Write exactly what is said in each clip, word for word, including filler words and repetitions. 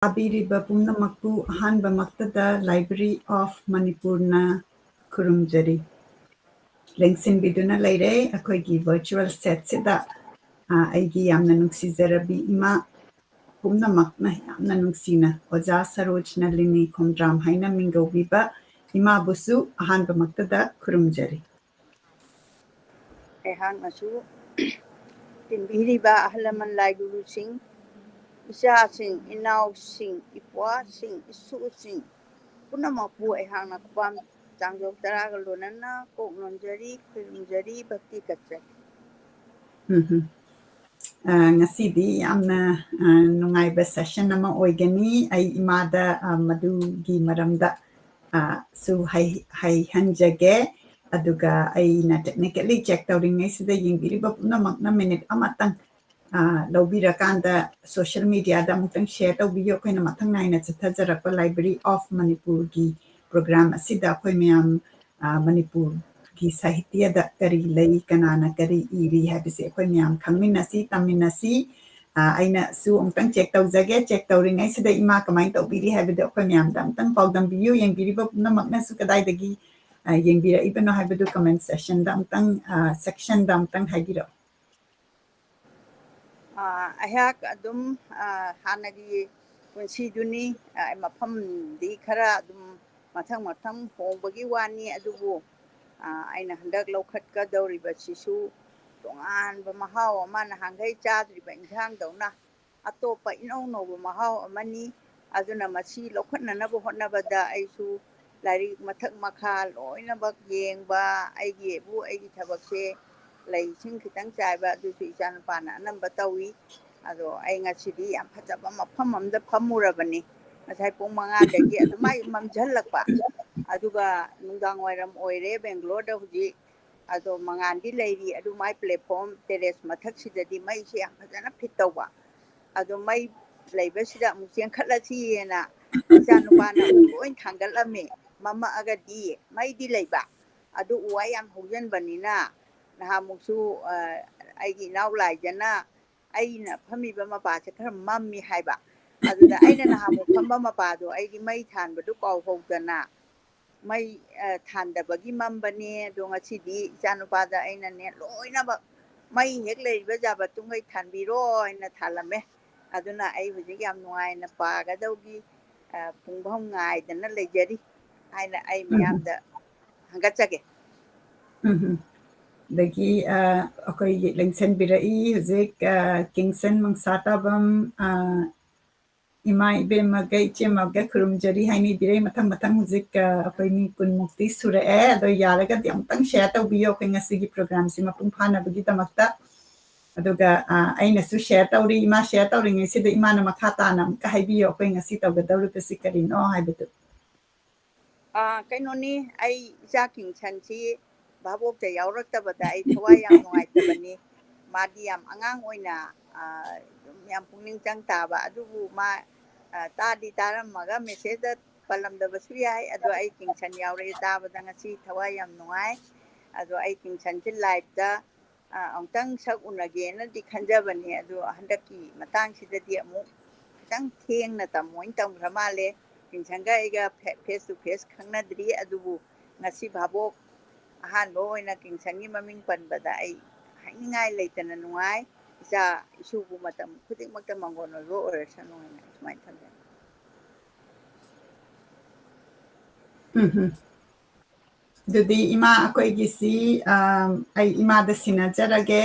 ꯇꯥꯕꯤꯔꯤꯕ ꯄꯨꯝꯅꯃꯛꯄꯨ ꯑꯍꯥꯟꯕꯃꯛꯇꯗ Library of Manipurꯅ ꯈꯨꯔꯨꯝꯖꯔꯤ꯫ ꯂꯦꯡꯁꯤꯟꯕꯤꯗꯨꯅ ꯂꯩꯔꯦ꯫ ꯑꯩꯈꯣꯏꯒꯤ virtual setꯁꯤꯗ, ꯑ, ꯑꯩꯒꯤ ꯌꯥꯝꯅ ꯅꯨꯡꯁꯤꯖꯔꯕꯤ ꯏꯃꯥ ꯄꯨꯝꯅꯃꯛꯅ ꯌꯥꯝꯅ ꯅꯨꯡꯁꯤꯅ ꯑꯣꯖꯥ ꯁꯔꯣꯖ ꯅꯂꯤꯅꯤ ꯈꯣꯡꯗ꯭ꯔꯥꯝ ꯍꯥꯏꯅ ꯃꯤꯡꯒꯧꯕꯤꯕ ꯏꯃꯥꯕꯨꯁꯨ ꯑꯍꯥꯟꯕꯃꯛꯇꯗ ꯈꯨꯔꯨꯝꯖꯔꯤ꯫ ꯑꯩꯍꯥꯛꯅꯁꯨ ꯇꯤꯟꯕꯤꯔꯤꯕ ꯑꯍꯜ ꯂꯃꯟ ꯂꯥꯏ ꯒꯨꯔꯨꯁꯤꯡ, ꯏꯆꯥꯁꯤꯡ, ꯏꯅꯥꯎꯁꯤꯡ, ꯏꯄ꯭ꯋꯥꯁꯤꯡ, ꯏꯁꯨꯁꯤꯡ ꯄꯨꯝꯅꯃꯛꯄꯨ ꯑꯩꯍꯥꯛꯅ ꯈꯨꯕꯥꯝ ꯆꯥꯡꯖꯧ ꯇꯔꯥꯒ ꯂꯣꯟꯅꯅ ꯀꯣꯛ ꯅꯣꯟꯖꯔꯤ, ꯈꯨꯔꯨꯝꯖꯔꯤ, ꯚꯛꯇꯤ ꯀꯠꯆꯔꯤ꯫ ꯎꯝ ꯍꯝ꯫ ꯑ, ꯉꯁꯤꯗꯤ ꯌꯥꯝꯅ, ꯑ, ꯅꯨꯡꯉꯥꯏꯕ session ꯑꯃ ꯑꯣꯏꯒꯅꯤ꯫ ꯑꯩ ꯏꯃꯥꯗ, ꯑ, ꯃꯗꯨꯒꯤ ꯃꯔꯝꯗ, ꯑ, ꯁꯨ ꯍꯥꯏ-, ꯍꯥꯏꯍꯟꯖꯒꯦ꯫ ꯑꯗꯨꯒ ꯑꯩꯅ technically check ꯇꯧꯔꯤꯉꯩꯁꯤꯗ ꯌꯦꯡꯕꯤꯔꯤꯕ ꯄꯨꯝꯅꯃꯛꯅ minute ꯑꯃꯇꯪ, ꯑ, ꯂꯧꯕꯤꯔꯀꯥꯟꯗ social mediaꯗ ꯑꯃꯨꯛꯇꯪ share ꯇꯧꯕꯤꯌꯨ꯫ ꯑꯩꯈꯣꯏꯅ ꯃꯊꯪ ꯅꯥꯏꯅ ꯆꯠꯊꯖꯔꯛꯄ Library of Manipurꯒꯤ program ꯑꯁꯤꯗ ꯑꯩꯈꯣꯏ ꯃꯌꯥꯝ, ꯑ, ꯃꯅꯤꯄꯨꯔꯒꯤ ꯁꯥꯍꯤꯇ꯭ꯌꯗ ꯀꯔꯤ ꯂꯩ, ꯀꯅꯥꯅ ꯀꯔꯤ ꯏꯔꯤ ꯍꯥꯏꯕꯁꯦ ꯑꯩꯈꯣꯏ ꯃꯌꯥꯝ ꯈꯪꯃꯤꯟꯅꯁꯤ, ꯇꯝꯃꯤꯟꯅꯁꯤ꯫ ꯑ, ꯑꯩꯅꯁꯨ ꯑꯃꯨꯛꯇꯪ check ꯇꯧꯖꯒꯦ꯫ Check ꯇꯧꯔꯤꯉꯩꯁꯤꯗ ꯏꯃꯥ ꯀꯃꯥꯏꯅ ꯇꯧꯕꯤꯔꯤ ꯍꯥꯏꯕꯗꯨ ꯑꯩꯈꯣꯏ ꯃꯌꯥꯝꯗ ꯑꯃꯨꯛꯇꯪ ꯄꯥꯎꯗꯝꯕꯤꯌꯨ꯫ ꯌꯦꯡꯕꯤꯔꯤꯕ ꯄꯨꯝꯅꯃꯛꯅꯁꯨ ꯀꯗꯥꯏꯗꯒꯤ, ꯑ, ꯌꯦꯡꯕꯤꯔꯛꯏꯕꯅꯣ ꯍꯥꯏꯕꯗꯨ comment sessionꯗ ꯑꯃꯨꯛꯇꯪ, ꯑ, sectionꯗ ꯑꯃꯨꯛꯇꯪ ꯍꯥꯏꯕꯤꯔꯛꯑꯣ꯫ ꯑ, ꯑꯩꯍꯥꯛ ꯑꯗꯨꯝ, ꯑ, ꯍꯥꯟꯅꯒꯤ ꯄꯨꯟꯁꯤꯗꯨꯅꯤ꯫ ꯑ, ꯃꯐꯝꯗꯤ ꯈꯔ ꯑꯗꯨꯝ ꯃꯊꯪ ꯃꯊꯪ ꯍꯣꯡꯕꯒꯤ ꯋꯥꯅꯤ, ꯑꯗꯨꯕꯨ, ꯑ, ꯑꯩꯅ ꯍꯟꯗꯛ ꯂꯧꯈꯠꯀꯗꯧꯔꯤꯕꯁꯤꯁꯨ ꯇꯣꯉꯥꯟꯕ ꯃꯍꯥꯎ ꯑꯃ, ꯅꯍꯥꯟꯈꯩ ꯆꯥꯗ꯭ꯔꯤꯕ ꯏꯟꯁꯥꯡꯗꯧꯅ ꯑꯇꯣꯞꯄ ꯏꯅꯧ ꯅꯧꯕ ꯃꯍꯥꯎ ꯑꯃꯅꯤ꯫ ꯑꯗꯨꯅ ꯃꯁꯤ ꯂꯧꯈꯠꯅꯅꯕ ꯍꯣꯠꯅꯕꯗ ꯑꯩꯁꯨ ꯂꯥꯏꯔꯤꯛ ꯃꯊꯛ ꯃꯈꯥ ꯂꯣꯏꯅꯃꯛ ꯌꯦꯡꯕ, ꯑꯩꯒꯤꯕꯨ ꯑꯩꯒꯤ ꯊꯕꯛꯁꯦ ꯂꯩꯁꯤꯡ ꯈꯤꯇꯪ ꯆꯥꯏꯕ, ꯑꯗꯨꯁꯨ ꯏꯆꯥꯅꯨꯄꯥꯅ ꯑꯅꯝꯕ ꯇꯧꯏ꯫ ꯑꯗꯣ ꯑꯩ ꯉꯁꯤꯗꯤ ꯌꯥꯝ ꯐꯖꯕ ꯃꯐꯝ ꯑꯃꯗ ꯐꯝꯃꯨꯔꯕꯅꯤ꯫ ꯉꯁꯥꯏ ꯄꯨꯡ ꯃꯉꯥꯗꯒꯤ ꯑꯗꯨꯃꯥꯏ ꯃꯝꯁꯤꯜꯂꯛꯄ, ꯑꯗꯨꯒ ꯅꯨꯡꯗꯥꯡ ꯋꯥꯏꯔꯝ ꯑꯣꯏꯔꯦ ꯕꯦꯡꯒ꯭ꯂꯣꯔꯗ ꯍꯧꯖꯤꯛ꯫ ꯑꯗꯣ ꯃꯉꯥꯜꯗꯤ ꯂꯩꯔꯤ, ꯑꯗꯨ ꯃꯥꯏ platform terrace ꯃꯊꯛꯁꯤꯗꯗꯤ ꯃꯩꯁꯦ ꯌꯥꯝ ꯐꯖꯅ fit ꯇꯧꯕ꯫ ꯑꯗꯣ ꯃꯩ ꯂꯩꯕꯁꯤꯗ ꯑꯃꯨꯛ ꯆꯦꯟꯈꯠꯂꯁꯤꯅ ꯏꯆꯥ ꯅꯨꯄꯥꯅ ꯑꯃꯨꯛ ꯂꯣꯏ ꯊꯥꯡꯒꯠꯂꯝꯃꯦ꯫ ꯃꯝꯃꯛꯑꯒꯗꯤ ꯃꯩꯗꯤ ꯂꯩꯕ, ꯑꯗꯨ ꯎ ꯋꯥ ꯌꯥꯝ ꯍꯧꯖꯤꯟꯕꯅꯤꯅ ꯅꯍꯥꯟꯃꯨꯛꯁꯨ, ꯑ, ꯑꯩꯒꯤ ꯏꯅꯥꯎ ꯂꯥꯏꯖꯅ ꯑꯩꯅ ꯐꯝꯃꯤꯕ ꯃꯄꯥꯁꯦ ꯈꯔ ꯃꯝꯃꯤ ꯍꯥꯏꯕ, ꯑꯗꯨꯗ ꯑꯩꯅ ꯅꯍꯥꯟꯃꯨꯛ ꯐꯝꯕ ꯃꯄꯥꯗꯣ ꯑꯩꯒꯤ ꯃꯩ ꯊꯥꯟꯕꯗꯨ ꯀꯥꯎꯍꯧꯗꯅ ꯃꯩ, ꯑ, ꯊꯥꯟꯗꯕꯒꯤ ꯃꯝꯕꯅꯦ꯫ ꯑꯗꯣ ꯉꯁꯤꯗꯤ ꯏꯆꯥꯅꯨꯄꯥꯗ ꯑꯩꯅꯅꯦ ꯂꯣꯏꯅꯃꯛ ꯃꯩ ꯍꯦꯛ ꯂꯩꯔꯤꯕ ꯖꯥꯕ ꯇꯨꯡꯈꯩ ꯊꯥꯟꯕꯤꯔꯣ ꯍꯥꯏꯅ ꯊꯥꯜꯂꯝꯃꯦ꯫ ꯑꯗꯨꯅ ꯑꯩ ꯍꯧꯖꯤꯛ ꯌꯥꯝ ꯅꯨꯡꯉꯥꯏꯅ ꯄꯥꯒꯗꯧꯒꯤ, ꯑ, ꯄꯨꯡꯐꯝ ꯉꯥꯏꯗꯅ ꯂꯩꯖꯔꯤ ꯍꯥꯏꯅ ꯑꯩ ꯎꯝ꯫ ꯃꯌꯥꯝꯗ ꯍꯪꯒꯠꯆꯒꯦ꯫ ꯎꯝ ꯍꯝ꯫ ꯑꯗꯒꯤ, ꯑ, ꯑꯩꯈꯣꯏꯒꯤ ꯂꯦꯡꯁꯟꯕꯤꯔꯛꯏ ꯍꯧꯖꯤꯛ, ꯑ, ꯀꯤꯡꯁꯟ ꯃꯪꯁꯥꯇꯥꯕꯝ, ꯑ, ꯏꯃꯥ ꯏꯕꯦꯝꯃꯒ ꯏꯆꯦꯝꯃꯒ ꯈꯨꯔꯨꯝꯖꯔꯤ ꯍꯥꯏꯅ ꯏꯕꯤꯔꯛꯏ꯫ ꯃꯊꯪ ꯃꯊꯪ ꯍꯧꯖꯤꯛ, ꯑ, ꯑꯩꯈꯣꯏ ꯃꯤ ꯀꯨꯟꯃꯨꯛꯇꯤ ꯁꯨꯔꯛꯑꯦ꯫ ꯑꯗꯣ ꯌꯥꯔꯒꯗꯤ ꯑꯃꯨꯛꯇꯪ share ꯇꯧꯕꯤꯌꯣ ꯑꯩꯈꯣꯏ ꯉꯁꯤꯒꯤ programꯁꯤ ꯃꯄꯨꯡ ꯐꯥꯅꯕꯒꯤꯗꯃꯛꯇ꯫ ꯑꯗꯨꯒ, ꯑ, ꯑꯩꯅꯁꯨ share ꯇꯧꯔꯤ, ꯏꯃꯥ share ꯇꯧꯔꯤꯉꯩꯁꯤꯗ ꯏꯃꯥꯅ ꯃꯈꯥ ꯇꯥꯅ ꯑꯃꯨꯛꯀ ꯍꯥꯏꯕꯤꯌꯣ ꯑꯩꯈꯣꯏ ꯉꯁꯤ ꯇꯧꯒꯗꯧꯔꯤꯕꯁꯤ ꯀꯔꯤꯅꯣ ꯍꯥꯏꯕꯗꯨ꯫ ꯑꯥ, ꯀꯩꯅꯣꯅꯤ, ꯑꯩ ꯏꯆꯥ ꯀꯤꯡꯁꯟꯁꯤ ꯚꯥꯕꯣꯛꯇ ꯌꯥꯎꯔꯛꯇꯕꯗ ꯑꯩ ꯊꯋꯥꯏ ꯌꯥꯝ ꯅꯨꯡꯉꯥꯏꯇꯕꯅꯤ꯫ ꯃꯥꯗꯤ ꯌꯥꯝ ꯑꯉꯥꯡ ꯑꯣꯏꯅ, ꯑꯥ, ꯑꯗꯨꯝ ꯌꯥꯝ ꯄꯨꯛꯅꯤꯡ ꯆꯪ ꯇꯥꯕ꯫ ꯑꯗꯨꯕꯨ ꯃꯥ, ꯑꯥ, ꯇꯥꯗꯤ ꯇꯥꯔꯝꯃꯒ messageꯇ ꯄꯜꯂꯝꯗꯕꯁꯨ ꯌꯥꯏ꯫ ꯑꯗꯣ ꯑꯩ ꯀꯤꯡꯁꯟ ꯌꯥꯎꯔꯛꯑꯦ ꯇꯥꯕꯗ ꯉꯁꯤ ꯊꯋꯥꯏ ꯌꯥꯝ ꯅꯨꯡꯉꯥꯏ꯫ ꯑꯗꯣ ꯑꯩ ꯀꯤꯡꯁꯟꯁꯤ liveꯇ, ꯑꯥ, ꯑꯃꯨꯛꯇꯪ ꯁꯛ ꯎꯅꯒꯦꯅꯗꯤ ꯈꯟꯖꯕꯅꯤ꯫ ꯑꯗꯣ ꯍꯟꯗꯛꯀꯤ ꯃꯇꯥꯡꯁꯤꯗꯗꯤ ꯑꯃꯨꯛ ꯈꯤꯇꯪ ꯊꯦꯡꯅ ꯇꯝꯃꯣꯏꯅ ꯇꯝꯈ꯭ꯔ ꯃꯥꯜꯂꯦ꯫ ꯀꯤꯡꯁꯟꯒ ꯑꯩꯒ ꯐꯦ-, face to face ꯈꯪꯅꯗ꯭ꯔꯤ꯫ ꯑꯗꯨꯕꯨ ꯉꯁꯤ ꯚꯥꯕꯣꯛ ꯑꯍꯥꯟꯕ ꯑꯣꯏꯅ ꯀꯤꯡꯁꯟꯒꯤ ꯃꯃꯤꯡ ꯄꯟꯕꯗ ꯑꯩ ꯍꯥꯏꯅꯤꯡꯉꯥꯏ ꯂꯩꯇꯅ ꯅꯨꯡꯉꯥꯏ꯫ ꯏꯆꯥ ꯏꯁꯨꯕꯨ ꯃꯇꯝ ꯈꯨꯗꯤꯡꯃꯛꯇ ꯃꯪꯒꯣꯟ ꯑꯣꯏꯕ ꯑꯣꯏꯔꯁꯅꯨ ꯍꯥꯏꯅ ꯑꯗꯨꯃꯥꯏꯅ ꯊꯝꯖꯒꯦ꯫ ꯎꯝ ꯍꯝ꯫ ꯑꯗꯨꯗꯤ ꯏꯃꯥ ꯑꯩꯈꯣꯏꯒꯤꯁꯤ, ꯑꯝ, ꯑꯩ ꯏꯃꯥꯗ ꯁꯤꯟꯅꯖꯔꯒꯦ꯫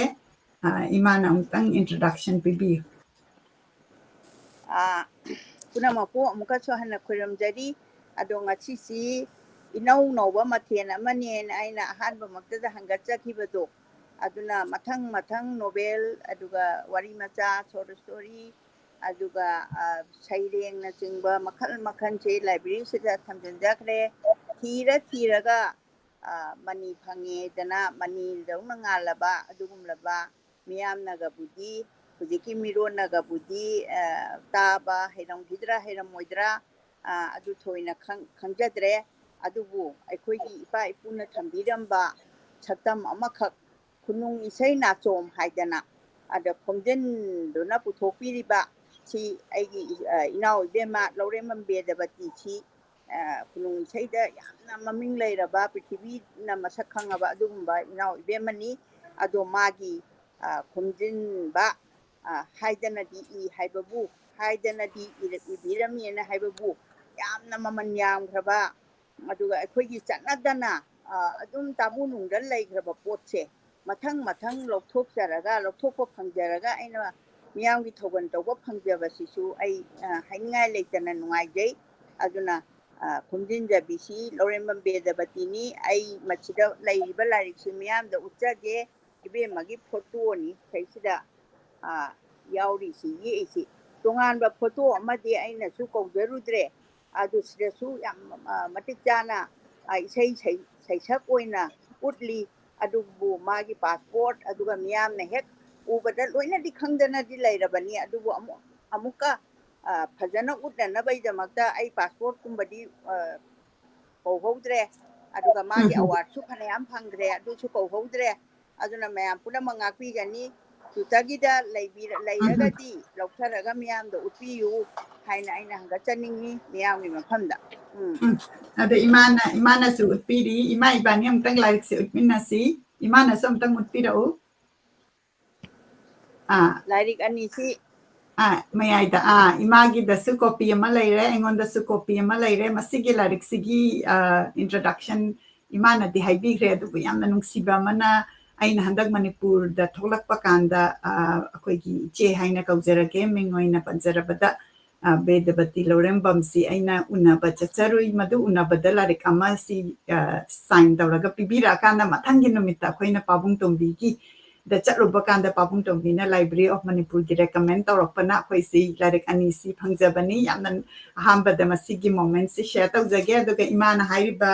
ꯑ, ꯏꯃꯥꯅ ꯑꯃꯨꯛꯇꯪ introduction ꯄꯤꯕꯤꯌꯨ꯫ ꯑ, ꯄꯨꯝꯅꯃꯛꯄꯨ ꯑꯃꯨꯛꯀꯁꯨ ꯍꯟꯅ ꯈꯨꯔꯨꯝꯖꯔꯤ꯫ ꯑꯗꯣ ꯉꯁꯤꯁꯤ ꯏꯅꯧ ꯅꯧꯕ ꯃꯊꯦꯜ ꯑꯃꯅꯦꯅ ꯑꯩꯅ ꯑꯍꯥꯟꯕꯃꯛꯇꯗ ꯍꯪꯒꯠꯆꯈꯤꯕꯗꯣ, ꯑꯗꯨꯅ ꯃꯊꯪ ꯃꯊꯪ novel, ꯑꯗꯨꯒ ꯋꯥꯔꯤ ꯃꯆꯥ, short story, ꯑꯗꯨꯒ, ꯑ, ꯁꯩꯔꯦꯡꯅꯆꯤꯡꯕ ꯃꯈꯜ ꯃꯈꯜꯁꯦ libraryꯁꯤꯗ ꯊꯝꯖꯤꯟꯖꯈ꯭ꯔꯦ꯫ ꯊꯤꯔ ꯊꯤꯔꯒ, ꯑ, ꯃꯅꯤ ꯐꯪꯉꯦꯗꯅ ꯃꯅꯤꯗꯧꯅ ꯉꯥꯜꯂꯕ ꯑꯗꯨꯒꯨꯝꯂꯕ ꯃꯤꯌꯥꯝꯅꯒꯕꯨꯗꯤ, ꯍꯧꯖꯤꯛꯀꯤ ꯃꯤꯔꯣꯟꯅꯒꯕꯨꯗꯤ, ꯑ, ꯇꯥꯕ ꯍꯩꯔꯝꯈꯤꯗ꯭ꯔꯥ ꯍꯩꯔꯝꯃꯣꯏꯗ꯭ꯔꯥ, ꯑ, ꯑꯗꯨ ꯊꯣꯏꯅ ꯈꯪ-, ꯈꯪꯖꯗ꯭ꯔꯦ꯫ ꯑꯗꯨꯕꯨ ꯑꯩꯈꯣꯏꯒꯤ ꯏꯄꯥ ꯏꯄꯨꯅ ꯊꯝꯕꯤꯔꯝꯕ ꯁꯛꯇꯝ ꯑꯃꯈꯛ, ꯈꯨꯅꯨꯡ ꯏꯁꯩ ꯅꯥꯆꯣꯝ ꯍꯥꯏꯗꯅ, ꯑꯗ ꯈꯣꯝꯖꯤꯟꯗꯨꯅ ꯄꯨꯊꯣꯛꯄꯤꯔꯤꯕ ꯁꯤ ꯑꯩꯒꯤ ꯏ- ꯑ, ꯏꯅꯥꯎ ꯏꯕꯦꯝꯃ ꯂꯧꯔꯦꯝꯕꯝ ꯕꯦꯗꯕꯇꯤꯁꯤ, ꯑ, ꯈꯨꯅꯨꯡ ꯏꯁꯩꯗ ꯌꯥꯝꯅ ꯃꯃꯤꯡ ꯂꯩꯔꯕ, ꯄ꯭ꯔꯤꯊꯤꯕꯤꯅ ꯃꯁꯛ ꯈꯪꯉꯕ ꯑꯗꯨꯒꯨꯝꯕ ꯏꯅꯥꯎ ꯏꯕꯦꯝꯃꯅꯤ꯫ ꯑꯗꯣ ꯃꯥꯒꯤ, ꯑ, ꯈꯣꯝꯖꯤꯟꯕ, ꯑ, ꯍꯥꯏꯗꯅꯗꯤ ꯏ ꯍꯥꯏꯕꯕꯨ, ꯍꯥꯏꯗꯅꯗꯤ ꯏꯔ- ꯏꯕꯤꯔꯝꯃꯦꯅ ꯍꯥꯏꯕꯕꯨ ꯌꯥꯝꯅ ꯃꯃꯜ ꯌꯥꯝꯈ꯭ꯔꯕ, ꯑꯗꯨꯒ ꯑꯩꯈꯣꯏꯒꯤ ꯆꯠꯅꯗꯅ, ꯑ, ꯑꯗꯨꯝ ꯇꯥꯕꯨ ꯅꯨꯡꯗ ꯂꯩꯈ꯭ꯔꯕ ꯄꯣꯠꯁꯦ ꯃꯊꯪ ꯃꯊꯪ ꯂꯧꯊꯣꯛꯆꯔꯒ, ꯂꯧꯊꯣꯛꯄ ꯐꯪꯖꯔꯒ ꯑꯩꯅ ꯃꯤꯌꯥꯝꯒꯤ ꯊꯧꯒꯜ ꯇꯧꯕ ꯐꯪꯖꯕꯁꯤꯁꯨ ꯑꯩ, ꯑ, ꯍꯥꯏꯅꯤꯡꯉꯥꯏ ꯂꯩꯇꯅ ꯅꯨꯡꯉꯥꯏꯖꯩ꯫ ꯑꯗꯨꯅ, ꯑ, ꯈꯣꯝꯖꯤꯟꯖꯕꯤꯁꯤ ꯂꯧꯔꯦꯝꯕꯝ ꯕꯦꯗꯕꯇꯤꯅꯤ꯫ ꯑꯩ ꯃꯁꯤꯗ ꯂꯩꯔꯤꯕ ꯂꯥꯏꯔꯤꯛꯁꯤ ꯃꯤꯌꯥꯝꯗ ꯎꯠꯆꯒꯦ꯫ ꯏꯕꯦꯝꯃꯒꯤ ꯐꯣꯇꯣꯅꯤ ꯁꯤꯗꯩꯁꯤꯗ, ꯑ, ꯌꯥꯎꯔꯤꯁꯤ, ꯌꯦꯛꯏꯁꯤ꯫ ꯇꯣꯉꯥꯟꯕ ꯐꯣꯇꯣ ꯑꯃꯗꯤ ꯑꯩꯅꯁꯨ ꯀꯧꯖꯔꯨꯗ꯭ꯔꯦ꯫ ꯑꯗꯨ ꯁꯤꯗꯁꯨ ꯌꯥꯝ, ꯑ, ꯃꯇꯤꯛ ꯆꯥꯅ, ꯑ, ꯏꯁꯩ ꯁꯩ-, ꯁꯩꯁꯛ ꯑꯣꯏꯅ ꯎꯠꯂꯤ꯫ ꯑꯗꯨꯕꯨ ꯃꯥꯒꯤ ꯄꯥꯁꯄꯣꯔꯠ, ꯑꯗꯨꯒ ꯃꯤꯌꯥꯝꯅ ꯍꯦꯛ ꯎꯕꯗ ꯂꯣꯏꯅꯗꯤ ꯈꯪꯗꯅꯗꯤ ꯂꯩꯔꯕꯅꯤ꯫ ꯑꯗꯨꯕꯨ ꯑꯃꯨꯛ, ꯑꯃꯨꯛꯀ, ꯑ, ꯐꯖꯅ ꯎꯠꯅꯅꯕꯒꯤꯗꯃꯛꯇ ꯑꯩ ꯄꯥꯁꯄꯣꯔꯠꯀꯨꯝꯕꯗꯤ, ꯑ, ꯀꯧꯍꯧꯗ꯭ꯔꯦ꯫ ꯑꯗꯨꯒ ꯃꯥꯒꯤ ꯎꯝ꯫ ꯑꯦꯋꯥꯔꯗꯁꯨ ꯐꯅꯌꯥꯝ ꯐꯪꯈ꯭ꯔꯦ, ꯑꯗꯨꯁꯨ ꯀꯧꯍꯧꯗ꯭ꯔꯦ꯫ ꯑꯗꯨꯅ ꯃꯌꯥꯝ ꯄꯨꯝꯅꯃꯛ ꯉꯥꯛꯄꯤꯒꯅꯤ꯫ ꯇ꯭ꯋꯤꯇꯔꯒꯤꯗ ꯂꯩꯕꯤꯔ-, ꯎꯝ, ꯎꯝ꯫ ꯂꯩꯔꯒꯗꯤ ꯂꯧꯊꯔꯒ ꯃꯤꯌꯥꯝꯗ ꯎꯠꯄꯤꯌꯨ ꯍꯥꯏꯅ ꯑꯩꯅ ꯍꯪꯒꯠꯆꯅꯤꯡꯉꯤ ꯃꯤꯌꯥꯝꯒꯤ ꯃꯐꯝꯗ꯫ ꯎꯝ꯫ ꯎꯝ꯫ ꯑꯗꯣ ꯏꯃꯥꯅ, ꯏꯃꯥꯅꯁꯨ ꯎꯠꯄꯤꯔꯤ꯫ ꯏꯃꯥ, ꯏꯕꯥꯅꯤ ꯑꯃꯨꯛꯇꯪ ꯂꯥꯏꯔꯤꯛꯁꯦ ꯎꯠꯃꯤꯟꯅꯁꯤ꯫ ꯏꯃꯥꯅꯁꯨ ꯑꯃꯨꯛꯇꯪ ꯎꯠꯄꯤꯔꯛꯎ꯫ ꯑꯥ꯫ ꯂꯥꯏꯔꯤꯛ ꯑꯅꯤꯁꯤ꯫ ꯑꯥ, ꯃꯌꯥꯏꯗ, ꯑꯥ, ꯏꯃꯥꯒꯤꯗꯁꯨ copy ꯑꯃ ꯂꯩꯔꯦ, ꯑꯩꯉꯣꯟꯗꯁꯨ copy ꯑꯃ ꯂꯩꯔꯦ꯫ ꯃꯁꯤꯒꯤ ꯂꯥꯏꯔꯤꯛꯁꯤꯒꯤ, ꯑ, introduction ꯏꯃꯥꯅꯗꯤ ꯍꯥꯏꯕꯤꯈ꯭ꯔꯦ, ꯑꯗꯨꯕꯨ ꯌꯥꯝꯅ ꯅꯨꯡꯁꯤꯕ ꯑꯃꯅ, ꯑꯩꯅ ꯍꯟꯗꯛ ꯃꯅꯤꯄꯨꯔꯗ ꯊꯣꯛꯂꯛꯄ ꯀꯥꯟꯗ, ꯑ, ꯑꯩꯈꯣꯏꯒꯤ ꯏꯆꯦ ꯍꯥꯏꯅ ꯀꯧꯖꯔꯒꯦ, ꯃꯤꯡ ꯑꯣꯏꯅ ꯄꯟꯖꯔꯕꯗ, ꯑ, ꯕꯦꯗꯕꯇꯤ ꯂꯧꯔꯦꯝꯕꯝꯁꯤ ꯑꯩꯅ ꯎꯅꯕ ꯆꯠꯆꯔꯨꯏ꯫ ꯃꯗꯨ ꯎꯅꯕꯗ ꯂꯥꯏꯔꯤꯛ ꯑꯃ ꯁꯤ, ꯑ, sign ꯇꯧꯔꯒ ꯄꯤꯕꯤꯔꯛꯑꯀꯥꯟꯗ, ꯃꯊꯪꯒꯤ ꯅꯨꯃꯤꯠꯇ ꯑꯩꯈꯣꯏꯅ ꯄꯥꯕꯨꯡ ꯇꯣꯝꯕꯤꯒꯤ ꯗ ꯆꯠꯂꯨꯕ ꯀꯥꯟꯗ ꯄꯥꯕꯨꯡ ꯇꯣꯝꯕꯤꯅ Library of Manipurꯒꯤ recommend ꯇꯧꯔꯛꯄꯅ ꯑꯩꯈꯣꯏꯁꯤ ꯂꯥꯏꯔꯤꯛ ꯑꯅꯤꯁꯤ ꯐꯪꯖꯕꯅꯤ꯫ ꯌꯥꯝꯅ ꯑꯍꯥꯟꯕꯗ ꯃꯁꯤꯒꯤ momentꯁꯤ share ꯇꯧꯖꯒꯦ꯫ ꯑꯗꯨꯒ ꯏꯃꯥꯅ ꯍꯥꯏꯔꯤꯕ,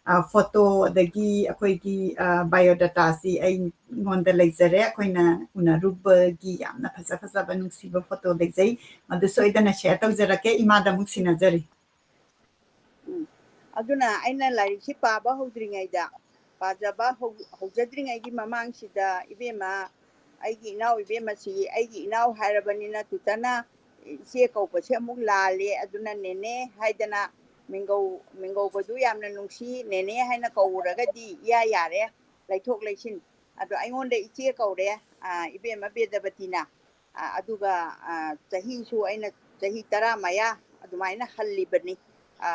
ꯑ, photo ꯑꯗꯒꯤ ꯑꯩꯈꯣꯏꯒꯤ, ꯑ, biodataꯁꯤ ꯑꯩꯉꯣꯟꯗ ꯂꯩꯖꯔꯦ꯫ ꯑꯩꯈꯣꯏꯅ ꯎꯅꯔꯨꯕꯒꯤ ꯌꯥꯝꯅ ꯐꯖ ꯐꯖꯕ ꯅꯨꯡꯁꯤꯕ photo ꯂꯩꯖꯩ꯫ ꯃꯗꯨ ꯁꯣꯏꯗꯅ share ꯇꯧꯖꯔꯛꯀꯦ꯫ ꯏꯃꯥꯗ ꯑꯃꯨꯛ ꯁꯤꯟꯅꯖꯔꯤ꯫ ꯎꯝ꯫ ꯑꯗꯨꯅ ꯑꯩꯅ ꯂꯥꯏꯔꯤꯛꯁꯤ ꯄꯥꯕ ꯍꯧꯗ꯭ꯔꯤꯉꯩꯗ, ꯄꯥꯖꯕ ꯍꯧ-, ꯍꯧꯖꯗ꯭ꯔꯤꯉꯩꯒꯤ ꯃꯃꯥꯡꯁꯤꯗ, ꯏꯕꯦꯝꯃ, ꯑꯩꯒꯤ ꯏꯅꯥꯎ ꯏꯕꯦꯝꯃꯁꯤ, ꯑꯩꯒꯤ ꯏꯅꯥꯎ ꯍꯥꯏꯔꯕꯅꯤꯅ ꯇ꯭ꯋꯤꯇꯔꯅ ꯏꯆꯦ ꯀꯧꯕꯁꯦ ꯑꯃꯨꯛ ꯂꯥꯜꯂꯦ, ꯑꯗꯨꯅ ꯅꯦꯅꯦ ꯍꯥꯏꯗꯅ ꯃꯤꯡꯒꯧ ꯃꯤꯡꯒꯧꯕꯗꯨ ꯌꯥꯝꯅ ꯅꯨꯡꯁꯤ, ꯅꯦꯅꯦ ꯍꯥꯏꯅ ꯀꯧꯔꯒꯗꯤ ꯏꯌꯥ ꯌꯥꯔꯦ, ꯂꯩꯊꯣꯛ ꯂꯩꯁꯤꯟ꯫ ꯑꯗꯣ ꯑꯩꯉꯣꯟꯗ ꯏꯆꯦ ꯀꯧꯔꯦ, ꯑ, ꯏꯕꯦꯝꯃ ꯕꯦꯗꯕꯇꯤꯅ꯫ ꯑ, ꯑꯗꯨꯒ, ꯑ, ꯆꯍꯤꯁꯨ ꯑꯩꯅ ꯆꯍꯤ ꯇꯔꯥ ꯃꯌꯥ ꯑꯗꯨꯃꯥꯏꯅ ꯍꯜꯂꯤꯕꯅꯤ꯫ ꯑ,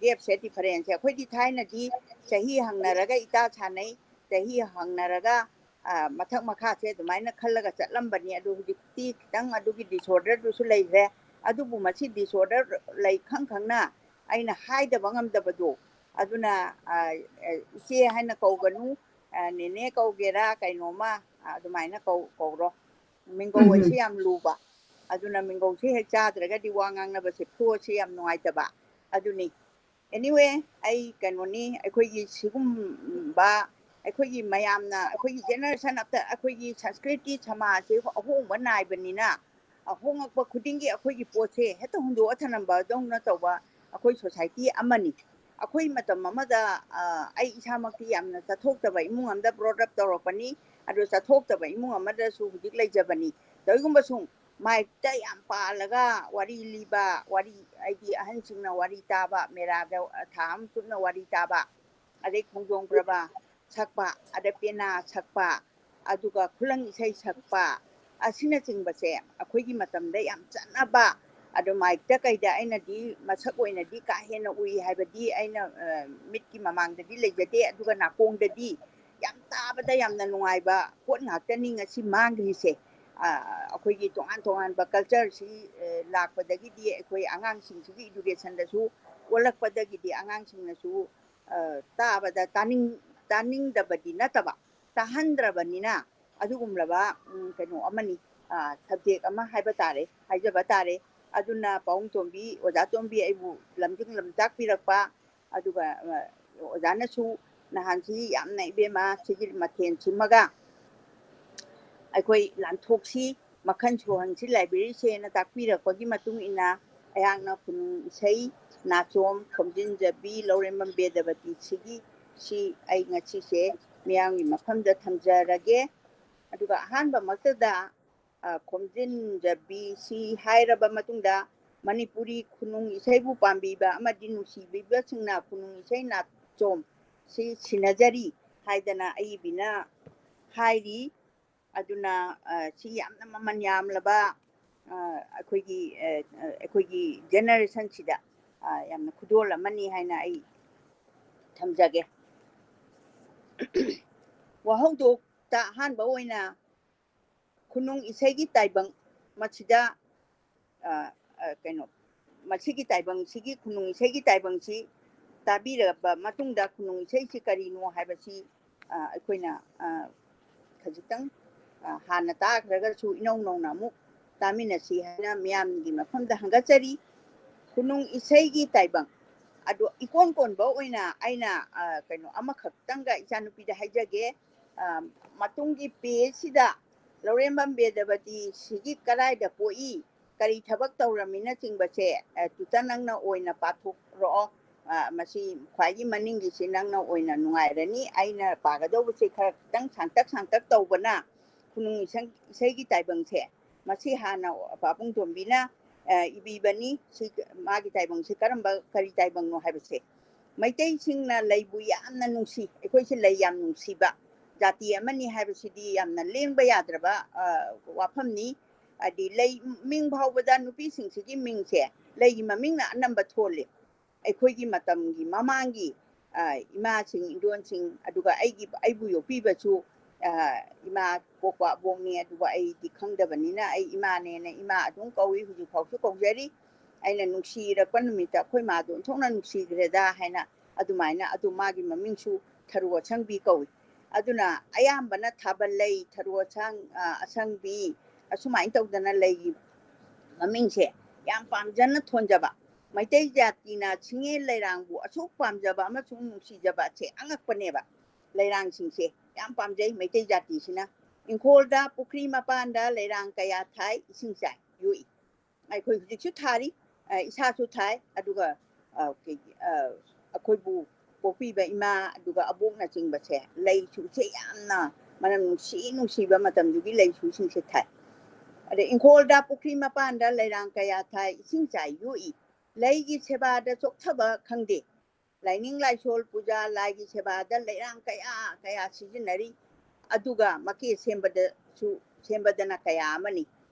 ꯒꯦꯞꯁꯦ, ꯗꯤꯐꯔꯦꯟꯁꯁꯦ꯫ ꯑꯩꯈꯣꯏꯗꯤ ꯊꯥꯏꯅꯗꯤ ꯆꯍꯤ ꯍꯪꯅꯔꯒ ꯏꯇꯥ ꯁꯥꯟꯅꯩ, ꯆꯍꯤ ꯍꯪꯅꯔꯒ, ꯑ, ꯃꯊꯛ ꯃꯈꯥꯁꯦ ꯑꯗꯨꯃꯥꯏꯅ ꯈꯜꯂꯒ ꯆꯠꯂꯝꯕꯅꯤ꯫ ꯑꯗꯨ ꯍꯧꯖꯤꯛꯇꯤ ꯈꯤꯇꯪ ꯑꯗꯨꯒꯤ ꯗꯤꯁꯑꯣꯔꯗꯔꯗꯨꯁꯨ ꯂꯩꯈ꯭ꯔꯦ꯫ ꯑꯗꯨꯕꯨ ꯃꯁꯤ ꯗꯤꯁꯑꯣꯔꯗꯔ ꯂꯩ ꯈꯪ ꯈꯪꯅ ꯑꯩꯅ ꯍꯥꯏꯗꯕ ꯉꯝꯗꯕꯗꯣ, ꯑꯗꯨꯅ, ꯑ, ꯑ, ꯏꯆꯦ ꯍꯥꯏꯅ ꯀꯧꯒꯅꯨ, ꯑ, ꯅꯦꯅꯦ ꯀꯧꯒꯦꯔꯥ ꯀꯩꯅꯣꯝꯃ, ꯑ, ꯑꯗꯨꯃꯥꯏꯅ ꯀꯧ-, ꯀꯧꯔꯣ꯫ ꯃꯤꯡꯒꯧ ꯎꯝ, ꯍꯥꯏꯁꯦ ꯎꯝ꯫ ꯌꯥꯝ ꯂꯨꯕ꯫ ꯑꯗꯨꯅ ꯃꯤꯡꯒꯧꯁꯦ ꯍꯦꯛ ꯆꯥꯗ꯭ꯔꯒꯗꯤ ꯋꯥ ꯉꯥꯡꯅꯕꯁꯦ, ꯐ꯭ꯂꯣꯁꯦ ꯌꯥꯝ ꯅꯨꯡꯉꯥꯏꯇꯕ꯫ ꯑꯗꯨꯅꯤ꯫ Anyway, ꯑꯩ ꯀꯩꯅꯣꯅꯤ, ꯑꯩꯈꯣꯏꯒꯤ ꯁꯤꯒꯨꯝꯕ, ꯑꯩꯈꯣꯏꯒꯤ ꯃꯌꯥꯝꯅ, ꯑꯩꯈꯣꯏꯒꯤ ꯖꯦꯅꯦꯔꯦꯁꯟ ꯑꯞꯇ, ꯑꯩꯈꯣꯏꯒꯤ ꯁꯪꯁꯀ꯭ꯔꯤꯇꯤ ꯁꯃꯥꯖꯁꯦ ꯑꯍꯣꯡꯕ ꯅꯥꯏꯕꯅꯤꯅ, ꯑꯍꯣꯡꯉꯛꯄ ꯈꯨꯗꯤꯡꯒꯤ ꯑꯩꯈꯣꯏꯒꯤ ꯄꯣꯠꯁꯦ ꯍꯦꯛꯇ ꯍꯨꯟꯗꯣꯛꯑ ꯊꯅꯝꯕꯗꯧꯅ ꯇꯧꯕ ꯑꯩꯈꯣꯏ ꯁꯣꯁꯥꯏꯇꯤ ꯑꯃꯅꯤ꯫ ꯑꯩꯈꯣꯏ ꯃꯇꯝ ꯑꯃꯗ, ꯑ, ꯑꯩ ꯏꯁꯥꯃꯛꯇꯤ ꯌꯥꯝꯅ ꯆꯠꯊꯣꯛꯇꯕ ꯏꯃꯨꯡ ꯑꯃꯗ brought up ꯇꯧꯔꯛꯄꯅꯤ꯫ ꯑꯗꯨ ꯆꯠꯊꯣꯛꯇꯕ ꯏꯃꯨꯡ ꯑꯃꯗꯁꯨ ꯍꯧꯖꯤꯛ ꯂꯩꯖꯕꯅꯤ꯫ ꯀꯔꯤꯒꯨꯝꯕ ꯁꯨꯝ ꯃꯥꯏꯛꯇ ꯌꯥꯝ ꯄꯥꯜꯂꯒ ꯋꯥꯔꯤ ꯂꯤꯕ, ꯋꯥꯔꯤ, ꯍꯥꯏꯗꯤ ꯑꯍꯟꯁꯤꯡꯅ ꯋꯥꯔꯤ ꯇꯥꯕ, ꯃꯦꯔꯥꯗ ꯊꯥ ꯑꯃ ꯆꯨꯞꯅ ꯋꯥꯔꯤ ꯇꯥꯕ, ꯑꯗꯩ ꯈꯣꯡꯖꯣꯝ ꯄ꯭ꯔꯕ ꯁꯛꯄ, ꯑꯗꯩ ꯄꯦꯅꯥ ꯁꯛꯄ, ꯑꯗꯨꯒ ꯈꯨꯂꯪ ꯏꯁꯩ ꯁꯛꯄ, ꯑꯁꯤꯅꯆꯤꯡꯕꯁꯦ ꯑꯩꯈꯣꯏꯒꯤ ꯃꯇꯝꯗ ꯌꯥꯝ ꯆꯠꯅꯕ, ꯑꯗꯣ ꯃꯥꯏꯛꯇ ꯀꯩꯗ ꯑꯩꯅꯗꯤ ꯃꯁꯛ ꯑꯣꯏꯅꯗꯤ ꯀꯥ ꯍꯦꯟꯅ ꯎꯏ ꯍꯥꯏꯕꯗꯤ ꯑꯩꯅ, ꯑ, ꯃꯤꯠꯀꯤ ꯃꯃꯥꯡꯗꯗꯤ ꯂꯩꯖꯗꯦ, ꯑꯗꯨꯒ ꯅꯥꯀꯣꯡꯗꯗꯤ ꯌꯥꯝ ꯇꯥꯕꯗ ꯌꯥꯝꯅ ꯅꯨꯡꯉꯥꯏꯕ ꯄꯣꯠ ꯉꯥꯛꯇꯅꯤ ꯉꯁꯤ ꯃꯥꯡꯈ꯭ꯔꯤꯁꯦ꯫ ꯑ, ꯑꯩꯈꯣꯏꯒꯤ ꯇꯣꯉꯥꯟ ꯇꯣꯉꯥꯟꯕ ꯀꯜꯆꯔꯁꯤ, ꯑ, ꯂꯥꯛꯄꯗꯒꯤꯗꯤ ꯑꯩꯈꯣꯏ ꯑꯉꯥꯡꯁꯤꯡꯁꯤꯒꯤ ꯏꯗꯨꯀꯦꯁꯟꯗꯁꯨ ꯑꯣꯜꯂꯛꯄꯗꯒꯤꯗꯤ ꯑꯉꯥꯡꯁꯤꯡꯅꯁꯨ, ꯑ, ꯇꯥꯕꯗ ꯇꯥꯅꯤꯡ-, ꯇꯥꯅꯤꯡꯗꯕꯗꯤ ꯅꯠꯇꯕ, ꯇꯥꯍꯟꯗ꯭ꯔꯕꯅꯤꯅ ꯑꯗꯨꯒꯨꯝꯂꯕ, ꯎꯝ, ꯀꯩꯅꯣ ꯑꯃꯅꯤ, ꯑ, ꯁꯕꯖꯦꯛ ꯑꯃ ꯍꯥꯏꯕ ꯇꯥꯔꯦ, ꯍꯥꯏꯖꯕ ꯇꯥꯔꯦ꯫ ꯑꯗꯨꯅ ꯄꯥꯕꯨꯡ ꯇꯣꯝꯕꯤ, ꯑꯣꯖꯥ ꯇꯣꯝꯕꯤ ꯑꯩꯕꯨ ꯂꯝꯖꯤꯡ ꯂꯝꯇꯥꯛꯄꯤꯔꯛꯄ, ꯑꯗꯨꯒ, ꯑ, ꯑꯣꯖꯥꯅꯁꯨ ꯅꯍꯥꯟꯁꯤ ꯌꯥꯝꯅ, "ꯏꯕꯦꯝꯃ, ꯁꯤꯒꯤ ꯃꯊꯦꯜ ꯁꯤꯃꯒ ꯑꯩꯈꯣꯏ ꯂꯥꯟꯊꯣꯛꯁꯤ, ꯃꯈꯜ ꯁꯨꯍꯟꯁꯤ ꯂꯥꯏꯕ꯭ꯔꯦꯔꯤꯁꯦꯅ" ꯇꯥꯛꯄꯤꯔꯛꯄꯒꯤ ꯃꯇꯨꯡ ꯏꯟꯅ ꯑꯩꯍꯥꯛꯅ ꯈꯨꯅꯨꯡ ꯏꯁꯩ, ꯅꯥꯆꯣꯝ, ꯈꯣꯝꯖꯤꯟꯖꯕꯤ, ꯂꯧꯔꯦꯝꯕꯝ ꯕꯦꯗꯕꯇꯤ, ꯁꯤꯒꯤ, ꯁꯤ ꯑꯩ ꯉꯁꯤꯁꯦ ꯃꯤꯌꯥꯝꯒꯤ ꯃꯐꯝꯗ ꯊꯝꯖꯔꯒꯦ꯫ ꯑꯗꯨꯒ ꯑꯍꯥꯟꯕꯃꯛꯇꯗ ꯈꯣꯝꯖꯤꯟꯖꯕꯤ꯫ ꯁꯤ ꯍꯥꯏꯔꯕ ꯃꯇꯨꯡꯗ, ꯃꯅꯤꯄꯨꯔꯤ ꯈꯨꯅꯨꯡ ꯏꯁꯩꯕꯨ ꯄꯥꯝꯕꯤꯕ ꯑꯃꯗꯤ ꯅꯨꯡꯁꯤꯕꯤꯕꯁꯤꯡꯅ ꯈꯨꯅꯨꯡ ꯏꯁꯩ ꯅꯥꯆꯣꯝ ꯁꯤ ꯁꯤꯟꯅꯖꯔꯤ ꯍꯥꯏꯗꯅ ꯑꯏꯕꯤꯅ ꯍꯥꯏꯔꯤ꯫ ꯑꯗꯨꯅ ꯁꯤ ꯌꯥꯝꯅ ꯃꯃꯜ ꯌꯥꯝꯂꯕ ꯑꯩꯈꯣꯏꯒꯤ ꯑꯩꯈꯣꯏꯒꯤ ꯖꯦꯅꯦꯔꯦꯁꯟꯁꯤꯗ ꯌꯥꯝꯅ ꯈꯨꯗꯣꯜ ꯑꯃꯅꯤ ꯍꯥꯏꯅ ꯑꯩ ꯊꯝꯖꯒꯦ꯫ ꯋꯥꯍꯧꯗꯣꯛꯇ ꯑꯍꯥꯟꯕ ꯑꯣꯏꯅ ꯈꯨꯅꯨꯡ ꯏꯁꯩꯒꯤ ꯇꯥꯏꯕꯪ ꯃꯁꯤꯗ ꯀꯩꯅꯣ ꯃꯁꯤꯒꯤ ꯇꯥꯏꯕꯪꯁꯤꯒꯤ ꯈꯨꯅꯨꯡ ꯏꯁꯩꯒꯤ ꯇꯥꯏꯕꯪꯁꯤ ꯇꯥꯕꯤꯔꯕ ꯃꯇꯨꯡꯗ ꯈꯨꯅꯨꯡ ꯏꯁꯩꯁꯤ ꯀꯔꯤꯅꯣ ꯍꯥꯏꯕꯁꯤ ꯑꯩꯈꯣꯏꯅ ꯈꯖꯤꯛꯇꯪ ꯍꯥꯟꯅ ꯇꯥꯈ꯭ꯔꯒꯁꯨ ꯏꯅꯧ ꯅꯧꯅ ꯑꯃꯨꯛ ꯇꯥꯃꯤꯟꯅꯁꯤ ꯍꯥꯏꯅ ꯃꯤꯌꯥꯝꯒꯤ ꯃꯐꯝꯗ ꯍꯪꯒꯠꯆꯔꯤ꯫ ꯈꯨꯅꯨꯡ ꯏꯁꯩꯒꯤ ꯇꯥꯏꯕꯪ ꯑꯗꯣ ꯏꯀꯣꯟ ꯀꯣꯟꯕ ꯑꯣꯏꯅ ꯑꯩꯅ ꯀꯩꯅꯣ ꯑꯃꯈꯛꯇꯪꯒ ꯏꯆꯥꯅꯨꯄꯤꯗ ꯍꯥꯏꯖꯒꯦ꯫ ꯃꯇꯨꯡꯒꯤ ꯄꯦꯖꯁꯤꯗ ꯂꯧꯔꯦꯝꯕꯝ ꯕꯦꯗꯕꯇꯤ ꯁꯤꯒꯤ ꯀꯗꯥꯏꯗ ꯄꯣꯛꯏ, ꯀꯔꯤ ꯊꯕꯛ ꯇꯧꯔꯝꯃꯤꯅꯆꯤꯡꯕꯁꯦ ꯇꯨꯇ ꯅꯪꯅ ꯑꯣꯏꯅ ꯄꯥꯊꯣꯛꯂꯛꯑꯣ꯫ ꯃꯁꯤ ꯈ꯭ꯋꯥꯏꯒꯤ ꯃꯅꯤꯡꯒꯤꯁꯤ ꯅꯪꯅ ꯑꯣꯏꯅ ꯅꯨꯡꯉꯥꯏꯔꯅꯤ꯫ ꯑꯩꯅ ꯄꯥꯒꯗꯧꯕꯁꯦ ꯈꯔ ꯈꯤꯇꯪ ꯁꯥꯡꯇꯛ ꯁꯥꯡꯇꯛ ꯇꯧꯕꯅ ꯈꯨꯅꯨꯡ ꯏꯁꯩꯒꯤ ꯇꯥꯏꯕꯪꯁꯦ ꯃꯁꯤ ꯍꯥꯟꯅ ꯄꯥꯕꯨꯡ ꯇꯣꯝꯕꯤꯅ ꯏꯕꯤꯕꯅꯤ꯫ ꯁꯤ ꯃꯥꯒꯤ ꯇꯥꯏꯕꯪꯁꯦ ꯀꯔꯝꯕ ꯀꯔꯤ ꯇꯥꯏꯕꯪꯅꯣ ꯍꯥꯏꯕꯁꯦ꯫ ꯃꯩꯇꯩꯁꯤꯡꯅ ꯂꯩꯕꯨ ꯌꯥꯝꯅ ꯅꯨꯡꯁꯤ꯫ ꯑꯩꯈꯣꯏꯁꯦ ꯂꯩ ꯌꯥꯝ ꯅꯨꯡꯁꯤꯕ ꯖꯥꯇꯤ ꯑꯃꯅꯤ ꯍꯥꯏꯕꯁꯤꯗꯤ ꯌꯥꯝꯅ ꯂꯦꯡꯕ ꯌꯥꯗ꯭ꯔꯕ ꯋꯥꯐꯝꯅꯤ꯫ ꯍꯥꯏꯗꯤ ꯂꯩ ꯃꯤꯡ ꯐꯥꯎꯕꯗ ꯅꯨꯄꯤꯁꯤꯡꯁꯤꯒꯤ ꯃꯤꯡꯁꯦ ꯂꯩꯒꯤ ꯃꯃꯤꯡꯅ ꯑꯅꯝꯕ ꯊꯣꯜꯂꯤ꯫ ꯑꯩꯈꯣꯏꯒꯤ ꯃꯇꯝꯒꯤ ꯃꯃꯥꯡꯒꯤ ꯏꯃꯥꯁꯤꯡ, ꯏꯟꯗꯣꯟꯁꯤꯡ, ꯑꯗꯨꯒ ꯑꯩꯒꯤ, ꯑꯩꯕꯨ ꯌꯣꯛꯄꯤꯕꯁꯨ ꯏꯃꯥ ꯄꯣꯛꯄ ꯑꯕꯣꯛꯅꯤ꯫ ꯑꯗꯨꯒ ꯑꯩꯗꯤ ꯈꯪꯗꯕꯅꯤꯅ ꯑꯩ ꯏꯃꯥꯅꯦꯅ ꯏꯃꯥ ꯑꯗꯨꯝ ꯀꯧꯏ, ꯍꯧꯖꯤꯛ ꯐꯥꯎꯁꯨ ꯀꯧꯖꯔꯤ꯫ ꯑꯩꯅ ꯅꯨꯡꯁꯤꯔꯛꯄ ꯅꯨꯃꯤꯠꯇ ꯑꯩꯈꯣꯏ ꯃꯥꯗꯣ ꯑꯣꯟꯊꯣꯛꯅ ꯅꯨꯡꯁꯤꯈ꯭ꯔꯦꯗ ꯍꯥꯏꯅ꯫ ꯑꯗꯨꯃꯥꯏꯅ ꯑꯗꯨ ꯃꯥꯒꯤ ꯃꯃꯤꯡꯁꯨ ꯊꯔꯣ ꯑꯁꯪꯕꯤ ꯀꯧꯏ꯫ ꯑꯗꯨꯅ ꯑꯌꯥꯝꯕꯅ ꯊꯥꯕꯜ ꯂꯩ, ꯊꯔꯣ ꯑꯁꯪ-, ꯑ, ꯑꯁꯪꯕꯤ, ꯑꯁꯨꯃꯥꯏꯅ ꯇꯧꯗꯅ ꯂꯩꯒꯤ ꯃꯃꯤꯡꯁꯦ ꯌꯥꯝ ꯄꯥꯝꯖꯅ ꯊꯣꯟꯖꯕ꯫ ꯃꯩꯇꯩ ꯖꯥꯇꯤꯅ ꯆꯤꯡꯂꯦꯟ ꯂꯩꯔꯥꯡꯕꯨ ꯑꯁꯨꯛ ꯄꯥꯝꯖꯕ ꯑꯃꯁꯨꯡ ꯅꯨꯡꯁꯤꯖꯕꯁꯦ ꯑꯉꯛꯄꯅꯦꯕ꯫ ꯂꯩꯔꯥꯡꯁꯤꯡꯁꯦ ꯌꯥꯝ ꯄꯥꯝꯖꯩ ꯃꯩꯇꯩ ꯖꯥꯇꯤꯁꯤꯅ꯫ ꯏꯪꯈꯣꯜꯗ, ꯄꯨꯈ꯭ꯔꯤ ꯃꯄꯥꯟꯗ ꯂꯩꯔꯥꯡ ꯀꯌꯥ ꯊꯥꯏ, ꯏꯁꯤꯡ ꯆꯥꯏ, ꯌꯣꯛꯏ꯫ ꯑꯩꯈꯣꯏ ꯍꯧꯖꯤꯛꯁꯨ ꯊꯥꯔꯤ, ꯑ, ꯏꯁꯥꯁꯨ ꯊꯥꯏ, ꯑꯗꯨꯒ, ꯑ, ꯀꯩ-, ꯑ, ꯑꯩꯈꯣꯏꯕꯨ ꯄꯣꯛꯄꯤꯕ ꯏꯃꯥ, ꯑꯗꯨꯒ ꯑꯕꯣꯛꯅꯆꯤꯡꯕꯁꯦ ꯂꯩꯁꯨꯁꯦ ꯌꯥꯝꯅ ꯃꯅꯝ ꯅꯨꯡꯁꯤ ꯅꯨꯡꯁꯤꯕ ꯃꯇꯝꯗꯨꯒꯤ ꯂꯩꯁꯨꯁꯤꯡꯁꯦ ꯊꯥꯏ꯫ ꯑꯗꯩ ꯏꯪꯈꯣꯜꯗ, ꯄꯨꯈ꯭ꯔꯤ ꯃꯄꯥꯟꯗ ꯂꯩꯔꯥꯡ ꯀꯌꯥ ꯊꯥꯏ, ꯏꯁꯤꯡ ꯆꯥꯏ ꯌꯣꯛꯏ꯫ ꯂꯩꯒꯤ ꯁꯦꯕꯥꯗ ꯆꯣꯛꯊꯕ ꯈꯪꯗꯦ꯫ ꯂꯥꯏꯅꯤꯡ ꯂꯥꯏꯁꯣꯜ, ꯄꯨꯖꯥ, ꯂꯥꯏꯒꯤ ꯁꯦꯕꯥꯗ ꯂꯩꯔꯥꯡ ꯀꯌꯥ ꯀꯌꯥ ꯁꯤꯖꯤꯟꯅꯔꯤ꯫ ꯑꯗꯨꯒ ꯃꯀꯦ ꯁꯦꯝꯕꯗꯁꯨ, ꯁꯦꯝꯕꯗꯅ ꯀꯌꯥ ꯑꯃꯅꯤ꯫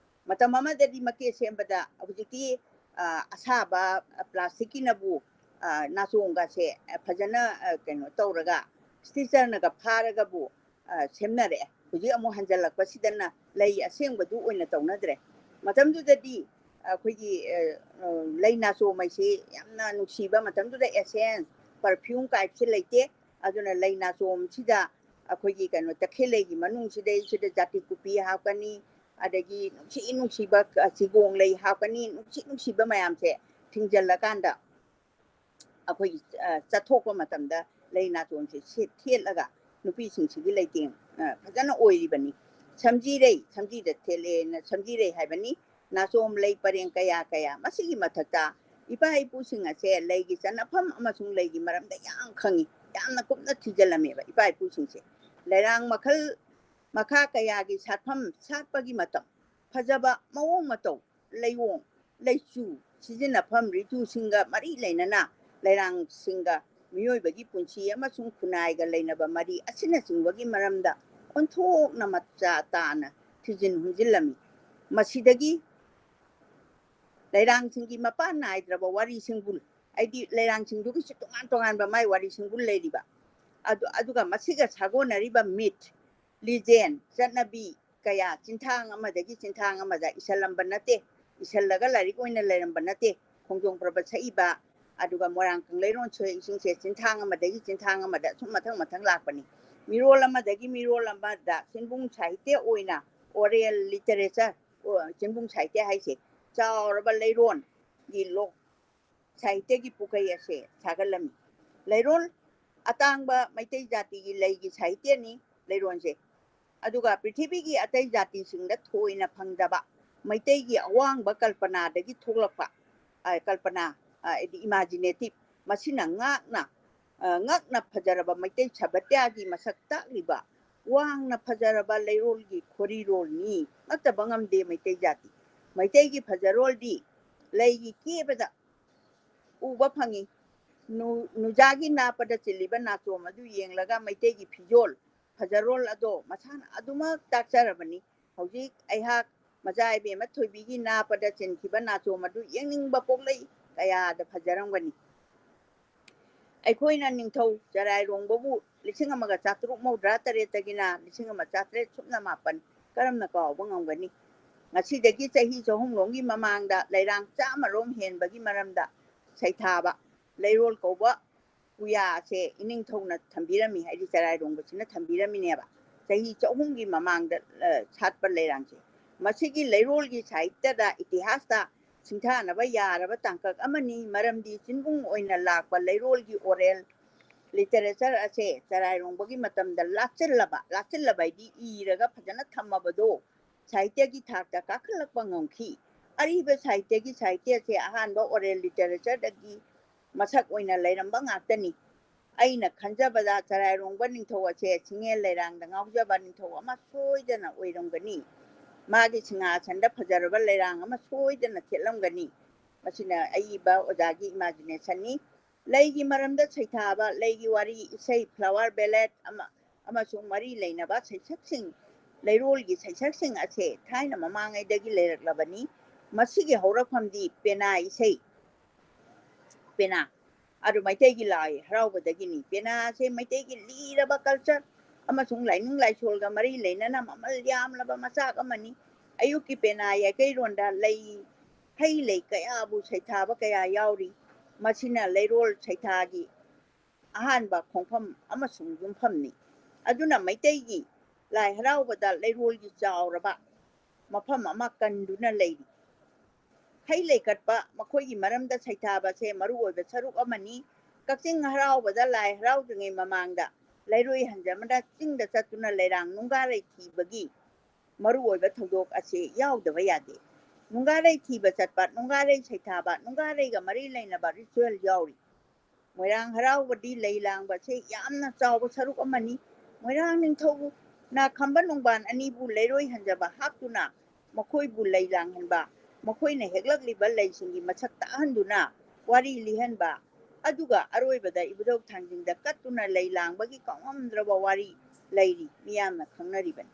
ꯃꯇꯝ ꯑꯃꯗꯗꯤ ꯃꯀꯦ ꯁꯦꯝꯕꯗ, ꯍꯧꯖꯤꯛꯇꯤ, ꯑ, ꯑꯁꯥꯕ ꯄ꯭ꯂꯥꯁꯇꯤꯛꯀꯤꯅꯕꯨ, ꯑ, ꯅꯥꯆꯣꯡꯒꯁꯦ, ꯑ, ꯐꯖꯅ, ꯑ, ꯀꯩꯅꯣ ꯇꯧꯔꯒ, ꯁ꯭ꯇꯤꯆꯔꯅꯒ ꯐꯥꯔꯒꯕꯨ, ꯑ, ꯁꯦꯝꯅꯔꯛꯑꯦ꯫ ꯍꯧꯖꯤꯛ ꯑꯃꯨꯛ ꯍꯟꯖꯜꯂꯛꯄꯁꯤꯗꯅ ꯂꯩ ꯑꯁꯦꯡꯕꯗꯨ ꯑꯣꯏꯅ ꯇꯧꯅꯗ꯭ꯔꯦ꯫ ꯃꯇꯝꯗꯨꯗꯗꯤ ꯑꯩꯈꯣꯏꯒꯤ, ꯑ, ꯑ, ꯂꯩ ꯅꯥꯆꯣꯝ ꯍꯥꯏꯁꯤ ꯌꯥꯝꯅ ꯅꯨꯡꯁꯤꯕ, ꯃꯇꯝꯗꯨꯗ essence, perfume ꯀꯥꯏꯕꯁꯤ ꯂꯩꯇꯦ꯫ ꯑꯗꯨꯅ ꯂꯩ ꯅꯥꯆꯣꯝꯁꯤꯗ ꯑꯩꯈꯣꯏꯒꯤ ꯀꯩꯅꯣ, ꯇꯈꯦꯜ ꯂꯩꯒꯤ ꯃꯅꯨꯡꯁꯤꯗꯩꯁꯤꯗ ꯖꯥꯇꯤ ꯀꯨꯄꯤ ꯍꯥꯞꯀꯅꯤ, ꯑꯗꯒꯤ ꯅꯨꯡꯁꯤ ꯅꯨꯡꯁꯤꯕ, ꯑ, ꯆꯤꯒꯣꯡ ꯂꯩ ꯍꯥꯞꯀꯅꯤ, ꯅꯨꯡꯁꯤ ꯅꯨꯡꯁꯤꯕ ꯃꯌꯥꯝꯁꯦ ꯊꯤꯡꯖꯤꯜꯂꯀꯥꯟꯗ ꯑꯩꯈꯣꯏꯒꯤ, ꯑ, ꯆꯠꯊꯣꯛꯄ ꯃꯇꯝꯗ ꯂꯩ ꯅꯥꯆꯣꯝꯁꯦ ꯁꯦꯠ-, ꯊꯦꯠꯂꯒ ꯅꯨꯄꯤꯁꯤꯡꯁꯤꯒꯤ ꯂꯩꯇꯦꯡ, ꯑ, ꯐꯖꯅ ꯑꯣꯏꯔꯤꯕꯅꯤ꯫ ꯁꯝꯖꯤꯔꯩ, ꯁꯝꯖꯤꯗ ꯊꯦꯠꯂꯦꯅ ꯁꯝꯖꯤꯔꯩ ꯍꯥꯏꯕꯅꯤ꯫ ꯅꯥꯆꯣꯝ ꯂꯩ ꯄꯔꯦꯡ ꯀꯌꯥ ꯀꯌꯥ꯫ ꯃꯁꯤꯒꯤ ꯃꯊꯛꯇ ꯏꯄꯥ ꯏꯄꯨꯁꯤꯡ ꯑꯁꯦ ꯂꯩꯒꯤ ꯆꯟꯅꯐꯝ ꯑꯃꯁꯨꯡ ꯂꯩꯒꯤ ꯃꯔꯝꯗ ꯌꯥꯝ ꯈꯪꯉꯤ, ꯌꯥꯝꯅ ꯀꯨꯞꯅ ꯊꯤꯖꯤꯜꯂꯝꯃꯦꯕ ꯏꯄꯥ ꯏꯄꯨꯁꯤꯡꯁꯦ꯫ ꯂꯩꯔꯥꯡ ꯃꯈꯜ ꯃꯈꯥ ꯀꯌꯥꯒꯤ ꯁꯥꯠꯐꯝ ꯁꯥꯠꯄꯒꯤ ꯃꯇꯝ, ꯐꯖꯕ ꯃꯑꯣꯡ ꯃꯇꯧ, ꯂꯩꯑꯣꯡ ꯂꯩꯆꯨ, ꯁꯤꯖꯤꯟꯅꯐꯝ ꯔꯤꯇꯨꯁꯤꯡꯒ ꯃꯔꯤ ꯂꯩꯅꯅ ꯂꯩꯔꯥꯡꯁꯤꯡꯒ ꯃꯤꯑꯣꯏꯕꯒꯤ ꯄꯨꯟꯁꯤ ꯑꯃꯁꯨꯡ ꯈꯨꯟꯅꯥꯏꯒ ꯂꯩꯅꯕ ꯃꯔꯤ ꯑꯁꯤꯅꯆꯤꯡꯕꯒꯤ ꯃꯔꯝꯗ ꯑꯣꯟꯊꯣꯛꯅ ꯃꯆꯥ ꯇꯥꯅ ꯊꯤꯖꯤꯟ ꯍꯨꯝꯖꯤꯜꯂꯝꯃꯤ꯫ ꯃꯁꯤꯗꯒꯤ ꯂꯩꯔꯥꯡꯁꯤꯡꯒꯤ ꯃꯄꯥꯟ ꯅꯥꯏꯗ꯭ꯔꯕ ꯋꯥꯔꯤ ꯁꯤꯡꯕꯨꯜ, ꯍꯥꯏꯗꯤ ꯂꯩꯔꯥꯡꯁꯤꯡꯗꯨꯒꯤꯁꯨ ꯇꯣꯉꯥꯟ ꯇꯣꯉꯥꯟꯕ ꯃꯥꯏ ꯋꯥꯔꯤ ꯁꯤꯡꯕꯨꯜ ꯂꯩꯔꯤꯕ꯫ ꯑꯗꯨ, ꯑꯗꯨꯒ ꯃꯁꯤꯒ ꯁꯥꯒꯣꯟꯅꯔꯤꯕ ꯃꯤꯠ, ꯂꯤꯖꯦꯟ, ꯆꯠꯅꯕꯤ ꯀꯌꯥ ꯆꯤꯟꯊꯥꯡ ꯑꯃꯗꯒꯤ ꯆꯤꯟꯊꯥꯡ ꯑꯃꯗ ꯏꯁꯜꯂꯝꯕ ꯅꯠꯇꯦ, ꯏꯁꯜꯂꯒ ꯂꯥꯏꯔꯤꯛ ꯑꯣꯏꯅ ꯂꯩꯔꯝꯕ ꯅꯠꯇꯦ꯫ ꯈꯣꯡꯖꯣꯝ ꯄꯔꯕ ꯁꯛꯏꯕ, ꯑꯗꯨꯒ ꯃꯣꯏꯔꯥꯡ ꯀꯪꯂꯩꯔꯣꯟ ꯁꯣꯏ ꯏꯁꯤꯡꯁꯦ ꯆꯤꯟꯊꯥꯡ ꯑꯃꯗꯒꯤ ꯆꯤꯟꯊꯥꯡ ꯑꯃꯗ ꯁꯨꯝ ꯃꯊꯪ ꯃꯊꯪ ꯂꯥꯛꯄꯅꯤ꯫ ꯃꯤꯔꯣꯜ ꯑꯃꯗꯒꯤ ꯃꯤꯔꯣꯜ ꯑꯃꯗ ꯆꯤꯟꯕꯨꯡ ꯁꯥꯍꯤꯇ꯭ꯌ ꯑꯣꯏꯅ, oral literature, ꯑꯣ, ꯆꯤꯟꯕꯨꯡ ꯁꯥꯍꯤꯇ꯭ꯌ ꯍꯥꯏꯁꯦ ꯆꯥꯎꯔꯕ ꯂꯩꯔꯣꯟꯒꯤ ꯂꯣꯛ ꯁꯥꯍꯤꯇ꯭ꯌꯒꯤ ꯄꯨꯈꯩ ꯑꯁꯦ ꯁꯥꯒꯠꯂꯝꯃꯤ꯫ ꯂꯩꯔꯣꯜ ꯑꯇꯥꯡꯕ ꯃꯩꯇꯩ ꯖꯥꯇꯤꯒꯤ ꯂꯩꯒꯤ ꯁꯥꯍꯤꯇ꯭ꯌꯅꯤ ꯂꯩꯔꯣꯟꯁꯦ꯫ ꯑꯗꯨꯒ ꯄ꯭ꯔꯤꯊꯤꯕꯤꯒꯤ ꯑꯇꯩ ꯖꯥꯇꯤꯁꯤꯡꯗ ꯊꯣꯏꯅ ꯐꯪꯗꯕ ꯃꯩꯇꯩꯒꯤ ꯑꯋꯥꯡꯕ ꯀꯜꯄꯅꯥꯗꯒꯤ ꯊꯣꯛꯂꯛꯄ, ꯑ, ꯀꯜꯄꯅꯥ, ꯑ, ꯍꯥꯏꯗꯤ imaginative, ꯃꯁꯤꯅ ꯉꯥꯛꯅ, ꯑ, ꯉꯛꯅ ꯐꯖꯔꯕ ꯃꯩꯇꯩ ꯁꯥꯍꯤꯇ꯭ꯌꯒꯤ ꯃꯁꯛ ꯇꯥꯛꯂꯤꯕ ꯋꯥꯡꯅ ꯐꯖꯔꯕ ꯂꯩꯔꯣꯜꯒꯤ ꯈꯣꯔꯤꯔꯣꯜꯅꯤ꯫ ꯅꯠꯇꯕ ꯉꯝꯗꯦ ꯃꯩꯇꯩ ꯖꯥꯇꯤ꯫ ꯃꯩꯇꯩꯒꯤ ꯐꯖꯔꯣꯜꯗꯤ ꯂꯩꯒꯤ ꯀꯦꯕꯗ ꯎꯕ ꯐꯪꯉꯤ꯫ ꯅꯨ-, ꯅꯨꯖꯥꯒꯤ ꯅꯥꯄꯗ ꯆꯤꯜꯂꯤꯕ ꯅꯥꯆꯣꯝ ꯑꯗꯨ ꯌꯦꯡꯂꯒ ꯃꯩꯇꯩꯒꯤ ꯐꯤꯖꯣꯜ ꯐꯖꯔꯣꯜ ꯑꯗꯣ ꯃꯁꯥꯅ ꯑꯗꯨꯃꯛ ꯇꯥꯛꯆꯔꯕꯅꯤ꯫ ꯍꯧꯖꯤꯛ ꯑꯩꯍꯥꯛ ꯃꯆꯥ ꯏꯕꯦꯝꯃ ꯊꯣꯏꯕꯤꯒꯤ ꯅꯥꯄꯗ ꯆꯤꯟꯈꯤꯕ ꯅꯥꯆꯣꯝ ꯑꯗꯨ ꯌꯦꯡꯅꯤꯡꯕ ꯄꯣꯛꯂꯛꯏ꯫ ꯀꯌꯥꯗ ꯐꯖꯔꯝꯒꯅꯤ꯫ ꯑꯩꯈꯣꯏꯅ ꯅꯤꯡꯊꯧ ꯆꯔꯥꯏꯔꯣꯡꯕꯕꯨ ꯂꯤꯁꯤꯡ ꯑꯃꯒ ꯆꯥꯇ꯭ꯔꯨꯛ ꯃꯧꯗ꯭ꯔꯥ ꯇꯔꯦꯠꯇꯒꯤꯅ ꯂꯤꯁꯤꯡ ꯑꯃ ꯆꯥꯇ꯭ꯔꯦꯠ ꯁꯨꯞꯅ ꯃꯥꯄꯟ ꯀꯔꯝꯅ ꯀꯥꯎꯕ ꯉꯝꯒꯅꯤ? ꯉꯁꯤꯗꯒꯤ ꯆꯍꯤ ꯆꯍꯨꯝ ꯂꯣꯝꯒꯤ ꯃꯃꯥꯡꯗ ꯂꯩꯔꯥꯡ ꯆꯥꯝꯃ ꯔꯣꯝ ꯍꯦꯟꯕꯒꯤ ꯃꯔꯝꯗ ꯁꯩꯊꯥꯕ ꯂꯩꯔꯣꯜ ꯀꯧꯕ ꯄꯨꯌꯥ ꯑꯁꯦ ꯏꯅꯤꯡꯊꯧꯅ ꯊꯝꯕꯤꯔꯝꯃꯤ, ꯍꯥꯏꯗꯤ ꯆꯔꯥꯏꯔꯣꯡꯕꯁꯤꯅ ꯊꯝꯕꯤꯔꯝꯃꯤꯅꯦꯕ꯫ ꯆꯍꯤ ꯆꯍꯨꯝꯒꯤ ꯃꯃꯥꯡꯗ, ꯑ, ꯁꯥꯠꯄ ꯂꯩꯔꯥꯡꯁꯦ꯫ ꯃꯁꯤꯒꯤ ꯂꯩꯔꯣꯜꯒꯤ ꯁꯥꯍꯤꯇ꯭ꯌꯗ, ꯏꯇꯤꯍꯥꯁꯇ ꯁꯤꯡꯊꯥꯅꯕ ꯌꯥꯔꯕ ꯇꯥꯡꯀꯛ ꯑꯃꯅꯤ, ꯃꯔꯝꯗꯤ ꯆꯤꯟꯕꯨꯡ ꯑꯣꯏꯅ ꯂꯥꯛꯄ ꯂꯩꯔꯣꯜꯒꯤ oral literature ꯑꯁꯦ ꯆꯔꯥꯏꯔꯣꯡꯕꯒꯤ ꯃꯇꯝꯗ ꯂꯥꯛꯆꯜꯂꯕ, ꯂꯥꯛꯆꯜꯂꯕ ꯍꯥꯏꯗꯤ ꯏꯔꯒ ꯐꯖꯅ ꯊꯝꯃꯕꯗꯣ ꯁꯥꯍꯤꯇ꯭ꯌꯒꯤ ꯊꯥꯛꯇ ꯀꯥꯈꯠꯂꯛꯄ ꯉꯝꯈꯤ꯫ ꯑꯔꯤꯕ ꯁꯥꯍꯤꯇ꯭ꯌꯒꯤ ꯁꯥꯍꯤꯇ꯭ꯌꯁꯦ ꯑꯍꯥꯟꯕ oral literatureꯗꯒꯤ ꯃꯁꯛ ꯑꯣꯏꯅ ꯂꯩꯔꯝꯕ ꯉꯥꯛꯇꯅꯤ꯫ ꯑꯩꯅ ꯈꯟꯖꯕꯗ ꯆꯔꯥꯏꯔꯣꯡꯕ ꯅꯤꯡꯊꯧ ꯑꯁꯦ ꯁꯤꯡꯉꯦꯜ ꯂꯩꯔꯥꯡꯗ ꯉꯥꯎꯖꯕ ꯅꯤꯡꯊꯧ ꯑꯃ ꯁꯣꯏꯗꯅ ꯑꯣꯏꯔꯝꯒꯅꯤ꯫ ꯃꯥꯒꯤ ꯁꯤꯡꯍꯥꯁꯟꯗ ꯐꯖꯔꯕ ꯂꯩꯔꯥꯡ ꯑꯃ ꯁꯣꯏꯗꯅ ꯊꯦꯠꯂꯝꯒꯅꯤ꯫ ꯃꯁꯤꯅ ꯑꯏꯕ ꯑꯣꯖꯥꯒꯤ imaginationꯅꯤ꯫ ꯂꯩꯒꯤ ꯃꯔꯝꯗ ꯁꯩꯊꯥꯕ, ꯂꯩꯒꯤ ꯋꯥꯔꯤ, ꯏꯁꯩ, flower ballad ꯑꯃ, ꯑꯃꯁꯨꯡ ꯃꯔꯤ ꯂꯩꯅꯕ ꯁꯩꯁꯛꯁꯤꯡ, ꯂꯩꯔꯣꯜꯒꯤ ꯁꯩꯁꯛꯁꯤꯡ ꯑꯁꯦ ꯊꯥꯏꯅ ꯃꯃꯥꯡꯉꯩꯗꯒꯤ ꯂꯩꯔꯛꯂꯕꯅꯤ꯫ ꯃꯁꯤꯒꯤ ꯍꯧꯔꯛꯐꯝꯗꯤ ꯄꯦꯅꯥ ꯏꯁꯩ, ꯄꯦꯅꯥ, ꯑꯗꯨ ꯃꯩꯇꯩꯒꯤ ꯂꯥꯏ ꯍꯔꯥꯎꯕꯗꯒꯤꯅꯤ꯫ ꯄꯦꯅꯥ ꯑꯁꯦ ꯃꯩꯇꯩꯒꯤ ꯂꯤꯔꯕ culture ꯑꯃꯁꯨꯡ ꯂꯥꯏꯅꯤꯡ ꯂꯥꯏꯁꯣꯜꯒ ꯃꯔꯤ ꯂꯩꯅꯅ ꯃꯃꯜ ꯌꯥꯝꯂꯕ ꯃꯆꯥꯛ ꯑꯃꯅꯤ꯫ ꯑꯌꯨꯛꯀꯤ ꯄꯦꯅꯥ ꯌꯥꯏꯀꯩꯔꯣꯟꯗ ꯂꯩ, ꯍꯩ ꯂꯩ ꯀꯌꯥꯕꯨ ꯁꯩꯊꯥꯕ ꯀꯌꯥ ꯌꯥꯎꯔꯤ꯫ ꯃꯁꯤꯅ ꯂꯩꯔꯣꯜ ꯁꯩꯊꯥꯒꯤ ꯑꯍꯥꯟꯕ ꯈꯣꯡꯐꯝ ꯑꯃꯁꯨꯡ ꯌꯨꯝꯐꯝꯅꯤ꯫ ꯑꯗꯨꯅ ꯃꯩꯇꯩꯒꯤ ꯂꯥꯏ ꯍꯔꯥꯎꯕꯗ ꯂꯩꯔꯣꯜꯒꯤ ꯆꯥꯎꯔꯕ ꯃꯐꯝ ꯑꯃ ꯀꯟꯗꯨꯅ ꯂꯩꯔꯤ꯫ ꯍꯩ ꯂꯩ ꯀꯠꯄ, ꯃꯈꯣꯏꯒꯤ ꯃꯔꯝꯗ ꯁꯩꯊꯥꯕꯁꯦ ꯃꯔꯨꯑꯣꯏꯕ ꯁꯔꯨꯛ ꯑꯃꯅꯤ꯫ ꯀꯛꯆꯤꯡ ꯍꯔꯥꯎꯕꯗ ꯂꯥꯏ ꯍꯔꯥꯎꯗ꯭ꯔꯤꯉꯩ ꯃꯃꯥꯡꯗ ꯂꯩꯔꯣꯏ ꯍꯟꯖꯕꯅ ꯆꯤꯡꯗ ꯆꯠꯇꯨꯅ ꯂꯩꯔꯥꯡ ꯅꯨꯡꯒꯥꯔꯩ ꯊꯤꯕꯒꯤ ꯃꯔꯨꯑꯣꯏꯕ ꯊꯧꯗꯣꯛ ꯑꯁꯤ ꯌꯥꯎꯗꯕ ꯌꯥꯗꯦ꯫ ꯅꯨꯡꯒꯥꯔꯩ ꯊꯤꯕ ꯆꯠꯄ, ꯅꯨꯡꯒꯥꯔꯩ ꯁꯩꯊꯥꯕ, ꯅꯨꯡꯒꯥꯔꯩꯒ ꯃꯔꯤ ꯂꯩꯅꯕ ritual ꯌꯥꯎꯔꯤ꯫ ꯃꯣꯏꯔꯥꯡ ꯍꯔꯥꯎꯕꯗꯤ ꯂꯩ ꯂꯥꯡꯕꯁꯦ ꯌꯥꯝꯅ ꯆꯥꯎꯕ ꯁꯔꯨꯛ ꯑꯃꯅꯤ꯫ ꯃꯣꯏꯔꯥꯡ ꯅꯤꯡꯊꯧꯅ ꯈꯝꯕ ꯅꯣꯡꯕꯥꯟ ꯑꯅꯤꯕꯨ ꯂꯩꯔꯣꯏ ꯍꯟꯖꯕ ꯍꯥꯞꯇꯨꯅ ꯃꯈꯣꯏꯕꯨ ꯂꯩ ꯂꯥꯡꯍꯟꯕ, ꯃꯈꯣꯏꯅ ꯍꯦꯛꯂꯛꯂꯤꯕ ꯂꯩꯁꯤꯡꯒꯤ ꯃꯁꯛ ꯇꯥꯛꯍꯟꯗꯨꯅ ꯋꯥꯔꯤ ꯂꯤꯍꯟꯕ, ꯑꯗꯨꯒ ꯑꯔꯣꯏꯕꯗ ꯏꯕꯨꯙꯧ ꯊꯥꯡꯖꯤꯡꯗ ꯀꯠꯇꯨꯅ ꯂꯩ ꯂꯥꯡꯕꯒꯤ ꯀꯥꯎꯉꯝꯗ꯭ꯔꯕ ꯋꯥꯔꯤ ꯂꯩꯔꯤ, ꯃꯤꯌꯥꯝꯅ ꯈꯪꯅꯔꯤꯕꯅꯤ꯫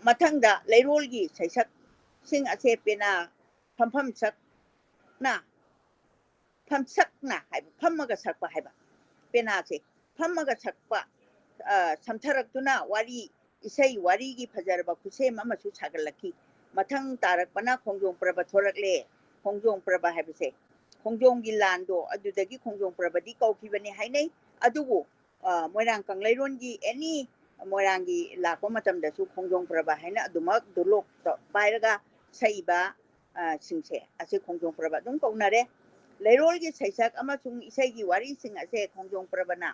ꯃꯊꯪꯗ ꯂꯩꯔꯣꯜꯒꯤ ꯁꯩꯁꯛꯁꯤꯡ ꯑꯁꯦ ꯄꯦꯅꯥ ꯐꯝꯐꯝ ꯁꯛꯅ, ꯐꯝꯁꯛꯅ ꯍꯥꯏꯕ, ꯐꯝꯃꯒ ꯁꯛꯄ ꯍꯥꯏꯕ, ꯄꯦꯅꯥꯁꯦ ꯐꯝꯃꯒ ꯁꯛꯄ, ꯑ, ꯁꯝꯊꯔꯛꯇꯨꯅ ꯋꯥꯔꯤ, ꯏꯁꯩ ꯋꯥꯔꯤꯒꯤ ꯐꯖꯔꯕ ꯈꯨꯠꯁꯦꯝ ꯑꯃꯁꯨ ꯁꯥꯒꯠꯂꯛꯈꯤ꯫ ꯃꯊꯪ ꯇꯥꯔꯛꯄꯅ ꯈꯣꯡꯖꯣꯝ ꯄ꯭ꯔꯕ ꯊꯣꯔꯛꯂꯦ꯫ ꯈꯣꯡꯖꯣꯝ ꯄ꯭ꯔꯕ ꯍꯥꯏꯕꯁꯦ ꯈꯣꯡꯖꯣꯝꯒꯤ ꯂꯥꯟꯗꯣ ꯑꯗꯨꯗꯒꯤ ꯈꯣꯡꯖꯣꯝ ꯄ꯭ꯔꯕꯗꯤ ꯀꯧꯈꯤꯕꯅꯤ ꯍꯥꯏꯅꯩ꯫ ꯑꯗꯨꯕꯨ, ꯑ, ꯃꯣꯏꯔꯥꯡ ꯀꯪꯂꯩꯔꯣꯟꯒꯤ ꯑꯦꯅꯤ ꯃꯣꯏꯔꯥꯡꯒꯤ ꯂꯥꯛꯄ ꯃꯇꯝꯗꯁꯨ ꯈꯣꯡꯖꯣꯝ ꯄ꯭ꯔꯕ ꯍꯥꯏꯅ ꯑꯗꯨꯃꯛ ꯗꯣꯂꯣꯛꯇ ꯄꯥꯏꯔꯒ ꯁꯛꯏꯕ, ꯑ, ꯁꯤꯡꯁꯦ ꯑꯁꯤ ꯈꯣꯡꯖꯣꯝ ꯄ꯭ꯔꯕ ꯑꯗꯨꯝ ꯀꯧꯅꯔꯦ꯫ ꯂꯩꯔꯣꯜꯒꯤ ꯁꯩꯁꯛ ꯑꯃꯁꯨꯡ ꯏꯁꯩꯒꯤ ꯋꯥꯔꯤꯁꯤꯡ ꯑꯁꯦ ꯈꯣꯡꯖꯣꯝ ꯄ꯭ꯔꯕꯅ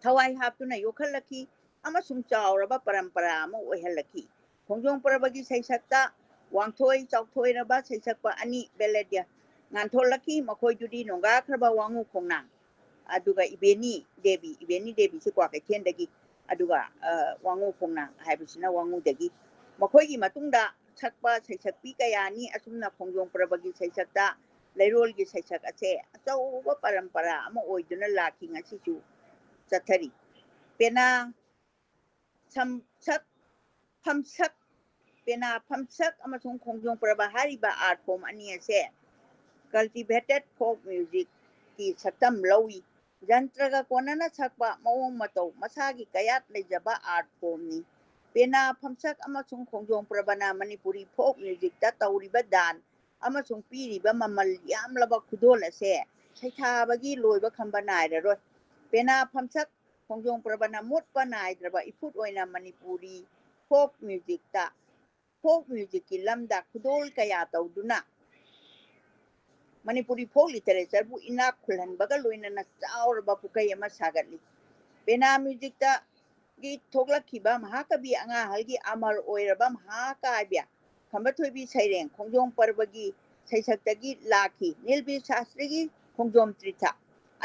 ꯊꯋꯥꯏ ꯍꯥꯞꯇꯨꯅ ꯌꯣꯛꯈꯠꯂꯛꯈꯤ ꯑꯃꯁꯨꯡ ꯆꯥꯎꯔꯕ ꯄꯔꯝꯄꯔꯥ ꯑꯃ ꯑꯣꯏꯍꯜꯂꯛꯈꯤ꯫ ꯈꯣꯡꯖꯣꯝ ꯄ꯭ꯔꯕꯒꯤ ꯁꯩꯁꯛꯇ ꯋꯥꯡꯊꯣꯏ ꯆꯥꯎꯊꯣꯏꯔꯕ ꯁꯩꯁꯛꯄ ꯑꯅꯤ, ꯕꯦꯂꯦꯗ꯭ꯌ ꯉꯥꯟꯊꯣꯛꯂꯛꯈꯤ꯫ ꯃꯈꯣꯏꯗꯨꯗꯤ ꯅꯣꯡꯒꯥꯈ꯭ꯔꯕ ꯋꯥꯉꯨ ꯈꯣꯡꯅꯥꯡ, ꯑꯗꯨꯒ ꯏꯕꯦꯅꯤ ꯗꯦꯕꯤ, ꯏꯕꯦꯅꯤ ꯗꯦꯕꯤꯁꯤ ꯀ꯭ꯋꯥꯀꯩꯊꯦꯜꯗꯒꯤ, ꯑꯗꯨꯒ, ꯑ, ꯋꯥꯉꯨ ꯈꯣꯡꯅꯥꯡ ꯍꯥꯏꯕꯁꯤꯅ ꯋꯥꯉꯨꯗꯒꯤ꯫ ꯃꯈꯣꯏꯒꯤ ꯃꯇꯨꯡꯗ ꯁꯛꯄ ꯁꯩꯁꯛꯄꯤ ꯀꯌꯥꯅꯤ꯫ ꯑꯁꯨꯝꯅ ꯈꯣꯡꯖꯣꯝ ꯄ꯭ꯔꯕꯒꯤ ꯁꯩꯁꯛꯇ ꯂꯩꯔꯣꯜꯒꯤ ꯁꯩꯁꯛ ꯑꯁꯦ ꯑꯆꯧꯕ ꯄꯔꯝꯄꯔꯥ ꯑꯃ ꯑꯣꯏꯗꯨꯅ ꯂꯥꯛꯈꯤ, ꯉꯁꯤꯁꯨ ꯆꯠꯊꯔꯤ꯫ ꯄꯦꯅꯥ ꯁꯝꯁꯛ, ꯐꯝꯁꯛ, ꯄꯦꯅꯥ ꯐꯝꯁꯛ ꯑꯃꯁꯨꯡ ꯈꯣꯡꯖꯣꯝ ꯄ꯭ꯔꯕ ꯍꯥꯏꯔꯤꯕ art form ꯑꯅꯤ ꯑꯁꯦ cultivated folk musicꯀꯤ ꯁꯛꯇꯝ ꯂꯧꯏ꯫ ꯖꯟꯇ꯭ꯔꯒ ꯀꯣꯟꯅꯅ ꯁꯛꯄ ꯃꯑꯣꯡ ꯃꯇꯧ ꯃꯁꯥꯒꯤ ꯀꯌꯥꯠ ꯂꯩꯖꯕ art formꯅꯤ꯫ ꯄꯦꯅꯥ ꯐꯝꯁꯛ ꯑꯃꯁꯨꯡ ꯈꯣꯡꯖꯣꯝ ꯄ꯭ꯔꯕꯅ ꯃꯅꯤꯄꯨꯔꯤ folk musicꯇ ꯇꯧꯔꯤꯕ ꯗꯥꯟ ꯑꯃꯁꯨꯡ ꯄꯤꯔꯤꯕ ꯃꯃꯜ ꯌꯥꯝꯂꯕ ꯈꯨꯗꯣꯜ ꯑꯁꯦ ꯁꯩꯊꯥꯕꯒꯤ ꯂꯣꯏꯕ ꯈꯝꯕ ꯅꯥꯏꯔꯔꯣꯏ꯫ ꯄꯦꯅꯥ ꯐꯝꯁꯛ ꯈꯣꯡꯖꯣꯝ ꯄ꯭ꯔꯕꯅ ꯃꯨꯠꯄ ꯅꯥꯏꯗ꯭ꯔꯕ ꯏꯐꯨꯠ ꯑꯣꯏꯅ ꯃꯅꯤꯄꯨꯔꯤ folk musicꯇ, folk musicꯀꯤ ꯂꯝꯗ ꯈꯨꯗꯣꯜ ꯀꯌꯥ ꯇꯧꯗꯨꯅ ꯃꯅꯤꯄꯨꯔꯤ folk literatureꯕꯨ ꯏꯅꯥꯛ ꯈꯨꯜꯍꯟꯕꯒ ꯂꯣꯏꯅꯅ ꯆꯥꯎꯔꯕ ꯄꯨꯈꯩ ꯑꯃ ꯁꯥꯒꯠꯂꯤ꯫ ꯄꯦꯅꯥ musicꯇꯒꯤ ꯊꯣꯛꯂꯛꯈꯤꯕ ꯃꯍꯥꯀꯕꯤ ꯑꯉꯥꯡꯍꯜꯒꯤ ꯑꯃꯔ ꯑꯣꯏꯔꯕ ꯃꯍꯥꯀꯥꯕ꯭ꯌ ꯈꯝꯕ ꯊꯣꯏꯕꯤ ꯁꯩꯔꯦꯡ ꯈꯣꯡꯖꯣꯝ ꯄꯔꯕꯒꯤ ꯁꯩꯁꯛꯇꯒꯤ ꯂꯥꯛꯈꯤ꯫ ꯅꯤꯜꯕꯤꯔ ꯁꯥꯁꯇ꯭ꯔꯤꯒꯤ ꯈꯣꯡꯖꯣꯝ ꯇ꯭ꯔꯤꯊ,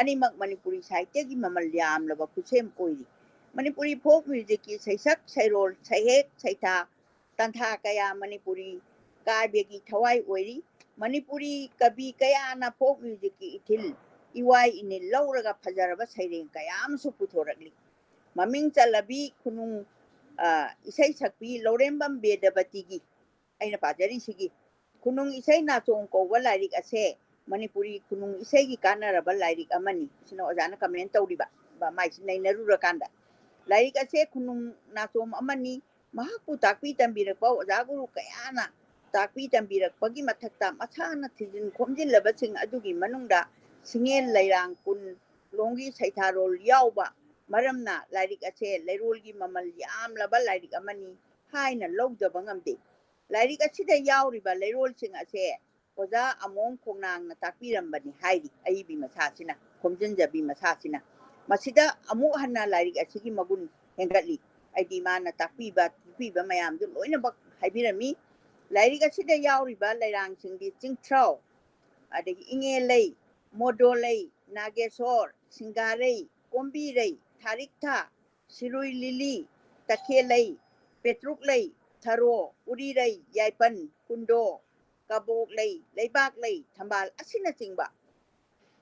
ꯑꯅꯤꯃꯛ ꯃꯅꯤꯄꯨꯔꯤ ꯁꯥꯍꯤꯇ꯭ꯌꯒꯤ ꯃꯃꯜ ꯌꯥꯝꯂꯕ ꯈꯨꯠꯁꯦꯝ ꯑꯣꯏꯔꯤ꯫ ꯃꯅꯤꯄꯨꯔꯤ ꯐꯣꯛ ꯃ꯭ꯌꯨꯖꯤꯛꯀꯤ ꯁꯩꯁꯛ, ꯁꯩꯔꯣꯜ, ꯁꯩꯍꯦꯛ, ꯁꯩꯊꯥ, ꯇꯟꯊꯥ ꯀꯌꯥ ꯃꯅꯤꯄꯨꯔꯤ ꯀꯥꯕ꯭ꯌꯒꯤ ꯊꯋꯥꯏ ꯑꯣꯏꯔꯤ꯫ ꯃꯅꯤꯄꯨꯔꯤ ꯀꯕꯤ ꯀꯌꯥꯅ ꯐꯣꯛ ꯃ꯭ꯌꯨꯖꯤꯛꯀꯤ ꯏꯊꯤꯜ, ꯏꯋꯥꯏ ꯏꯅꯤꯜ ꯂꯧꯔꯒ ꯐꯖꯔꯕ ꯁꯩꯔꯦꯡ ꯀꯌꯥ ꯑꯃꯁꯨ ꯄꯨꯊꯣꯔꯛꯂꯤ꯫ ꯃꯃꯤꯡ ꯆꯠꯂꯕꯤ ꯈꯨꯅꯨꯡ, ꯑ, ꯏꯁꯩ ꯁꯛꯄꯤ ꯂꯧꯔꯦꯝꯕꯝ ꯕꯦꯗꯕꯇꯤꯒꯤ, ꯑꯩꯅ ꯄꯥꯖꯔꯤꯁꯤꯒꯤ, ꯈꯨꯅꯨꯡ ꯏꯁꯩ ꯅꯥꯆꯣꯡ ꯀꯧꯕ ꯂꯥꯏꯔꯤꯛ ꯑꯁꯦ ꯃꯅꯤꯄꯨꯔꯤ ꯈꯨꯅꯨꯡ ꯏꯁꯩꯒꯤ ꯀꯥꯟꯅꯔꯕ ꯂꯥꯏꯔꯤꯛ ꯑꯃꯅꯤ꯫ ꯁꯤꯅ ꯑꯣꯖꯥꯅ comment ꯇꯧꯔꯤꯕ, ꯕ-, ꯃꯥꯏꯁꯤ ꯅꯩꯅꯔꯨꯔꯀꯥꯟꯗ꯫ ꯂꯥꯏꯔꯤꯛ ꯑꯁꯦ ꯈꯨꯅꯨꯡ ꯅꯥꯆꯣꯝ ꯑꯃꯅꯤ꯫ ꯃꯍꯥꯛꯄꯨ ꯇꯥꯛꯄꯤ ꯇꯝꯕꯤꯔꯛꯄ ꯑꯣꯖꯥ ꯒꯨꯔꯨ ꯀꯌꯥꯅ ꯇꯥꯛꯄꯤ ꯇꯝꯕꯤꯔꯛꯄꯒꯤ ꯃꯊꯛꯇ ꯃꯁꯥꯅ ꯊꯤꯖꯤꯟ ꯈꯣꯝꯖꯤꯜꯂꯕꯁꯤꯡ ꯑꯗꯨꯒꯤ ꯃꯅꯨꯡꯗ ꯁꯤꯡꯉꯦꯜ ꯂꯩꯔꯥꯡ ꯀꯨꯟ ꯂꯣꯝꯒꯤ ꯁꯩꯊꯥꯔꯣꯜ ꯌꯥꯎꯕ ꯃꯔꯝꯅ ꯂꯥꯏꯔꯤꯛ ꯑꯁꯦ ꯂꯩꯔꯣꯜꯒꯤ ꯃꯃꯜ ꯌꯥꯝꯂꯕ ꯂꯥꯏꯔꯤꯛ ꯑꯃꯅꯤ ꯍꯥꯏꯅ ꯂꯧꯗꯕ ꯉꯝꯗꯦ꯫ ꯂꯥꯏꯔꯤꯛ ꯑꯁꯤꯗ ꯌꯥꯎꯔꯤꯕ ꯂꯩꯔꯣꯜꯁꯤꯡ ꯑꯁꯦ ꯑꯣꯖꯥ ꯑꯃꯣꯝ ꯈꯣꯡꯅꯥꯡꯅ ꯇꯥꯛꯄꯤꯔꯝꯕꯅꯤ ꯍꯥꯏꯔꯤ ꯑꯏꯕꯤ ꯃꯁꯥꯁꯤꯅ, ꯈꯣꯝꯖꯤꯟꯖꯕꯤ ꯃꯁꯥꯁꯤꯅ꯫ ꯃꯁꯤꯗ ꯑꯃꯨꯛ ꯍꯟꯅ ꯂꯥꯏꯔꯤꯛ ꯑꯁꯤꯒꯤ ꯃꯒꯨꯟ ꯍꯦꯟꯒꯠꯂꯤ꯫ ꯍꯥꯏꯗꯤ ꯃꯥꯅ ꯇꯥꯛꯄꯤꯕ, ꯇꯥꯛꯄꯤꯕ ꯃꯌꯥꯝꯗꯨ ꯂꯣꯏꯅꯃꯛ ꯍꯥꯏꯕꯤꯔꯝꯃꯤ꯫ ꯂꯥꯏꯔꯤꯛ ꯑꯁꯤꯗ ꯌꯥꯎꯔꯤꯕ ꯂꯩꯔꯥꯡꯁꯤꯡꯗꯤ ꯆꯤꯡꯊ꯭ꯔꯥꯎ, ꯑꯗꯒꯤ ꯏꯉꯦꯂꯩ, ꯃꯣꯗꯣꯂꯩ, ꯅꯥꯒꯦꯁꯣꯔ, ꯁꯤꯡꯒꯥꯔꯩ, ꯀꯣꯝꯕꯤꯔꯩ, ꯊꯥꯔꯤꯛꯊꯥ, ꯁꯤꯔꯨꯏ ꯂꯤꯂꯤ, ꯇꯈꯦꯜꯂꯩ, ꯄꯦꯇ꯭ꯔꯨꯛꯂꯩ, ꯊꯔꯣ, ꯎꯔꯤꯔꯩ, ꯌꯥꯏꯄꯟ, ꯀꯨꯟꯗꯣ, ꯀꯕꯣꯛꯂꯩ, ꯂꯩꯕꯥꯛꯂꯩ, ꯊꯝꯕꯥꯜ ꯑꯁꯤꯅꯆꯤꯡꯕ,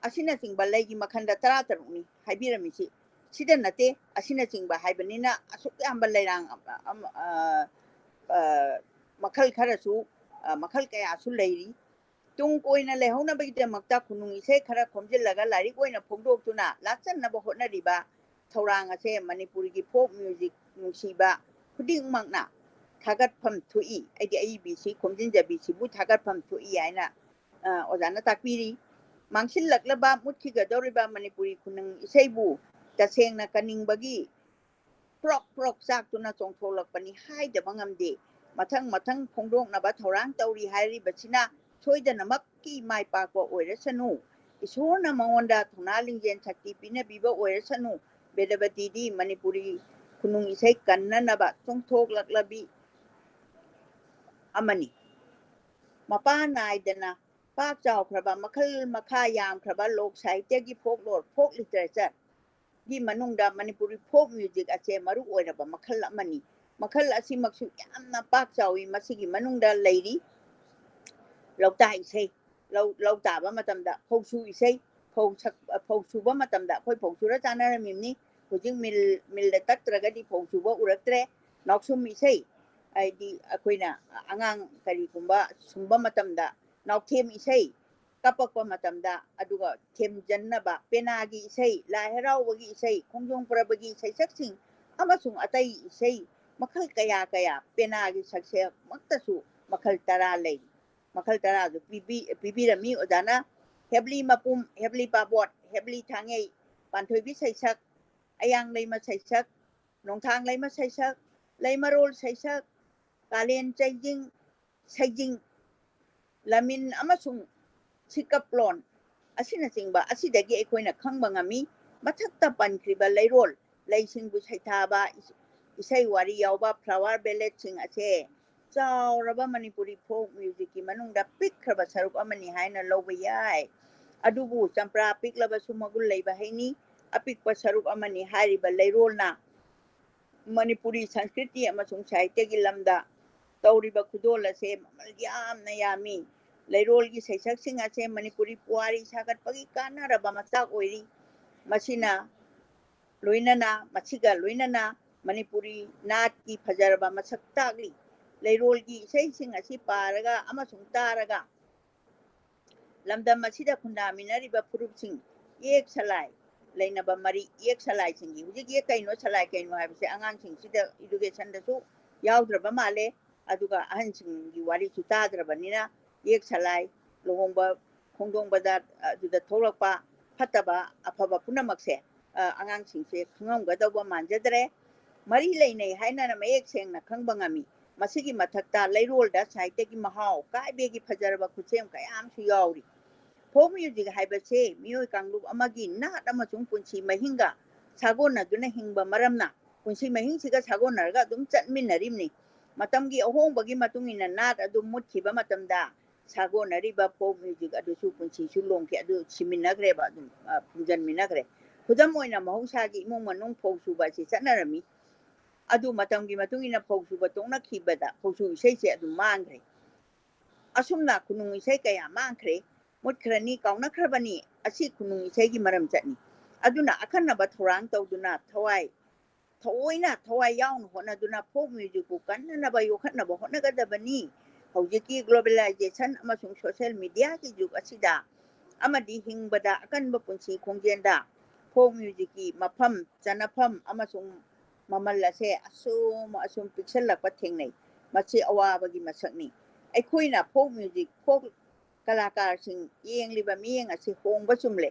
ꯑꯁꯤꯅꯆꯤꯡꯕ ꯂꯩꯒꯤ ꯃꯈꯜꯗ ꯇꯔꯥ ꯇꯔꯨꯛꯅꯤ ꯍꯥꯏꯕꯤꯔꯝꯃꯤꯁꯤ꯫ ꯁꯤꯗ ꯅꯠꯇꯦ, ꯑꯁꯤꯅꯆꯤꯡꯕ ꯍꯥꯏꯕꯅꯤꯅ ꯑꯁꯨꯛ ꯌꯥꯝꯕ ꯂꯩꯔꯥꯡ ꯑꯃ, ꯑꯃ, ꯑ, ꯑ, ꯃꯈꯜ ꯈꯔꯁꯨ, ꯑ, ꯃꯈꯜ ꯀꯌꯥꯁꯨ ꯂꯩꯔꯤ꯫ ꯇꯨꯡ ꯀꯣꯏꯅ ꯂꯩꯍꯧꯅꯕꯒꯤꯗꯃꯛꯇ ꯈꯨꯅꯨꯡ ꯏꯁꯩ ꯈꯔ ꯈꯣꯝꯖꯤꯜꯂꯒ ꯂꯥꯏꯔꯤꯛ ꯑꯣꯏꯅ ꯐꯣꯡꯗꯣꯛꯇꯨꯅ ꯂꯥꯆꯟꯅꯕ ꯍꯣꯠꯅꯔꯤꯕ ꯊꯧꯔꯥꯡ ꯑꯁꯦ ꯃꯅꯤꯄꯨꯔꯒꯤ ꯐꯣꯛ ꯃ꯭ꯌꯨꯖꯤꯛ ꯅꯨꯡꯁꯤꯕ ꯈꯨꯗꯤꯡꯃꯛꯅ ꯊꯥꯒꯠꯐꯝ ꯊꯣꯛꯏ꯫ ꯑꯩꯗꯤ ꯑꯏꯕꯤꯁꯤ, ꯈꯣꯝꯖꯤꯟꯖꯕꯤꯁꯤꯕꯨ ꯊꯥꯒꯠꯐꯝ ꯊꯣꯛꯏ ꯍꯥꯏꯅ, ꯑ, ꯑꯣꯖꯥꯅ ꯇꯥꯛꯄꯤꯔꯤ꯫ ꯃꯥꯡꯁꯤꯜꯂꯛꯂꯕ, ꯃꯨꯠꯈꯤꯒꯗꯧꯔꯤꯕ ꯃꯅꯤꯄꯨꯔꯤ ꯈꯨꯅꯨꯡ ꯏꯁꯩꯕꯨ ꯇꯁꯦꯡꯅ ꯀꯟꯅꯤꯡꯕꯒꯤ ꯄ꯭ꯔꯣꯛ ꯄ꯭ꯔꯣꯛ ꯆꯥꯛꯇꯨꯅ ꯆꯣꯡꯊꯣꯛꯂꯛꯄꯅꯤ ꯍꯥꯏꯗꯕ ꯉꯝꯗꯦ꯫ ꯃꯊꯪ ꯃꯊꯪ ꯐꯣꯡꯗꯣꯛꯅꯕ ꯊꯧꯔꯥꯡ ꯇꯧꯔꯤ ꯍꯥꯏꯔꯤꯕꯁꯤꯅ ꯁꯣꯏꯗꯅꯃꯛꯀꯤ ꯃꯥꯏ ꯄꯥꯛꯄ ꯑꯣꯏꯔꯁꯅꯨ꯫ ꯏꯁꯣꯔꯅ ꯃꯉꯣꯟꯗ ꯊꯧꯅꯥ ꯂꯤꯡꯖꯦꯜ ꯁꯛꯇꯤ ꯄꯤꯅꯕꯤꯕ ꯑꯣꯏꯔꯁꯅꯨ꯫ ꯕꯦꯗꯕꯇꯤꯗꯤ ꯃꯅꯤꯄꯨꯔꯤ ꯈꯨꯅꯨꯡ ꯏꯁꯩ ꯀꯟꯅꯅꯕ ꯆꯣꯡꯊꯣꯛꯂꯛꯂꯕꯤ ꯑꯃꯅꯤ꯫ ꯃꯄꯥ ꯅꯥꯏꯗꯅ ꯄꯥꯛ ꯆꯥꯎꯈ꯭ꯔꯕ, ꯃꯈꯜ ꯃꯈꯥ ꯌꯥꯝꯈ꯭ꯔꯕ ꯂꯣꯛ ꯁꯥꯍꯤꯇ꯭ꯌꯒꯤ folklore, folk literature ꯒꯤ ꯃꯅꯨꯡꯗ ꯃꯅꯤꯄꯨꯔꯤ folk music ꯑꯁꯦ ꯃꯔꯨ ꯑꯣꯏꯔꯕ ꯃꯈꯜ ꯑꯃꯅꯤ꯫ ꯃꯈꯜ ꯑꯁꯤꯃꯛꯁꯨ ꯌꯥꯝꯅ ꯄꯥꯛ ꯆꯥꯎꯏ꯫ ꯃꯁꯤꯒꯤ ꯃꯅꯨꯡꯗ ꯂꯩꯔꯤ ꯂꯧꯇꯥ ꯏꯁꯩ, ꯂꯧ, ꯂꯧ ꯇꯥꯕ ꯃꯇꯝꯗ ꯐꯧꯁꯨ ꯏꯁꯩ, ꯐꯧ ꯁꯛ-, ꯐꯧ ꯁꯨꯕ ꯃꯇꯝꯗ, ꯑꯩꯈꯣꯏ ꯐꯧ ꯁꯨꯔ ꯆꯥꯅꯔꯝꯃꯤꯕꯅꯤ, ꯍꯧꯖꯤꯛ ꯃꯤꯜ, ꯃꯤꯜꯗ ꯇꯛꯇ꯭ꯔꯒꯗꯤ ꯐꯧ ꯁꯨꯕ ꯎꯔꯛꯇ꯭ꯔꯦ꯫ ꯅꯥꯎꯁꯨꯝ ꯏꯁꯩ, ꯍꯥꯏꯗꯤ ꯑꯩꯈꯣꯏꯅ ꯑꯉꯥꯡ ꯀꯔꯤꯒꯨꯝꯕ ꯁꯨꯝꯕ ꯃꯇꯝꯗ ꯅꯥꯎꯊꯦꯝ ꯏꯁꯩ, ꯀꯞꯄꯛꯄ ꯃꯇꯝꯗ, ꯑꯗꯨꯒ ꯊꯦꯝꯖꯟꯅꯕ ꯄꯦꯅꯥꯒꯤ ꯏꯁꯩ, ꯂꯥꯏ ꯍꯔꯥꯎꯕꯒꯤ ꯏꯁꯩ, ꯈꯣꯡꯖꯣꯝ ꯄꯔꯕꯒꯤ ꯁꯩꯁꯛꯁꯤꯡ ꯑꯃꯁꯨꯡ ꯑꯇꯩ ꯏꯁꯩ ꯃꯈꯜ ꯀꯌꯥ ꯀꯌꯥ, ꯄꯦꯅꯥꯒꯤ ꯁꯛꯁꯦꯃꯛꯇꯁꯨ ꯃꯈꯜ ꯇꯔꯥ ꯂꯩꯔꯤ꯫ ꯃꯈꯜ ꯇꯔꯥꯗꯨ ꯄꯤꯕꯤ-, ꯄꯤꯕꯤꯔꯝꯃꯤ ꯑꯣꯖꯥꯅ꯫ ꯍꯦꯞꯂꯤ ꯃꯄꯨꯝ, ꯍꯦꯞꯂꯤ ꯄꯥꯕꯣꯠ, ꯍꯦꯞꯂꯤ ꯊꯥꯡꯉꯩ, ꯄꯥꯟꯊꯣꯏꯕꯤ ꯁꯩꯁꯛ, ꯑꯌꯥꯡ ꯂꯩꯃ ꯁꯩꯁꯛ, ꯅꯣꯡꯊꯥꯡ ꯂꯩꯃ ꯁꯩꯁꯛ, ꯂꯩꯃꯔꯣꯜ ꯁꯩꯁꯛ, ꯀꯥꯂꯦꯟ ꯆꯩꯖꯤꯡ, ꯁꯩꯖꯤꯡ, ꯂꯃꯤꯟ ꯑꯃꯁꯨꯡ ꯁꯤꯀꯞꯂꯣꯟ ꯑꯁꯤꯅꯆꯤꯡꯕ ꯑꯁꯤꯗꯒꯤ ꯑꯩꯈꯣꯏꯅ ꯈꯪꯕ ꯉꯝꯃꯤ꯫ ꯃꯊꯛꯇ ꯄꯟꯈ꯭ꯔꯤꯕ ꯂꯩꯔꯣꯜ, ꯂꯩꯁꯤꯡꯕꯨ ꯁꯩꯊꯥꯕ, ꯏꯁꯩ ꯋꯥꯔꯤ ꯌꯥꯎꯕ flower balladꯁꯤꯡ ꯑꯁꯦ ꯆꯥꯎꯔꯕ ꯃꯅꯤꯄꯨꯔꯤ folk musicꯀꯤ ꯃꯅꯨꯡꯗ ꯄꯤꯛꯈ꯭ꯔꯕ ꯁꯔꯨꯛ ꯑꯃꯅꯤ ꯍꯥꯏꯅ ꯂꯧꯕ ꯌꯥꯏ꯫ ꯑꯗꯨꯕꯨ ꯆꯝꯄ꯭ꯔꯥ ꯄꯤꯛꯂꯕꯁꯨ ꯃꯒꯨꯟ ꯂꯩꯕ ꯍꯩꯅꯤ꯫ ꯑꯄꯤꯛꯄ ꯁꯔꯨꯛ ꯑꯃꯅꯤ ꯍꯥꯏꯔꯤꯕ ꯂꯩꯔꯣꯜꯅ ꯃꯅꯤꯄꯨꯔꯤ ꯁꯪꯁꯀ꯭ꯔꯤꯇꯤ ꯑꯃꯁꯨꯡ ꯁꯥꯍꯤꯇ꯭ꯌꯒꯤ ꯂꯝꯗ ꯇꯧꯔꯤꯕ ꯈꯨꯗꯣꯜ ꯑꯁꯦ ꯃꯃꯜ ꯌꯥꯝꯅ ꯌꯥꯝꯃꯤ꯫ ꯂꯩꯔꯣꯜꯒꯤ ꯁꯩꯁꯛꯁꯤꯡ ꯑꯁꯦ ꯃꯅꯤꯄꯨꯔꯤ ꯄꯨꯋꯥꯔꯤ ꯁꯥꯒꯠꯄꯒꯤ ꯀꯥꯟꯅꯔꯕ ꯃꯆꯥꯛ ꯑꯣꯏꯔꯤ꯫ ꯃꯁꯤꯅ ꯂꯣꯏꯅꯅ, ꯃꯁꯤꯒ ꯂꯣꯏꯅꯅ ꯃꯅꯤꯄꯨꯔꯤ ꯅꯥꯠꯀꯤ ꯐꯖꯔꯕ ꯃꯁꯛ ꯇꯥꯛꯂꯤ꯫ ꯂꯩꯔꯣꯜꯒꯤ ꯏꯁꯩꯁꯤꯡ ꯑꯁꯤ ꯄꯥꯔꯒ ꯑꯃꯁꯨꯡ ꯇꯥꯔꯒ ꯂꯝꯗꯝ ꯑꯁꯤꯗ ꯈꯨꯟꯗꯥꯃꯤꯟꯅꯔꯤꯕ ꯐꯨꯔꯨꯞꯁꯤꯡ, ꯏꯌꯦꯛ ꯁꯂꯥꯏ ꯂꯩꯅꯕ ꯃꯔꯤ, ꯏꯌꯦꯛ ꯁꯂꯥꯏꯁꯤꯡꯒꯤ, ꯍꯧꯖꯤꯛ ꯏꯌꯦꯛ ꯀꯩꯅꯣ, ꯁꯂꯥꯏ ꯀꯩꯅꯣ ꯍꯥꯏꯕꯁꯦ ꯑꯉꯥꯡꯁꯤꯡꯁꯤꯗ educationꯗꯁꯨ ꯌꯥꯎꯗ꯭ꯔꯕ ꯃꯥꯜꯂꯦ꯫ ꯑꯗꯨꯒ ꯑꯍꯟꯁꯤꯡꯒꯤ ꯋꯥꯔꯤꯁꯨ ꯇꯥꯗ꯭ꯔꯕꯅꯤꯅ, ꯏꯌꯦꯛ ꯁꯂꯥꯏ, ꯂꯨꯍꯣꯡꯕ ꯈꯣꯡꯗꯣꯡꯕꯗ ꯑꯗꯨꯗ ꯊꯣꯛꯂꯛꯄ ꯐꯠꯇꯕ ꯑꯐꯕ ꯄꯨꯝꯅꯃꯛꯁꯦ, ꯑ, ꯑꯉꯥꯡꯁꯤꯡꯁꯦ ꯈꯪꯉꯝꯒꯗꯧꯕ ꯃꯥꯟꯖꯗ꯭ꯔꯦ꯫ ꯃꯔꯤ ꯂꯩꯅꯩ ꯍꯥꯏꯅꯅ ꯃꯌꯦꯛ ꯁꯦꯡꯅ ꯈꯪꯕ ꯉꯝꯃꯤ꯫ ꯃꯁꯤꯒꯤ ꯃꯊꯛꯇ ꯂꯩꯔꯣꯜꯗ ꯁꯥꯍꯤꯇ꯭ꯌꯒꯤ ꯃꯍꯥꯎ ꯀꯥꯏꯕꯒꯤ ꯐꯖꯔꯕ ꯈꯨꯠꯁꯦꯝ ꯀꯌꯥ ꯑꯃꯁꯨ ꯌꯥꯎꯔꯤ꯫ Folk music ꯍꯥꯏꯕꯁꯤ ꯃꯤꯑꯣꯏ ꯀꯥꯡꯂꯨꯞ ꯑꯃꯒꯤ ꯅꯥꯠ ꯑꯃꯁꯨꯡ ꯄꯨꯟꯁꯤ ꯃꯍꯤꯡꯒ ꯁꯥꯒꯣꯟꯅꯗꯨꯅ ꯍꯤꯡꯕ ꯃꯔꯝꯅ ꯄꯨꯟꯁꯤ ꯃꯍꯤꯡꯁꯤꯒ ꯁꯥꯒꯣꯟꯅꯔꯒ ꯑꯗꯨꯝ ꯆꯠꯃꯤꯟꯅꯔꯤꯕꯅꯤ꯫ ꯃꯇꯝꯒꯤ ꯑꯍꯣꯡꯕꯒꯤ ꯃꯇꯨꯡ ꯏꯟꯅ ꯅꯥꯠ ꯑꯗꯨ ꯃꯨꯠꯈꯤꯕ ꯃꯇꯝꯗ ꯁꯥꯒꯣꯟꯅꯔꯤꯕ folk music ꯑꯗꯨꯁꯨ ꯄꯨꯟꯁꯤꯁꯨ ꯂꯣꯡꯈꯤ, ꯑꯗꯨ ꯁꯤꯃꯤꯟꯅꯈ꯭ꯔꯦꯕ, ꯑꯗꯨꯝ, ꯑ, ꯐꯨꯝꯖꯟꯃꯤꯟꯅꯈ꯭ꯔꯦ꯫ ꯈꯨꯗꯝ ꯑꯣꯏꯅ, ꯃꯍꯧꯁꯥꯒꯤ ꯏꯃꯨꯡ ꯃꯅꯨꯡ ꯐꯧ ꯁꯨꯕ ꯑꯁꯤ ꯆꯠꯅꯔꯝꯃꯤ꯫ ꯑꯗꯨ ꯃꯇꯝꯒꯤ ꯃꯇꯨꯡ ꯏꯟꯅ ꯐꯧ ꯁꯨꯕ ꯇꯣꯛꯅꯈꯤꯕꯗ ꯐꯧꯁꯨ ꯏꯁꯩꯁꯦ ꯑꯗꯨꯝ ꯃꯥꯡꯈ꯭ꯔꯦ꯫ ꯑꯁꯨꯝꯅ ꯈꯨꯅꯨꯡ ꯏꯁꯩ ꯀꯌꯥ ꯃꯥꯡꯈ꯭ꯔꯦ, ꯃꯨꯠꯈ꯭ꯔꯅꯤ, ꯀꯥꯎꯅꯈ꯭ꯔꯕꯅꯤ꯫ ꯑꯁꯤ ꯈꯨꯅꯨꯡ ꯏꯁꯩꯒꯤ ꯃꯔꯝ ꯆꯠꯅꯤ꯫ ꯑꯗꯨꯅ ꯑꯈꯟꯅꯕ ꯊꯧꯔꯥꯡ ꯇꯧꯗꯨꯅ ꯊꯋꯥꯏ, ꯊꯑꯣꯏꯅ ꯊꯋꯥꯏ ꯌꯥꯎꯅ ꯍꯣꯠꯅꯗꯨꯅ folk musicꯄꯨ ꯀꯟꯅꯅꯕ ꯌꯣꯛꯈꯠꯅꯕ ꯍꯣꯠꯅꯒꯗꯕꯅꯤ꯫ ꯍꯧꯖꯤꯛꯀꯤ globalization ꯑꯃꯁꯨꯡ social mediaꯒꯤ ꯖꯨꯒ ꯑꯁꯤꯗ ꯑꯃꯗꯤ ꯍꯤꯡꯕꯗ ꯑꯀꯟꯕ ꯄꯨꯟꯁꯤ ꯈꯣꯡꯖꯦꯜꯗ folk musicꯀꯤ ꯃꯐꯝ, ꯆꯟꯅꯐꯝ ꯑꯃꯁꯨꯡ ꯃꯃꯜ ꯑꯁꯦ ꯑꯁꯨꯝ ꯑꯁꯨꯝ ꯄꯤꯛꯁꯜꯂꯛꯄ ꯊꯦꯡꯅꯩ꯫ ꯃꯁꯤ ꯑꯋꯥꯕꯒꯤ ꯃꯁꯛꯅꯤ꯫ ꯑꯩꯈꯣꯏꯅ folk music, folk ꯀꯂꯥꯀꯥꯔꯁꯤꯡ ꯌꯦꯡꯂꯤꯕ ꯃꯤꯠꯌꯦꯡ ꯑꯁꯤ ꯍꯣꯡꯕ ꯆꯨꯝꯂꯦ꯫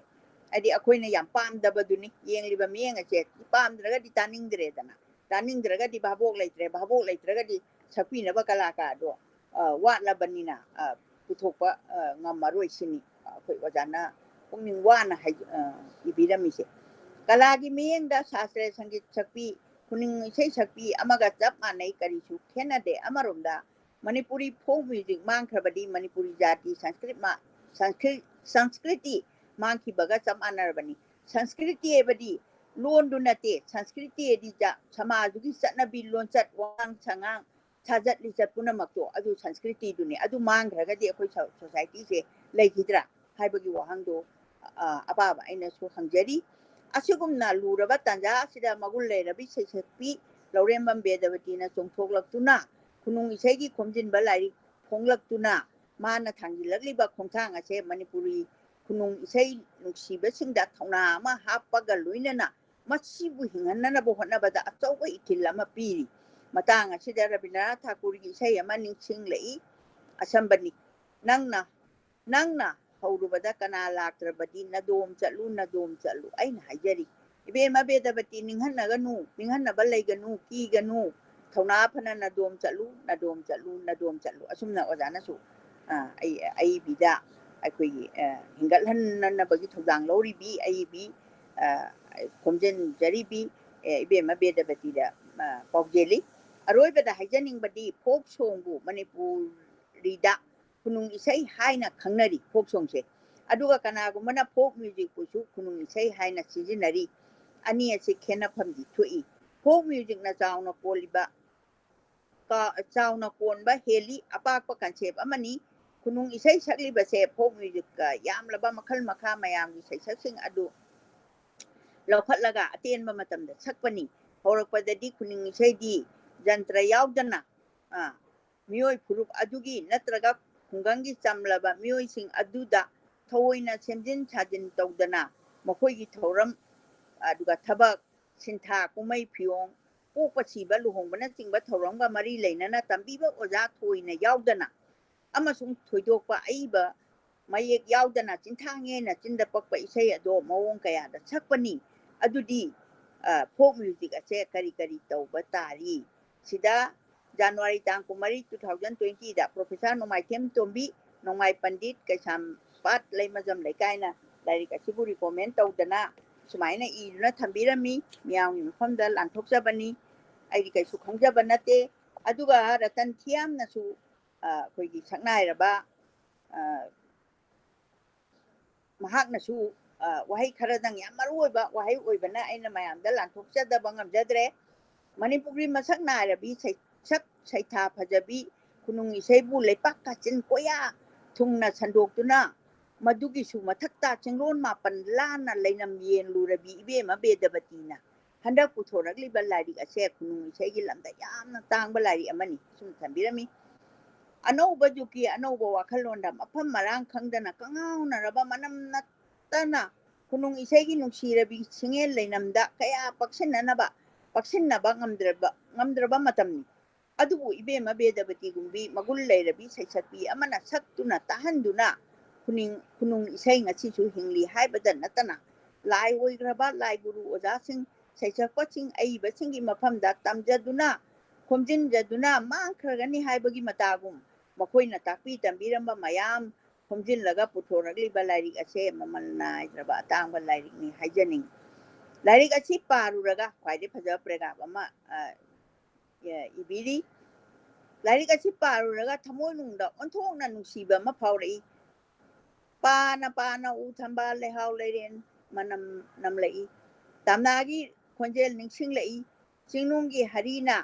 ꯍꯥꯏꯗꯤ ꯑꯩꯈꯣꯏꯅ ꯌꯥꯝ ꯄꯥꯝꯗꯕꯗꯨꯅꯤ꯫ ꯌꯦꯡꯂꯤꯕ ꯃꯤꯠꯌꯦꯡ ꯑꯁꯦ ꯄꯥꯝꯗ꯭ꯔꯒꯗꯤ ꯇꯥꯅꯤꯡꯗ꯭ꯔꯦꯗꯅ, ꯇꯥꯅꯤꯡꯗ꯭ꯔꯒꯗꯤ ꯚꯥꯕꯣꯛ ꯂꯩꯇ꯭ꯔꯦ, ꯚꯥꯕꯣꯛ ꯂꯩꯇ꯭ꯔꯒꯗꯤ ꯁꯛꯄꯤꯅꯕ ꯀꯂꯥꯀꯥꯔꯗꯣ, ꯑ, ꯋꯥꯠꯂꯕꯅꯤꯅ, ꯑ, ꯄꯨꯊꯣꯛꯄ, ꯑ, ꯉꯝꯃꯔꯣꯏ ꯁꯤꯅꯤ, ꯑ, ꯑꯩꯈꯣꯏ ꯑꯣꯖꯥꯅ ꯄꯨꯛꯅꯤꯡ ꯋꯥꯅ ꯍꯥꯏ-, ꯑ, ꯏꯕꯤꯔꯝꯃꯤꯁꯦ꯫ ꯀꯂꯥꯒꯤ ꯃꯤꯠꯌꯦꯡꯗ ꯁꯥꯁꯇ꯭ꯔ ꯁꯪꯒꯤꯠ ꯁꯛꯄꯤ, ꯈꯨꯅꯨꯡ ꯏꯁꯩ ꯁꯛꯄꯤ ꯑꯃꯒ ꯆꯞ ꯃꯥꯟꯅꯩ, ꯀꯔꯤꯁꯨ ꯈꯦꯠꯅꯗꯦ꯫ ꯑꯃꯔꯣꯝꯗ ꯃꯅꯤꯄꯨꯔꯤ folk music ꯃꯥꯡꯈ꯭ꯔꯕꯗꯤ ꯃꯅꯤꯄꯨꯔꯤ ꯖꯥꯇꯤ ꯁꯪꯁꯀ꯭ꯔꯤꯠ ꯃꯥ-, ꯁꯪꯁꯀ꯭ꯔꯤꯠ, ꯁꯪꯁꯀ꯭ꯔꯤꯇꯤ ꯃꯥꯡꯈꯤꯕꯒ ꯆꯞ ꯃꯥꯟꯅꯔꯕꯅꯤ꯫ ꯁꯪꯁꯀ꯭ꯔꯤꯇꯤ ꯍꯥꯏꯕꯗꯤ ꯂꯣꯟꯗꯨ ꯅꯠꯇꯦ꯫ ꯁꯪꯁꯀ꯭ꯔꯤꯇꯤ ꯍꯥꯏꯗꯤ ꯖꯥ-, ꯁꯃꯥꯖꯗꯨꯒꯤ ꯆꯠꯅꯕꯤ, ꯂꯣꯟꯆꯠ, ꯋꯥꯉꯥꯡ ꯁꯉꯥꯡ, ꯁꯥꯖꯠ ꯂꯤꯆꯠ ꯄꯨꯝꯅꯃꯛꯇꯣ ꯑꯗꯨ ꯁꯪꯁꯀ꯭ꯔꯤꯇꯤꯗꯨꯅꯤ꯫ ꯑꯗꯨ ꯃꯥꯡꯈ꯭ꯔꯒꯗꯤ ꯑꯩꯈꯣꯏ ꯁ-, societyꯁꯦ ꯂꯩꯈꯤꯗ꯭ꯔꯥ ꯍꯥꯏꯕꯒꯤ ꯋꯥꯍꯪꯗꯣ, ꯑ, ꯑꯄꯥꯕ ꯑꯩꯅꯁꯨ ꯍꯪꯖꯔꯤ꯫ ꯑꯁꯤꯒꯨꯝꯅ ꯂꯨꯔꯕ ꯇꯥꯟꯖꯥ ꯑꯁꯤꯗ ꯃꯒꯨꯟ ꯂꯩꯔꯕꯤ ꯏꯁꯩꯁꯛꯄꯤ ꯂꯧꯔꯦꯝꯕꯝ ꯕꯦꯗꯕꯇꯤꯅ ꯆꯣꯡꯊꯣꯛꯂꯛꯇꯨꯅ ꯈꯨꯅꯨꯡ ꯏꯁꯩꯒꯤ ꯈꯣꯝꯖꯤꯟꯕ ꯂꯥꯏꯔꯤꯛ ꯐꯣꯡꯂꯛꯇꯨꯅ ꯃꯥꯅ ꯊꯥꯡꯖꯤꯜꯂꯛꯂꯤꯕ ꯈꯣꯡꯊꯥꯡ ꯑꯁꯦ ꯃꯅꯤꯄꯨꯔꯤ ꯈꯨꯅꯨꯡ ꯏꯁꯩ ꯅꯨꯡꯁꯤꯕꯁꯤꯡꯗ ꯊꯧꯅꯥ ꯑꯃ ꯍꯥꯞꯄꯒ ꯂꯣꯏꯅꯅ ꯃꯁꯤꯕꯨ ꯍꯤꯡꯍꯟꯅꯅꯕ ꯍꯣꯠꯅꯕꯗ ꯑꯆꯧꯕ ꯏꯊꯤꯜ ꯑꯃ ꯄꯤꯔꯤ꯫ ꯃꯇꯥꯡ ꯑꯁꯤꯗ ꯔꯕꯤꯟꯗ꯭ꯔꯅꯥꯊ ꯊꯥꯀꯨꯔꯒꯤ ꯏꯁꯩ ꯑꯃ ꯅꯤꯡꯁꯤꯡꯂꯛꯏ, ꯑꯁꯝꯕꯅꯤ꯫ ꯅꯪꯅ, ꯅꯪꯅ ꯍꯧꯔꯨꯕꯗ ꯀꯅꯥ ꯂꯥꯛꯇ꯭ꯔꯕꯗꯤ ꯅꯗꯣꯝ ꯆꯠꯂꯨ, ꯅꯗꯣꯝ ꯆꯠꯂꯨ꯫ ꯑꯩꯅ ꯍꯥꯏꯖꯔꯤ, ꯏꯕꯦꯝꯃ ꯕꯦꯗꯕꯇꯤ, ꯅꯤꯡꯍꯟꯅꯒꯅꯨ, ꯅꯤꯡꯍꯟꯅꯕ ꯂꯩꯒꯅꯨ, ꯀꯤꯒꯅꯨ, ꯊꯧꯅꯥ ꯐꯅ ꯅꯗꯣꯝ ꯆꯠꯂꯨ, ꯅꯗꯣꯝ ꯆꯠꯂꯨ, ꯅꯗꯣꯝ ꯆꯠꯂꯨ꯫ ꯑꯁꯨꯝꯅ ꯑꯣꯖꯥꯅꯁꯨ, ꯑ, ꯑꯩ-, ꯑꯏꯕꯤꯗ ꯑꯩꯈꯣꯏꯒꯤ, ꯑ, ꯍꯤꯡꯒꯠꯍꯟꯅꯅꯕꯒꯤ ꯊꯧꯗꯥꯡ ꯂꯧꯔꯤꯕꯤ ꯑꯏꯕꯤ, ꯑ, ꯈꯣꯝꯖꯤꯟꯖꯔꯤꯕꯤ, ꯑ, ꯏꯕꯦꯝꯃ ꯕꯦꯗꯕꯇꯤꯗ, ꯑ, ꯄꯥꯎꯖꯦꯜꯂꯤ꯫ ꯑꯔꯣꯏꯕꯗ ꯍꯥꯏꯖꯅꯤꯡꯕꯗꯤ folk songꯕꯨ ꯃꯅꯤꯄꯨꯔꯤꯗ ꯈꯨꯅꯨꯡ ꯏꯁꯩ ꯍꯥꯏꯅ ꯈꯪꯅꯔꯤ ꯐꯣꯛ ꯁꯣꯡꯁꯦ꯫ ꯑꯗꯨꯒ ꯀꯅꯥꯒꯨꯝꯕꯅ ꯐꯣꯛ ꯃ꯭ꯌꯨꯖꯤꯛꯄꯨꯁꯨ ꯈꯨꯅꯨꯡ ꯏꯁꯩ ꯍꯥꯏꯅ ꯁꯤꯖꯤꯟꯅꯔꯤ꯫ ꯑꯅꯤ ꯑꯁꯤ ꯈꯦꯠꯅꯐꯝꯗꯤ ꯊꯣꯛꯏ꯫ ꯐꯣꯛ ꯃ꯭ꯌꯨꯖꯤꯛꯅ ꯆꯥꯎꯅ ꯀꯣꯜꯂꯤꯕ, ꯀ-, ꯆꯥꯎꯅ ꯀꯣꯟꯕ ꯍꯦꯜꯂꯤ, ꯑꯄꯥꯛꯄ ꯀꯟꯁꯦꯞ ꯑꯃꯅꯤ꯫ ꯈꯨꯅꯨꯡ ꯏꯁꯩ ꯁꯛꯂꯤꯕꯁꯦ ꯐꯣꯛ ꯃ꯭ꯌꯨꯖꯤꯛꯀ ꯌꯥꯝꯂꯕ ꯃꯈꯜ ꯃꯈꯥ ꯃꯌꯥꯝꯒꯤ ꯁꯩꯁꯛꯁꯤꯡ ꯑꯗꯨ ꯂꯧꯈꯠꯂꯒ ꯑꯇꯦꯟꯕ ꯃꯇꯝꯗ ꯁꯛꯄꯅꯤ꯫ ꯍꯧꯔꯛꯄꯗꯗꯤ ꯈꯨꯅꯨꯡ ꯏꯁꯩꯗꯤ ꯖꯟꯇ꯭ꯔ ꯌꯥꯎꯗꯅ, ꯑ, ꯃꯤꯑꯣꯏ ꯐꯨꯔꯨꯞ ꯑꯗꯨꯒꯤ ꯅꯠꯇ꯭ꯔꯒ ꯈꯨꯡꯒꯪꯒꯤ ꯆꯝꯂꯕ ꯃꯤꯑꯣꯏꯁꯤꯡ ꯑꯗꯨꯗ ꯊꯑꯣꯏꯅ ꯁꯦꯝꯖꯤꯟ ꯁꯥꯖꯤꯟ ꯇꯧꯗꯅ ꯃꯈꯣꯏꯒꯤ ꯊꯧꯔꯝ, ꯑꯗꯨꯒ ꯊꯕꯛ, ꯁꯤꯟꯊꯥ ꯀꯨꯝꯍꯩ ꯐꯤꯌꯣꯡ, ꯄꯣꯛꯄ ꯁꯤꯕ ꯂꯨꯍꯣꯡꯕꯅꯆꯤꯡꯕ ꯊꯧꯔꯝꯒ ꯃꯔꯤ ꯂꯩꯅꯅ ꯇꯝꯕꯤꯕ ꯑꯣꯖꯥ ꯊꯣꯏꯅ ꯌꯥꯎꯗꯅ ꯑꯃꯁꯨꯡ ꯊꯣꯏꯗꯣꯛꯄ ꯑꯏꯕ ꯃꯌꯦꯛ ꯌꯥꯎꯗꯅ ꯆꯤꯟꯊꯥꯡꯉꯦꯅ ꯆꯤꯟꯗ ꯄꯛꯄ ꯏꯁꯩ ꯑꯗꯣ ꯃꯑꯣꯡ ꯀꯌꯥꯗ ꯁꯛꯄꯅꯤ꯫ ꯑꯗꯨꯗꯤ, ꯑ, ꯐꯣꯛ ꯃ꯭ꯌꯨꯖꯤꯛ ꯑꯁꯦ ꯀꯔꯤ ꯀꯔꯤ ꯇꯧꯕ ꯇꯥꯔꯤ? ꯁꯤꯗ ꯖꯅꯋꯥꯔꯤ ꯇꯥꯡ ꯀꯨꯟꯃꯔꯤ, two thousand twenty ꯗ ꯄ꯭ꯔꯣꯐꯦꯁꯔ ꯅꯣꯡꯃꯥꯏꯊꯦꯝ ꯇꯣꯝꯕꯤ, ꯅꯣꯡꯃꯥꯏ ꯄꯟꯗꯤꯠ, ꯀꯩꯁꯥꯝꯄꯥꯠ ꯂꯩꯃꯖꯝ ꯂꯩꯀꯥꯏꯅ ꯂꯥꯏꯔꯤꯛ ꯑꯁꯤꯕꯨ ꯔꯤꯀꯣꯃꯦꯟ ꯇꯧꯗꯅ ꯁꯨꯃꯥꯏꯅ ꯏꯗꯨꯅ ꯊꯝꯕꯤꯔꯝꯃꯤ꯫ ꯃꯤꯌꯥꯝꯒꯤ ꯃꯐꯝꯗ ꯂꯥꯟꯊꯣꯛꯆꯕꯅꯤ꯫ ꯑꯩꯗꯤ ꯀꯩꯁꯨ ꯈꯪꯖꯕ ꯅꯠꯇꯦ꯫ ꯑꯗꯨꯒ ꯔꯇꯟ ꯊꯤꯌꯥꯝꯅꯁꯨ, ꯑ, ꯑꯩꯈꯣꯏꯒꯤ ꯁꯛꯅꯥꯏꯔꯕ, ꯑ, ꯃꯍꯥꯛꯅꯁꯨ, ꯑ, ꯋꯥꯍꯩ ꯈꯔꯗꯪ, ꯌꯥꯝ ꯃꯔꯨ ꯑꯣꯏꯕ ꯋꯥꯍꯩ ꯑꯣꯏꯕꯅ ꯑꯩꯅ ꯃꯌꯥꯝꯗ ꯂꯥꯟꯊꯣꯛꯆꯗꯕ ꯉꯝꯖꯗ꯭ꯔꯦ꯫ ꯃꯅꯤꯄꯨꯔꯒꯤ ꯃꯁꯛ ꯅꯥꯏꯔꯕꯤ ꯁꯩ-, ꯁꯛ ꯁꯩꯊꯥ ꯐꯖꯕꯤ ꯈꯨꯅꯨꯡ ꯏꯁꯩꯕꯨ ꯂꯩꯄꯥꯛ ꯀꯥꯆꯤꯟ ꯀꯣꯌꯥ ꯊꯨꯡꯅ ꯁꯟꯗꯣꯛꯇꯨꯅ ꯃꯗꯨꯒꯤꯁꯨ ꯃꯊꯛꯇ ꯆꯤꯡꯂꯣꯟ ꯃꯥꯄꯟ ꯂꯥꯟꯅ ꯂꯩꯅꯝ ꯌꯦꯟꯂꯨꯔꯕꯤ ꯏꯕꯦꯝꯃ ꯕꯦꯗꯕꯇꯤꯅ ꯍꯟꯗꯛ ꯄꯨꯊꯣꯔꯛꯂꯤꯕ ꯂꯥꯏꯔꯤꯛ ꯑꯁꯦ ꯈꯨꯅꯨꯡ ꯏꯁꯩꯒꯤ ꯂꯝꯗ ꯌꯥꯝꯅ ꯇꯥꯡꯕ ꯂꯥꯏꯔꯤꯛ ꯑꯃꯅꯤ꯫ ꯁꯨꯝ ꯊꯝꯕꯤꯔꯝꯃꯤ꯫ ꯑꯅꯧꯕ ꯖꯨꯒꯀꯤ ꯑꯅꯧꯕ ꯋꯥꯈꯜꯂꯣꯟꯗ ꯃꯐꯝ ꯃꯔꯥꯡ ꯈꯪꯗꯅ ꯀꯉꯥꯎꯅꯔꯕ ꯃꯅꯝ ꯅꯠꯇꯅ ꯈꯨꯅꯨꯡ ꯏꯁꯩꯒꯤ ꯅꯨꯡꯁꯤꯔꯕꯤ ꯁꯤꯡꯉꯦꯜ ꯂꯩꯅꯝꯗ ꯀꯌꯥ ꯄꯛꯁꯤꯟꯅꯅꯕ, ꯄꯛꯁꯤꯟꯅꯕ ꯉꯝꯗ꯭ꯔꯕ, ꯉꯝꯗ꯭ꯔꯕ ꯃꯇꯝꯅꯤ꯫ ꯑꯗꯨꯕꯨ ꯏꯕꯦꯝꯃ ꯕꯦꯗꯕꯇꯤꯒꯨꯝꯕꯤ ꯃꯒꯨꯟ ꯂꯩꯔꯕꯤ ꯁꯩꯁꯛꯄꯤ ꯑꯃꯅ ꯁꯛꯇꯨꯅ ꯇꯥꯍꯟꯗꯨꯅ ꯈꯨꯅꯤꯡ-, ꯈꯨꯅꯨꯡ ꯏꯁꯩ ꯉꯁꯤꯁꯨ ꯍꯤꯡꯂꯤ ꯍꯥꯏꯕꯗ ꯅꯠꯇꯅ ꯂꯥꯏ ꯑꯣꯏꯈ꯭ꯔꯕ ꯂꯥꯏ ꯒꯨꯔꯨ ꯑꯣꯖꯥꯁꯤꯡ, ꯁꯩꯁꯛꯄꯁꯤꯡ, ꯑꯏꯕꯁꯤꯡꯒꯤ ꯃꯐꯝꯗ ꯇꯝꯖꯗꯨꯅ, ꯈꯣꯝꯖꯤꯟꯖꯗꯨꯅ ꯃꯥꯡꯈ꯭ꯔꯒꯅꯤ ꯍꯥꯏꯕꯒꯤ ꯃꯇꯥꯒꯨꯝ ꯃꯈꯣꯏꯅ ꯇꯥꯛꯄꯤ ꯇꯝꯕꯤꯔꯝꯕ ꯃꯌꯥꯝ ꯈꯣꯝꯖꯤꯜꯂꯒ ꯄꯨꯊꯣꯔꯛꯂꯤꯕ ꯂꯥꯏꯔꯤꯛ ꯑꯁꯦ ꯃꯃꯜ ꯅꯥꯏꯗ꯭ꯔꯕ ꯑꯇꯥꯡꯕ ꯂꯥꯏꯔꯤꯛꯅꯤ ꯍꯥꯏꯖꯅꯤꯡꯏ꯫ ꯂꯥꯏꯔꯤꯛ ꯑꯁꯤ ꯄꯥꯔꯨꯔꯒ ꯈ꯭ꯋꯥꯏꯗꯒꯤ ꯐꯖꯕ ꯄꯦꯔꯥꯒ꯭ꯔꯥꯐ ꯑꯃ, ꯑ, ꯑ, ꯏꯕꯤꯔꯤ꯫ ꯂꯥꯏꯔꯤꯛ ꯑꯁꯤ ꯄꯥꯔꯨꯔꯒ ꯊꯃꯣꯏꯅꯨꯡꯗ ꯑꯣꯟꯊꯣꯛꯅ ꯅꯨꯡꯁꯤꯕ ꯑꯃ ꯐꯥꯎꯔꯛꯏ꯫ ꯄꯥꯅ ꯄꯥꯅ ꯎ ꯊꯝꯕꯥꯜ ꯂꯩꯍꯥꯎ ꯂꯩꯔꯦꯟ ꯃꯅꯝ ꯅꯝꯂꯛꯏ꯫ ꯇꯝꯅꯥꯒꯤ ꯈꯣꯟꯖꯦꯜ ꯅꯤꯡꯁꯤꯡꯂꯛꯏ꯫ ꯆꯤꯡꯅꯨꯡꯒꯤ ꯍꯔꯤꯅ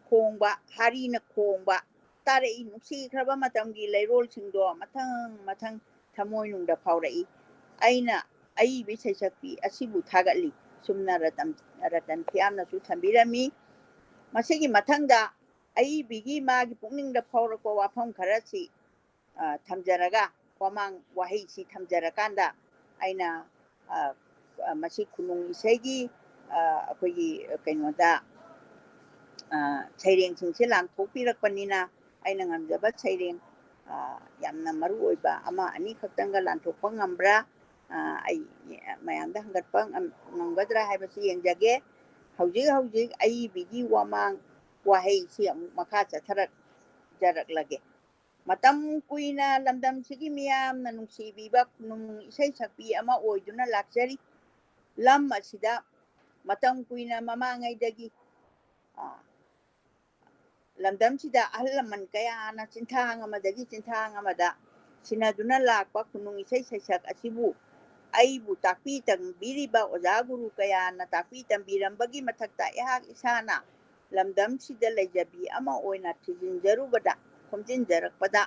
ꯈꯣꯡꯕ, ꯍꯥꯔꯤꯅ ꯈꯣꯡꯕ ꯇꯥꯔꯛꯏ꯫ ꯅꯨꯡꯁꯤꯈ꯭ꯔꯕ ꯃꯇꯝꯒꯤ ꯂꯩꯔꯣꯜꯁꯤꯡꯗꯣ ꯃꯊꯪ ꯃꯊꯪ ꯊꯃꯣꯏꯅꯨꯡꯗ ꯐꯥꯎꯔꯛꯏ꯫ ꯑꯩꯅ ꯑꯏꯕꯤ ꯁꯩꯁꯛꯄꯤ ꯑꯁꯤꯕꯨ ꯊꯥꯒꯠꯂꯤ꯫ ꯁꯨꯝꯅ ꯔꯇꯟ, ꯔꯇꯟ ꯐꯤꯌꯥꯝꯅꯁꯨ ꯊꯝꯕꯤꯔꯝꯃꯤ꯫ ꯃꯁꯤꯒꯤ ꯃꯊꯪꯗ ꯑꯏꯕꯤꯒꯤ ꯃꯥꯒꯤ ꯄꯨꯛꯅꯤꯡꯗ ꯐꯥꯎꯔꯛꯄ ꯋꯥꯐꯝ ꯈꯔꯁꯤ, ꯑ, ꯊꯝꯖꯔꯒ, ꯋꯥꯃꯥꯡ ꯋꯥꯍꯩꯁꯤ ꯊꯝꯖꯔꯀꯥꯟꯗ ꯑꯩꯅ, ꯑ, ꯑ, ꯃꯁꯤ ꯈꯨꯅꯨꯡ ꯏꯁꯩꯒꯤ, ꯑ, ꯑꯩꯈꯣꯏꯒꯤ ꯀꯩꯅꯣꯗ, ꯑ, ꯁꯩꯔꯦꯡꯁꯤꯡꯁꯦ ꯂꯥꯟꯊꯣꯛꯄꯤꯔꯛꯄꯅꯤꯅ ꯑꯩꯅ ꯉꯝꯖꯕ ꯁꯩꯔꯦꯡ, ꯑ, ꯌꯥꯝꯅ ꯃꯔꯨ ꯑꯣꯏꯕ ꯑꯃ ꯑꯅꯤ ꯈꯛꯇꯪꯒ ꯂꯥꯟꯊꯣꯛꯄ ꯉꯝꯕ꯭ꯔꯥ, ꯑ, ꯑꯩ ꯃꯌꯥꯝꯗ ꯍꯪꯒꯠꯄ ꯉꯝ-, ꯉꯝꯒꯗ꯭ꯔꯥ ꯍꯥꯏꯕꯁꯤ ꯌꯦꯡꯖꯒꯦ꯫ ꯍꯧꯖꯤꯛ ꯍꯧꯖꯤꯛ ꯑꯏꯕꯤꯒꯤ ꯋꯥꯃꯥꯡ ꯋꯥꯍꯩꯁꯤ ꯑꯃꯨꯛ ꯃꯈꯥ ꯆꯠꯊꯔꯛ-, ꯖꯔꯛꯂꯒꯦ꯫ ꯃꯇꯝ ꯀꯨꯏꯅ ꯂꯝꯗꯝꯁꯤꯒꯤ ꯃꯤꯌꯥꯝꯅ ꯅꯨꯡꯁꯤꯕꯤꯕ ꯈꯨꯅꯨꯡ ꯏꯁꯩ ꯁꯛꯄꯤ ꯑꯃ ꯑꯣꯏꯗꯨꯅ ꯂꯥꯛꯆꯔꯤ꯫ ꯂꯝ ꯑꯁꯤꯗ ꯃꯇꯝ ꯀꯨꯏꯅ ꯃꯃꯥꯡꯉꯩꯗꯒꯤ, ꯑ, ꯂꯝꯗꯝꯁꯤꯗ ꯑꯍꯜ ꯂꯃꯟ ꯀꯌꯥꯅ ꯆꯤꯟꯊꯥꯡ ꯑꯃꯗꯒꯤ ꯆꯤꯟꯊꯥꯡ ꯑꯃꯗ ꯁꯤꯟꯅꯗꯨꯅ ꯂꯥꯛꯄ ꯈꯨꯅꯨꯡ ꯏꯁꯩ ꯁꯩꯁꯛ ꯑꯁꯤꯕꯨ ꯑꯩꯕꯨ ꯇꯥꯛꯄꯤ ꯇꯝꯕꯤꯔꯤꯕ ꯑꯣꯖꯥ ꯒꯨꯔꯨ ꯀꯌꯥꯅ ꯇꯥꯛꯄꯤ ꯇꯝꯕꯤꯔꯝꯕꯒꯤ ꯃꯊꯛꯇ ꯑꯩꯍꯥꯛ ꯏꯁꯥꯅ ꯂꯝꯗꯝꯁꯤꯗ ꯂꯩꯖꯕꯤ ꯑꯃ ꯑꯣꯏꯅ ꯊꯤꯖꯤꯟꯖꯔꯨꯕꯗ, ꯈꯣꯝꯖꯤꯟꯖꯔꯛꯄꯗ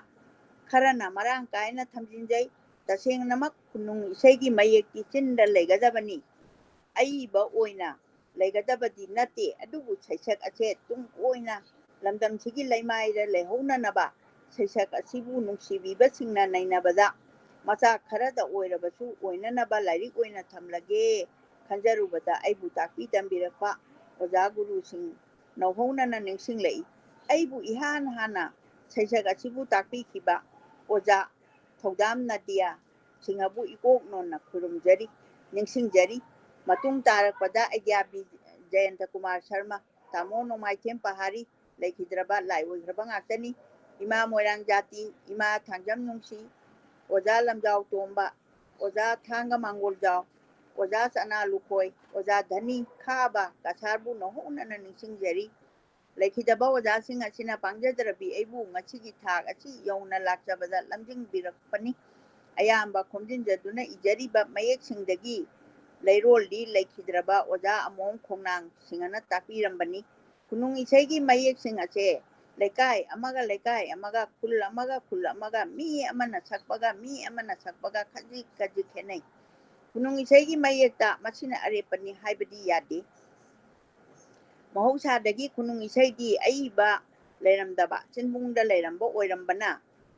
ꯈꯔꯅ ꯃꯔꯥꯡ ꯀꯥꯏꯅ ꯊꯝꯖꯤꯟꯖꯩ꯫ ꯇꯁꯦꯡꯅꯃꯛ ꯈꯨꯅꯨꯡ ꯏꯁꯩꯒꯤ ꯃꯌꯦꯛꯇꯤ ꯆꯤꯟꯗ ꯂꯩꯒꯗꯕꯅꯤ꯫ ꯑꯏꯕ ꯑꯣꯏꯅ ꯂꯩꯒꯗꯕꯗꯤ ꯅꯠꯇꯦ, ꯑꯗꯨꯕꯨ ꯁꯩꯁꯛ ꯑꯁꯦ ꯇꯨꯡ ꯀꯣꯏꯅ ꯂꯝꯗꯝꯁꯤꯒꯤ ꯂꯩꯃꯥꯏꯗ ꯂꯩꯍꯧꯅꯅꯕ ꯁꯩꯁꯛ ꯑꯁꯤꯕꯨ ꯅꯨꯡꯁꯤꯕꯤꯕꯁꯤꯡꯅ ꯅꯩꯅꯕꯗ ꯃꯆꯥꯛ ꯈꯔꯗ ꯑꯣꯏꯔꯕꯁꯨ ꯑꯣꯏꯅꯅꯕ ꯂꯥꯏꯔꯤꯛ ꯑꯣꯏꯅ ꯊꯝꯂꯒꯦ ꯈꯟꯖꯔꯨꯕꯗ ꯑꯩꯕꯨ ꯇꯥꯛꯄꯤ ꯇꯝꯕꯤꯔꯛꯄ ꯑꯣꯖꯥ ꯒꯨꯔꯨꯁꯤꯡ ꯅꯧꯍꯧꯅꯅ ꯅꯤꯡꯁꯤꯡꯂꯛꯏ꯫ ꯑꯩꯕꯨ ꯏꯍꯥꯟ ꯍꯥꯟꯅ ꯁꯩꯁꯛ ꯑꯁꯤꯕꯨ ꯇꯥꯛꯄꯤꯈꯤꯕ ꯑꯣꯖꯥ ꯊꯧꯗꯥꯝ ꯅꯗꯤꯌꯥ ꯁꯤꯡꯍꯕꯨ ꯏꯀꯣꯛ ꯅꯣꯟꯅ ꯈꯨꯔꯨꯝꯖꯔꯤ, ꯅꯤꯡꯁꯤꯡꯖꯔꯤ꯫ ꯃꯇꯨꯡ ꯇꯥꯔꯛꯄꯗ ꯑꯩꯒ꯭ꯌꯥ ꯕꯤ ꯖꯌꯟꯇ ꯀꯨꯃꯥꯔ ꯁꯔꯃ, ꯇꯥꯃꯣ ꯅꯣꯡꯃꯥꯏꯊꯦꯝ ꯄꯍꯥꯔꯤ, ꯂꯩꯈꯤꯗ꯭ꯔꯕ ꯂꯥꯏ ꯑꯣꯏꯈ꯭ꯔꯕ ꯉꯥꯛꯇꯅꯤ꯫ ꯏꯃꯥ ꯃꯣꯏꯔꯥꯡ ꯖꯥꯇꯤ, ꯏꯃꯥ ꯊꯥꯡꯖꯝ ꯅꯨꯡꯁꯤ, ꯑꯣꯖꯥ ꯂꯝꯖꯥꯎ ꯇꯣꯝꯕ, ꯑꯣꯖꯥ ꯊꯥꯡꯒ ꯃꯥꯡꯒꯣꯜꯖꯥꯎ, ꯑꯣꯖꯥ ꯆꯅꯥ ꯂꯨꯈꯣꯏ, ꯑꯣꯖꯥ ꯙꯅꯤ ꯈꯥꯕ ꯀꯁꯥꯔꯕꯨ ꯅꯧꯍꯧꯅꯅ ꯅꯤꯡꯁꯤꯡꯖꯔꯤ꯫ ꯂꯩꯈꯤꯗꯕ ꯑꯣꯖꯥꯁꯤꯡ ꯑꯁꯤꯅ ꯄꯥꯡꯖꯗ꯭ꯔꯕꯤ ꯑꯩꯕꯨ ꯉꯁꯤꯒꯤ ꯊꯥꯛ ꯑꯁꯤ ꯌꯧꯅ ꯂꯥꯛꯆꯕꯗ ꯂꯝꯖꯤꯡꯕꯤꯔꯛꯄꯅꯤ꯫ ꯑꯌꯥꯝꯕ ꯈꯣꯝꯖꯤꯟꯖꯗꯨꯅ ꯏꯖꯔꯤꯕ ꯃꯌꯦꯛꯁꯤꯡꯗꯒꯤ ꯂꯩꯔꯣꯜꯗꯤ ꯂꯩꯈꯤꯗ꯭ꯔꯕ ꯑꯣꯖꯥ ꯑꯃꯣꯝ ꯈꯣꯡꯅꯥꯡ ꯁꯤꯡꯍꯅ ꯇꯥꯛꯄꯤꯔꯝꯕꯅꯤ꯫ ꯈꯨꯅꯨꯡ ꯏꯁꯩꯒꯤ ꯃꯌꯦꯛꯁꯤꯡ ꯑꯁꯦ ꯂꯩꯀꯥꯏ ꯑꯃꯒ ꯂꯩꯀꯥꯏ ꯑꯃꯒ, ꯈꯨꯜ ꯑꯃꯒ ꯈꯨꯜ ꯑꯃꯒ, ꯃꯤ ꯑꯃꯅ ꯁꯛꯄꯒ ꯃꯤ ꯑꯃꯅ ꯁꯛꯄꯒ ꯈꯖꯤꯛ ꯈꯖꯤꯛ ꯈꯦꯠꯅꯩ꯫ ꯈꯨꯅꯨꯡ ꯏꯁꯩꯒꯤ ꯃꯌꯦꯛꯇ ꯃꯁꯤꯅ ꯑꯔꯦꯞꯄꯅꯤ ꯍꯥꯏꯕꯗꯤ ꯌꯥꯗꯦ꯫ ꯃꯍꯧꯁꯥꯗꯒꯤ ꯈꯨꯅꯨꯡ ꯏꯁꯩꯗꯤ ꯑꯏꯕ ꯂꯩꯔꯝꯗꯕ, ꯆꯤꯟꯕꯨꯡꯗ ꯂꯩꯔꯝꯕ ꯑꯣꯏꯔꯝꯕꯅ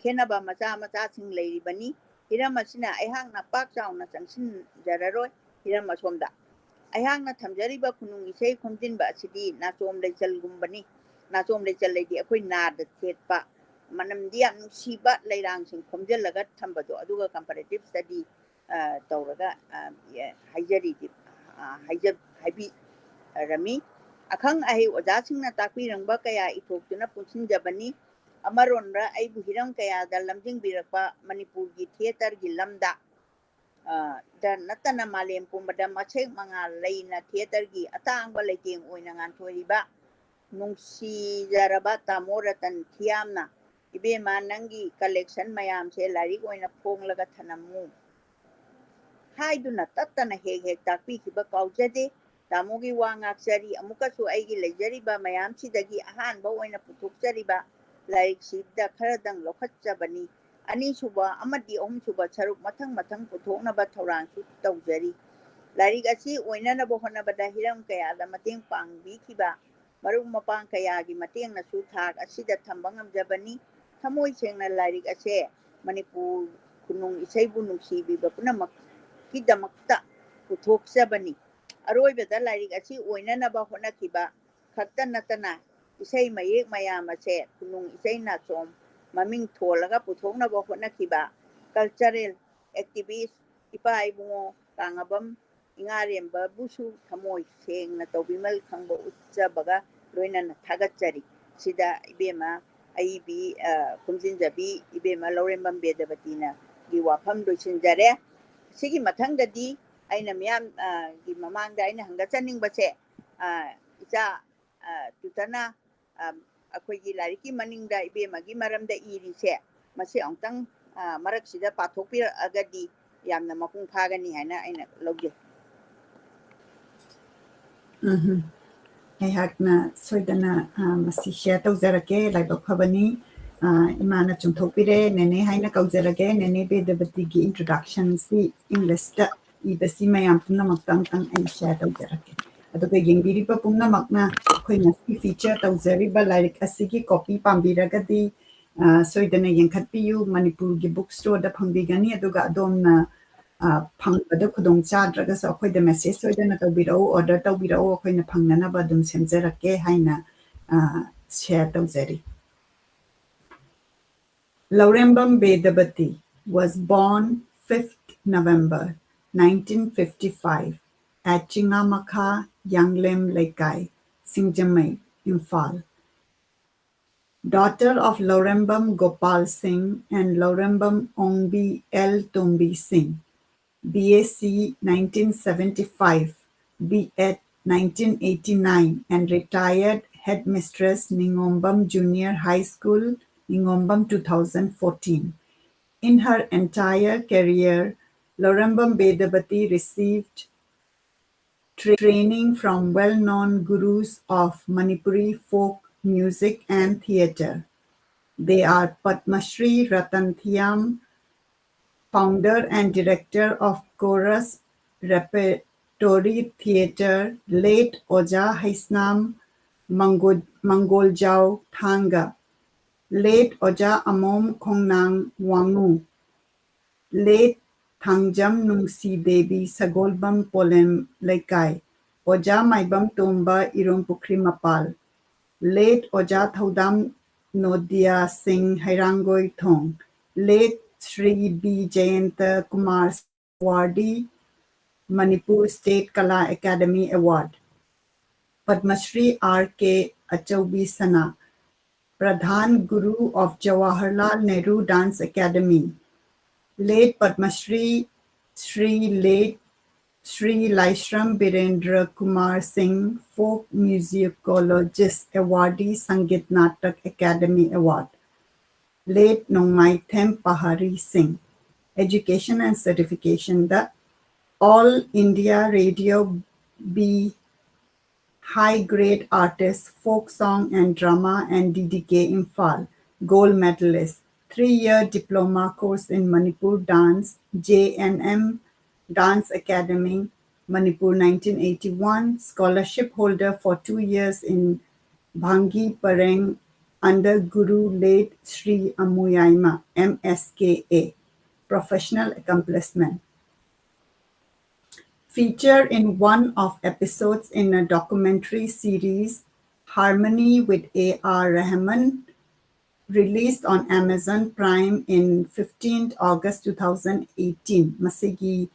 ꯈꯦꯠꯅꯕ ꯃꯆꯥ ꯃꯆꯥꯁꯤꯡ ꯂꯩꯔꯤꯕꯅꯤ꯫ ꯍꯤꯔꯝ ꯑꯁꯤꯅ ꯑꯩꯍꯥꯛꯅ ꯄꯥꯛ ꯆꯥꯎꯅ ꯆꯪꯁꯤꯟꯖꯔꯔꯣꯏ꯫ ꯍꯤꯔꯝ ꯑꯁꯣꯝꯗ ꯑꯩꯍꯥꯛꯅ ꯊꯝꯖꯔꯤꯕ ꯈꯨꯅꯨꯡ ꯏꯁꯩ ꯈꯣꯝꯖꯤꯟꯕ ꯑꯁꯤꯗꯤ ꯅꯥꯆꯣꯝ ꯂꯩꯆꯜꯒꯨꯝꯕꯅꯤ꯫ ꯅꯥꯆꯣꯝ ꯂꯩꯆꯜ ꯍꯥꯏꯗꯤ ꯑꯩꯈꯣꯏ ꯅꯥꯗ ꯊꯦꯠꯄ, ꯃꯅꯝꯗꯤ ꯌꯥꯝ ꯅꯨꯡꯁꯤꯕ ꯂꯩꯔꯥꯡꯁꯤꯡ ꯈꯣꯝꯖꯤꯜꯂꯒ ꯊꯝꯕꯗꯣ, ꯑꯗꯨꯒ comparative study, ꯑ, ꯇꯧꯔꯒ, ꯑ, ꯍꯥꯏꯖꯔꯤꯗꯤ, ꯑ, ꯍꯥꯏꯖ-, ꯍꯥꯏꯕꯤꯔꯝꯃꯤ꯫ ꯑꯈꯪ ꯑꯍꯩ ꯑꯣꯖꯥꯁꯤꯡꯅ ꯇꯥꯛꯄꯤꯔꯝꯕ ꯀꯌꯥ ꯏꯊꯣꯛꯇꯨꯅ ꯄꯨꯟꯁꯤꯟꯖꯕꯅꯤ꯫ ꯑꯃꯔꯣꯝꯗ ꯑꯩꯕꯨ ꯍꯤꯔꯝ ꯀꯌꯥꯗ ꯂꯝꯖꯤꯡꯕꯤꯔꯛꯄ ꯃꯅꯤꯄꯨꯔꯒꯤ theatreꯒꯤ ꯂꯝꯗ, ꯑ, ꯗ ꯅꯠꯇꯅ ꯃꯥꯂꯦꯝ ꯄꯨꯝꯕꯗ ꯃꯁꯦꯛ ꯃꯉꯥꯜ ꯂꯩꯅ theatreꯒꯤ ꯑꯇꯥꯡꯕ ꯂꯩꯇꯦꯡ ꯑꯣꯏꯅ ꯉꯥꯟꯊꯣꯏꯔꯤꯕ ꯅꯨꯡꯁꯤꯖꯔꯕ ꯇꯥꯃꯣ ꯔꯇꯟ ꯊꯤꯌꯥꯝꯅ, "ꯏꯕꯦꯝꯃ, ꯅꯪꯒꯤ collection ꯃꯌꯥꯝꯁꯦ ꯂꯥꯏꯔꯤꯛ ꯑꯣꯏꯅ ꯐꯣꯡꯂꯒ ꯊꯅꯝꯃꯨ" ꯍꯥꯏꯗꯨꯅ ꯇꯠꯇꯅ ꯍꯦꯛ ꯍꯦꯛ ꯇꯥꯛꯄꯤꯈꯤꯕ ꯀꯥꯎꯖꯗꯦ꯫ ꯇꯥꯃꯣꯒꯤ ꯋꯥ ꯉꯥꯛꯆꯔꯤ꯫ ꯑꯃꯨꯛꯀꯁꯨ ꯑꯩꯒꯤ ꯂꯩꯖꯔꯤꯕ ꯃꯌꯥꯝꯁꯤꯗꯒꯤ ꯑꯍꯥꯟꯕ ꯑꯣꯏꯅ ꯄꯨꯊꯣꯛꯆꯔꯤꯕ ꯂꯥꯏꯔꯤꯛꯁꯤꯗ ꯈꯔꯗꯪ ꯂꯧꯈꯠꯆꯕꯅꯤ꯫ ꯑꯅꯤꯁꯨꯕ ꯑꯃꯗꯤ ꯑꯍꯨꯝꯁꯨꯕ ꯁꯔꯨꯛ ꯃꯊꯪ ꯃꯊꯪ ꯄꯨꯊꯣꯛꯅꯕ ꯊꯧꯔꯥꯡꯁꯨ ꯇꯧꯖꯔꯤ꯫ ꯂꯥꯏꯔꯤꯛ ꯑꯁꯤ ꯑꯣꯏꯅꯅꯕ ꯍꯣꯠꯅꯕꯗ ꯍꯤꯔꯝ ꯀꯌꯥꯗ ꯃꯇꯦꯡ ꯄꯥꯡꯕꯤꯈꯤꯕ ꯃꯔꯨꯞ ꯃꯄꯥꯡ ꯀꯌꯥꯒꯤ ꯃꯇꯦꯡꯅꯁꯨ ꯊꯥꯛ ꯑꯁꯤꯗ ꯊꯝꯕ ꯉꯝꯖꯕꯅꯤ꯫ ꯊꯃꯣꯏ ꯁꯦꯡꯅ ꯂꯥꯏꯔꯤꯛ ꯑꯁꯦ ꯃꯅꯤꯄꯨꯔ ꯈꯨꯅꯨꯡ ꯏꯁꯩꯕꯨ ꯅꯨꯡꯁꯤꯕꯤꯕ ꯄꯨꯝꯅꯃꯛꯀꯤꯗꯃꯛꯇ ꯄꯨꯊꯣꯛꯆꯕꯅꯤ꯫ ꯑꯔꯣꯏꯕꯗ ꯂꯥꯏꯔꯤꯛ ꯑꯁꯤ ꯑꯣꯏꯅꯅꯕ ꯍꯣꯠꯅꯈꯤꯕ ꯈꯛꯇ ꯅꯠꯇꯅ ꯏꯁꯩ ꯃꯌꯦꯛ ꯃꯌꯥꯝ ꯑꯁꯦ ꯈꯨꯅꯨꯡ ꯏꯁꯩ ꯅꯥꯆꯣꯝ ꯃꯃꯤꯡ ꯊꯣꯜꯂꯒ ꯄꯨꯊꯣꯛꯅꯕ ꯍꯣꯠꯅꯈꯤꯕ cultural activist ꯏꯄꯥ ꯏꯕꯨꯡꯉꯣ ꯀꯥꯡꯉꯕꯝ ꯏꯉꯥꯔꯦꯝꯕꯕꯨꯁꯨ ꯊꯃꯣꯏ ꯁꯦꯡꯅ ꯇꯧꯕꯤꯃꯜ ꯈꯪꯕ ꯎꯠꯆꯕꯒ ꯂꯣꯏꯅꯅ ꯊꯥꯒꯠꯆꯔꯤ꯫ ꯁꯤꯗ ꯏꯕꯦꯝꯃ ꯑꯏꯕꯤ, ꯑ, ꯈꯣꯝꯖꯤꯟꯖꯕꯤ ꯏꯕꯦꯝꯃ ꯂꯧꯔꯦꯝꯕꯝ ꯕꯦꯗꯕꯇꯤꯅ ꯒꯤ ꯋꯥꯐꯝ ꯂꯣꯏꯁꯤꯟꯖꯔꯦ꯫ ꯁꯤꯒꯤ ꯃꯊꯪꯗꯗꯤ ꯑꯩꯅ ꯃꯤꯌꯥꯝ, ꯑ, ꯒꯤ ꯃꯃꯥꯡꯗ ꯑꯩꯅ ꯍꯪꯒꯠꯆꯅꯤꯡꯕꯁꯦ, ꯑ, ꯏꯆꯥ, ꯑ, ꯇꯨꯇꯅ ꯑꯩꯈꯣꯏꯒꯤ ꯂꯥꯏꯔꯤꯛꯀꯤ ꯃꯅꯤꯡꯗ ꯏꯕꯦꯝꯃꯒꯤ ꯃꯔꯝꯗ ꯏꯔꯤꯁꯦ, ꯃꯁꯤ ꯑꯃꯨꯛꯇꯪ ꯃꯔꯛꯁꯤꯗ ꯄꯥꯊꯣꯛꯄꯤꯔꯛꯑꯒꯗꯤ ꯌꯥꯝꯅ ꯃꯄꯨꯡ ꯐꯥꯒꯅꯤ ꯍꯥꯏꯅ ꯑꯩꯅ ꯂꯧꯖꯩ꯫ ꯎꯝ, ꯑꯩꯍꯥꯛꯅ ꯁꯣꯏꯗꯅ ꯃꯁꯤ ꯁꯤꯌꯔ ꯇꯧꯖꯔꯛꯀꯦ꯫ ꯂꯥꯏꯕꯛ ꯐꯕꯅꯤ, ꯏꯃꯥꯅ ꯆꯨꯝꯊꯣꯛꯄꯤꯔꯦ꯫ ꯅꯦꯅꯦ ꯍꯥꯏꯅ ꯀꯧꯖꯔꯒꯦ꯫ ꯅꯦꯅꯦ ꯕꯦꯗꯕꯇꯤꯒꯤ ꯏꯟꯇ꯭ꯔꯣꯗꯛꯁꯟꯁꯤ ꯏꯪꯂꯤꯁꯇ ꯏꯕꯁꯤ ꯃꯌꯥꯝ ꯄꯨꯝꯅꯃꯛꯇ ꯑꯃꯨꯛꯇꯪ ꯑꯩ ꯁꯤꯌꯔ ꯇꯧꯖꯔꯛꯀꯦ꯫ ꯑꯗꯨꯒ ꯌꯦꯡꯕꯤꯔꯤꯕ ꯄꯨꯝꯅꯃꯛꯅ ꯑꯩꯈꯣꯏ ꯉꯁꯤ ꯐꯤꯆꯔ ꯇꯧꯖꯔꯤꯕ ꯂꯥꯏꯔꯤꯛ ꯑꯁꯤꯒꯤ ꯀꯣꯄꯤ ꯄꯥꯝꯕꯤꯔꯒꯗꯤ ꯁꯣꯏꯗꯅ ꯌꯦꯡꯈꯠꯄꯤꯌꯨ꯫ ꯃꯅꯤꯄꯨꯔꯒꯤ ꯕꯨꯛ ꯁ꯭ꯇꯣꯔꯗ ꯐꯪꯕꯤꯒꯅꯤ꯫ ꯑꯗꯨꯒ ꯑꯗꯣꯝꯅ ꯐꯪꯕꯗ ꯈꯨꯗꯣꯡ ꯆꯥꯗ꯭ꯔꯒꯁꯨ ꯑꯩꯈꯣꯏꯗ ꯃꯦꯁꯦꯖ ꯁꯣꯏꯗꯅ ꯇꯧꯕꯤꯔꯛꯎ, ꯑꯣꯔꯗꯔ ꯇꯧꯕꯤꯔꯛꯎ, ꯑꯩꯈꯣꯏꯅ ꯐꯪꯅꯅꯕ ꯑꯗꯨꯝ ꯁꯦꯝꯖꯔꯛꯀꯦ ꯍꯥꯏꯅ ꯁꯤꯌꯔ ꯇꯧꯖꯔꯤ꯫ Laurembam Vedabati was born fifth November nineteen fifty-five at Chingamakha, Yanglem Leikai, Singjamei, Imphal. Daughter of Laurembam Gopal Singh and Laurembam Ongbi L. Tombi Singh, B A C nineteen seventy-five, B Ed nineteen eighty-nine, and retired headmistress, Ningombam Junior High School, Ningombam, two thousand fourteen. In her entire career, Laurembam Vedabati received training from well-known gurus of Manipuri folk music and theatre. They are Padma Shri Ratan Thiam, founder and director of Chorus Repertory Theatre, late Oja Haisnam Mango-, Mangoljao Thanga, late Oja Amom Khongnang Wangu, late Thangjam Nungsi Devi Sagolbam Polem Leikai, Oja Maibam Tomba Irompukri Mapal, late Oja Thaudam Nodia Singh Hairangoi Thong, late Shri B Jayanta Kumar Sawardee, Manipur State Kala Academy Award, Padma Shri R K Achaubi Sana, Pradhan Guru of Jawaharlal Nehru Dance Academy, late Padma Shri, Shri late Shri Laishram Birendra Kumar Singh, Folk Musicologist, awardee, Sangeet Natak Akademi Award. Late Nongmaithem Pahari Singh. Education and certification. The All India Radio B High Grade Artist, Folk Song and Drama and D D K Imphal, Gold Medalist, three-year diploma course in Manipur Dance, J N M Dance Academy, Manipur nineteen eighty-one, scholarship holder for two years in Bhangi Pareng under Guru late Sri Amuyaima, M S K A, professional accomplishment. Feature in one of episodes in a documentary series, Harmony with A R Rahman, released on Amazon Prime in fifteenth August two thousand eighteen. ꯃꯁꯤꯒꯤ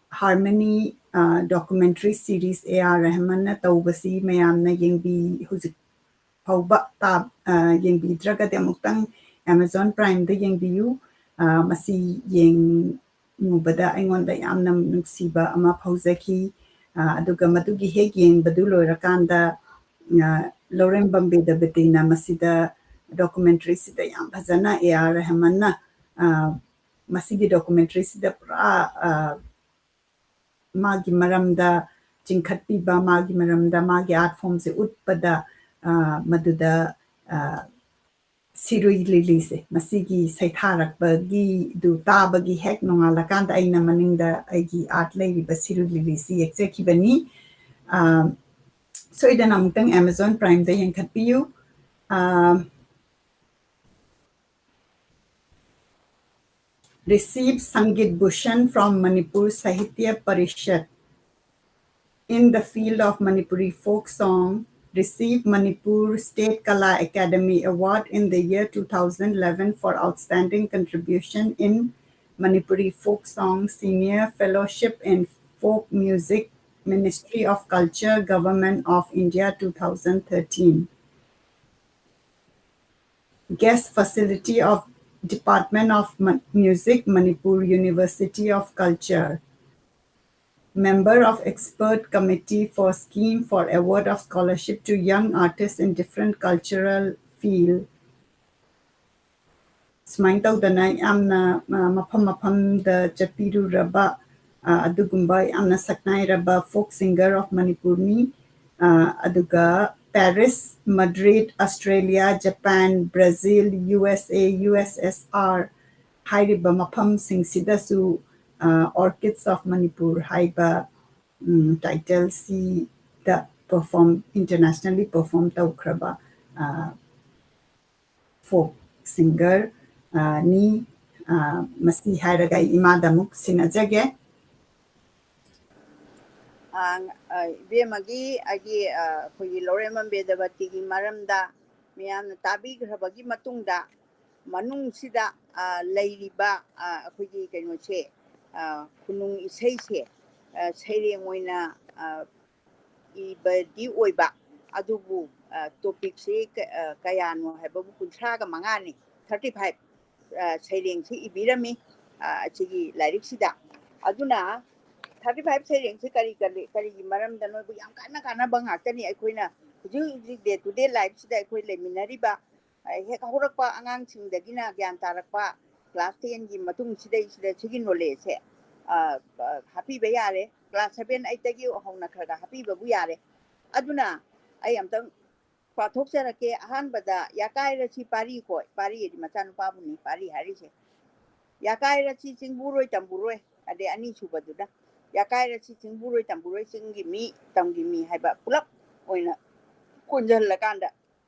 Harmony, ꯑ, documentary series A R ꯔꯍꯃꯟꯅ ꯇꯧꯕꯁꯤ ꯃꯌꯥꯝꯅ ꯌꯦꯡꯕꯤ-, ꯍꯧꯖꯤꯛ ꯐꯥꯎꯕ ꯇꯥ-, ꯑ, ꯌꯦꯡꯕꯤꯗ꯭ꯔꯒꯗꯤ ꯑꯃꯨꯛꯇꯪ Amazon Primeꯗ ꯌꯦꯡꯕꯤꯌꯨ꯫ ꯑ, ꯃꯁꯤ ꯌꯦꯡꯉꯨꯕꯗ ꯑꯩꯉꯣꯟꯗ ꯌꯥꯝꯅ ꯅꯨꯡꯁꯤꯕ ꯑꯃ ꯐꯥꯎꯖꯈꯤ꯫ ꯑ, ꯑꯗꯨꯒ ꯃꯗꯨꯒꯤ ꯍꯦꯛ ꯌꯦꯡꯕꯗꯨ ꯂꯣꯏꯔꯀꯥꯟꯗ, ꯑ, ꯂꯧꯔꯦꯝꯕꯝ ꯕꯤꯗ꯭ꯌꯥꯄꯇꯤꯅ ꯃꯁꯤꯗ documentaryꯁꯤꯗ ꯌꯥꯝ ꯐꯖꯅ A R ꯔꯍꯃꯟꯅ, ꯑ, ꯃꯁꯤꯒꯤ documentaryꯁꯤꯗ ꯄꯨꯔꯥ, ꯑ, ꯃꯥꯒꯤ ꯃꯔꯝꯗ ꯆꯤꯡꯈꯠꯄꯤꯕ, ꯃꯥꯒꯤ ꯃꯔꯝꯗ, ꯃꯥꯒꯤ art formꯁꯦ ꯎꯠꯄꯗ, ꯑ, ꯃꯗꯨꯗ, ꯑ, ꯁꯤꯔꯨꯏ ꯂꯤꯂꯤꯁꯦ, ꯃꯁꯤꯒꯤ ꯁꯩꯊꯥꯔꯛꯄꯒꯤꯗꯨ ꯇꯥꯕꯒꯤ ꯍꯦꯛ ꯅꯣꯡꯉꯥꯜꯂꯀꯥꯟꯗ ꯑꯩꯅ ꯃꯅꯤꯡꯗ ꯑꯩꯒꯤ art ꯂꯩꯔꯤꯕ ꯁꯤꯔꯨꯏ ꯂꯤꯂꯤꯁꯤ ꯌꯦꯛꯆꯈꯤꯕꯅꯤ꯫ ꯑ, ꯁꯣꯏꯗꯅ ꯑꯃꯨꯛꯇꯪ Amazon Primeꯗ ꯌꯦꯡꯈꯠꯄꯤꯌꯨ꯫ ꯑ, received Sangeet Bhushan from Manipur Sahitya Parishad in the field of Manipuri folk song, received Manipur State Kala Academy Award in the year two thousand eleven for outstanding contribution in Manipuri folk song, senior fellowship in folk music, Ministry of Culture, Government of India, two thousand thirteen. Guest facility of Department of Ma-, Music, Manipur University of Culture. member of expert committee for scheme for award of scholarship to young artists in different cultural field. ꯁꯨꯃꯥꯏꯅ ꯇꯧꯗꯅ ꯌꯥꯝꯅ, ꯑ, ꯃꯐꯝ ꯃꯐꯝꯗ ꯆꯠꯄꯤꯔꯨꯔꯕ, ꯑ, ꯑꯗꯨꯒꯨꯝꯕ ꯌꯥꯝꯅ ꯁꯛꯅꯥꯏꯔꯕ folk singer of ꯃꯅꯤꯄꯨꯔꯅꯤ꯫ ꯑ, ꯑꯗꯨꯒ Paris, Madrid, Australia, Japan, Brazil, U S A, U S S R ꯍꯥꯏꯔꯤꯕ ꯃꯐꯝꯁꯤꯡꯁꯤꯗꯁꯨ, ꯑ, Orchids of Manipur ꯍꯥꯏꯕ, ꯎꯝ, title ꯁꯤꯗ perform, internationally perform ꯇꯧꯈ꯭ꯔꯕ, ꯑ, folk singer, ꯑ, ꯅꯤ꯫ ꯑ, ꯃꯁꯤ ꯍꯥꯏꯔꯒ ꯑꯩ ꯏꯃꯥꯗ ꯑꯃꯨꯛ ꯁꯤꯟꯅꯖꯒꯦ꯫ ꯑ, ꯑ, ꯏꯕꯦꯝꯃꯒꯤ ꯑꯩꯒꯤ, ꯑ, ꯑꯩꯈꯣꯏꯒꯤ ꯂꯧꯔꯦꯝꯕꯝ ꯕꯦꯗꯕꯇꯤꯒꯤ ꯃꯔꯝꯗ ꯃꯤꯌꯥꯝꯅ ꯇꯥꯕꯤꯈ꯭ꯔꯕꯒꯤ ꯃꯇꯨꯡꯗ, ꯃꯅꯨꯡꯁꯤꯗ, ꯑ, ꯂꯩꯔꯤꯕ, ꯑ, ꯑꯩꯈꯣꯏꯒꯤ ꯀꯩꯅꯣꯁꯦ, ꯑ, ꯈꯨꯅꯨꯡ ꯏꯁꯩꯁꯦ, ꯑ, ꯁꯩꯔꯦꯡ ꯑꯣꯏꯅ, ꯑ, ꯏꯕꯗꯤ ꯑꯣꯏꯕ, ꯑꯗꯨꯕꯨ, ꯑ, topicꯁꯤ ꯀ-, ꯑ, ꯀꯌꯥꯅꯣ ꯍꯥꯏꯕꯕꯨ ꯀꯨꯟꯊ꯭ꯔꯥꯒ ꯃꯉꯥꯅꯤ, thirty five, ꯑ, ꯁꯩꯔꯦꯡꯁꯤ ꯏꯕꯤꯔꯝꯃꯤ, ꯑ, ꯑꯁꯤꯒꯤ ꯂꯥꯏꯔꯤꯛꯁꯤꯗ꯫ ꯑꯗꯨꯅ thirty five ꯁꯩꯔꯦꯡꯁꯤ ꯀꯔꯤ, ꯀꯔꯤ, ꯀꯔꯤꯒꯤ ꯃꯔꯝꯗ ꯅꯣꯏꯕꯨ ꯌꯥꯝ ꯀꯥꯟꯅ ꯀꯥꯟꯅꯕ ꯉꯥꯛꯇꯅꯤ꯫ ꯑꯩꯈꯣꯏꯅ ꯍꯧꯖꯤꯛ ꯍꯧꯖꯤꯛ day to day lifeꯁꯤꯗ ꯑꯩꯈꯣꯏ ꯂꯩꯃꯤꯟꯅꯔꯤꯕ, ꯑ, ꯍꯦꯛ ꯍꯧꯔꯛꯄ ꯑꯉꯥꯡꯁꯤꯡꯗꯒꯤꯅ ꯒ꯭ꯌꯥꯟ ꯇꯥꯔꯛꯄ class tenꯒꯤ ꯃꯇꯨꯡꯁꯤꯗꯩꯁꯤꯗ ꯁꯤꯒꯤ knowledgeꯁꯦ, ꯑ, ꯑ, ꯍꯥꯞꯄꯤꯕ ꯌꯥꯔꯦ꯫ Class seven eightꯇꯒꯤ ꯍꯧꯅ ꯈꯔ ꯈꯔ ꯍꯥꯞꯄꯤꯕꯕꯨ ꯌꯥꯔꯦ꯫ ꯑꯗꯨꯅ ꯑꯩ ꯑꯝꯇꯪ ꯄꯥꯊꯣꯛꯆꯔꯛꯀꯦ꯫ ꯑꯍꯥꯟꯕꯗ ꯌꯥꯀꯥꯏꯔꯁꯤ ꯄꯥꯔꯤ ꯈꯣꯏ, ꯄꯥꯔꯤ ꯍꯥꯏꯗꯤ ꯃꯆꯥꯅꯨꯄꯥꯕꯨꯅꯤ ꯄꯥꯔꯤ ꯍꯥꯏꯔꯤꯁꯦ꯫ ꯌꯥꯀꯥꯏꯔꯁꯤ ꯆꯤꯡꯕꯨꯔꯣꯏ ꯇꯝꯕꯨꯔꯣꯏ, ꯑꯗꯩ ꯑꯅꯤꯁꯨꯕꯗꯨꯅ ꯌꯥꯀꯥꯏꯔꯁꯤ ꯆꯤꯡꯕꯨꯔꯣꯏ ꯇꯝꯕꯨꯔꯣꯏ, ꯆꯤꯡꯒꯤ ꯃꯤ ꯇꯝꯒꯤ ꯃꯤ ꯍꯥꯏꯕ ꯄꯨꯂꯞ ꯑꯣꯏꯅ ꯀꯣꯟꯁꯤꯜꯂꯀꯥꯟꯗ,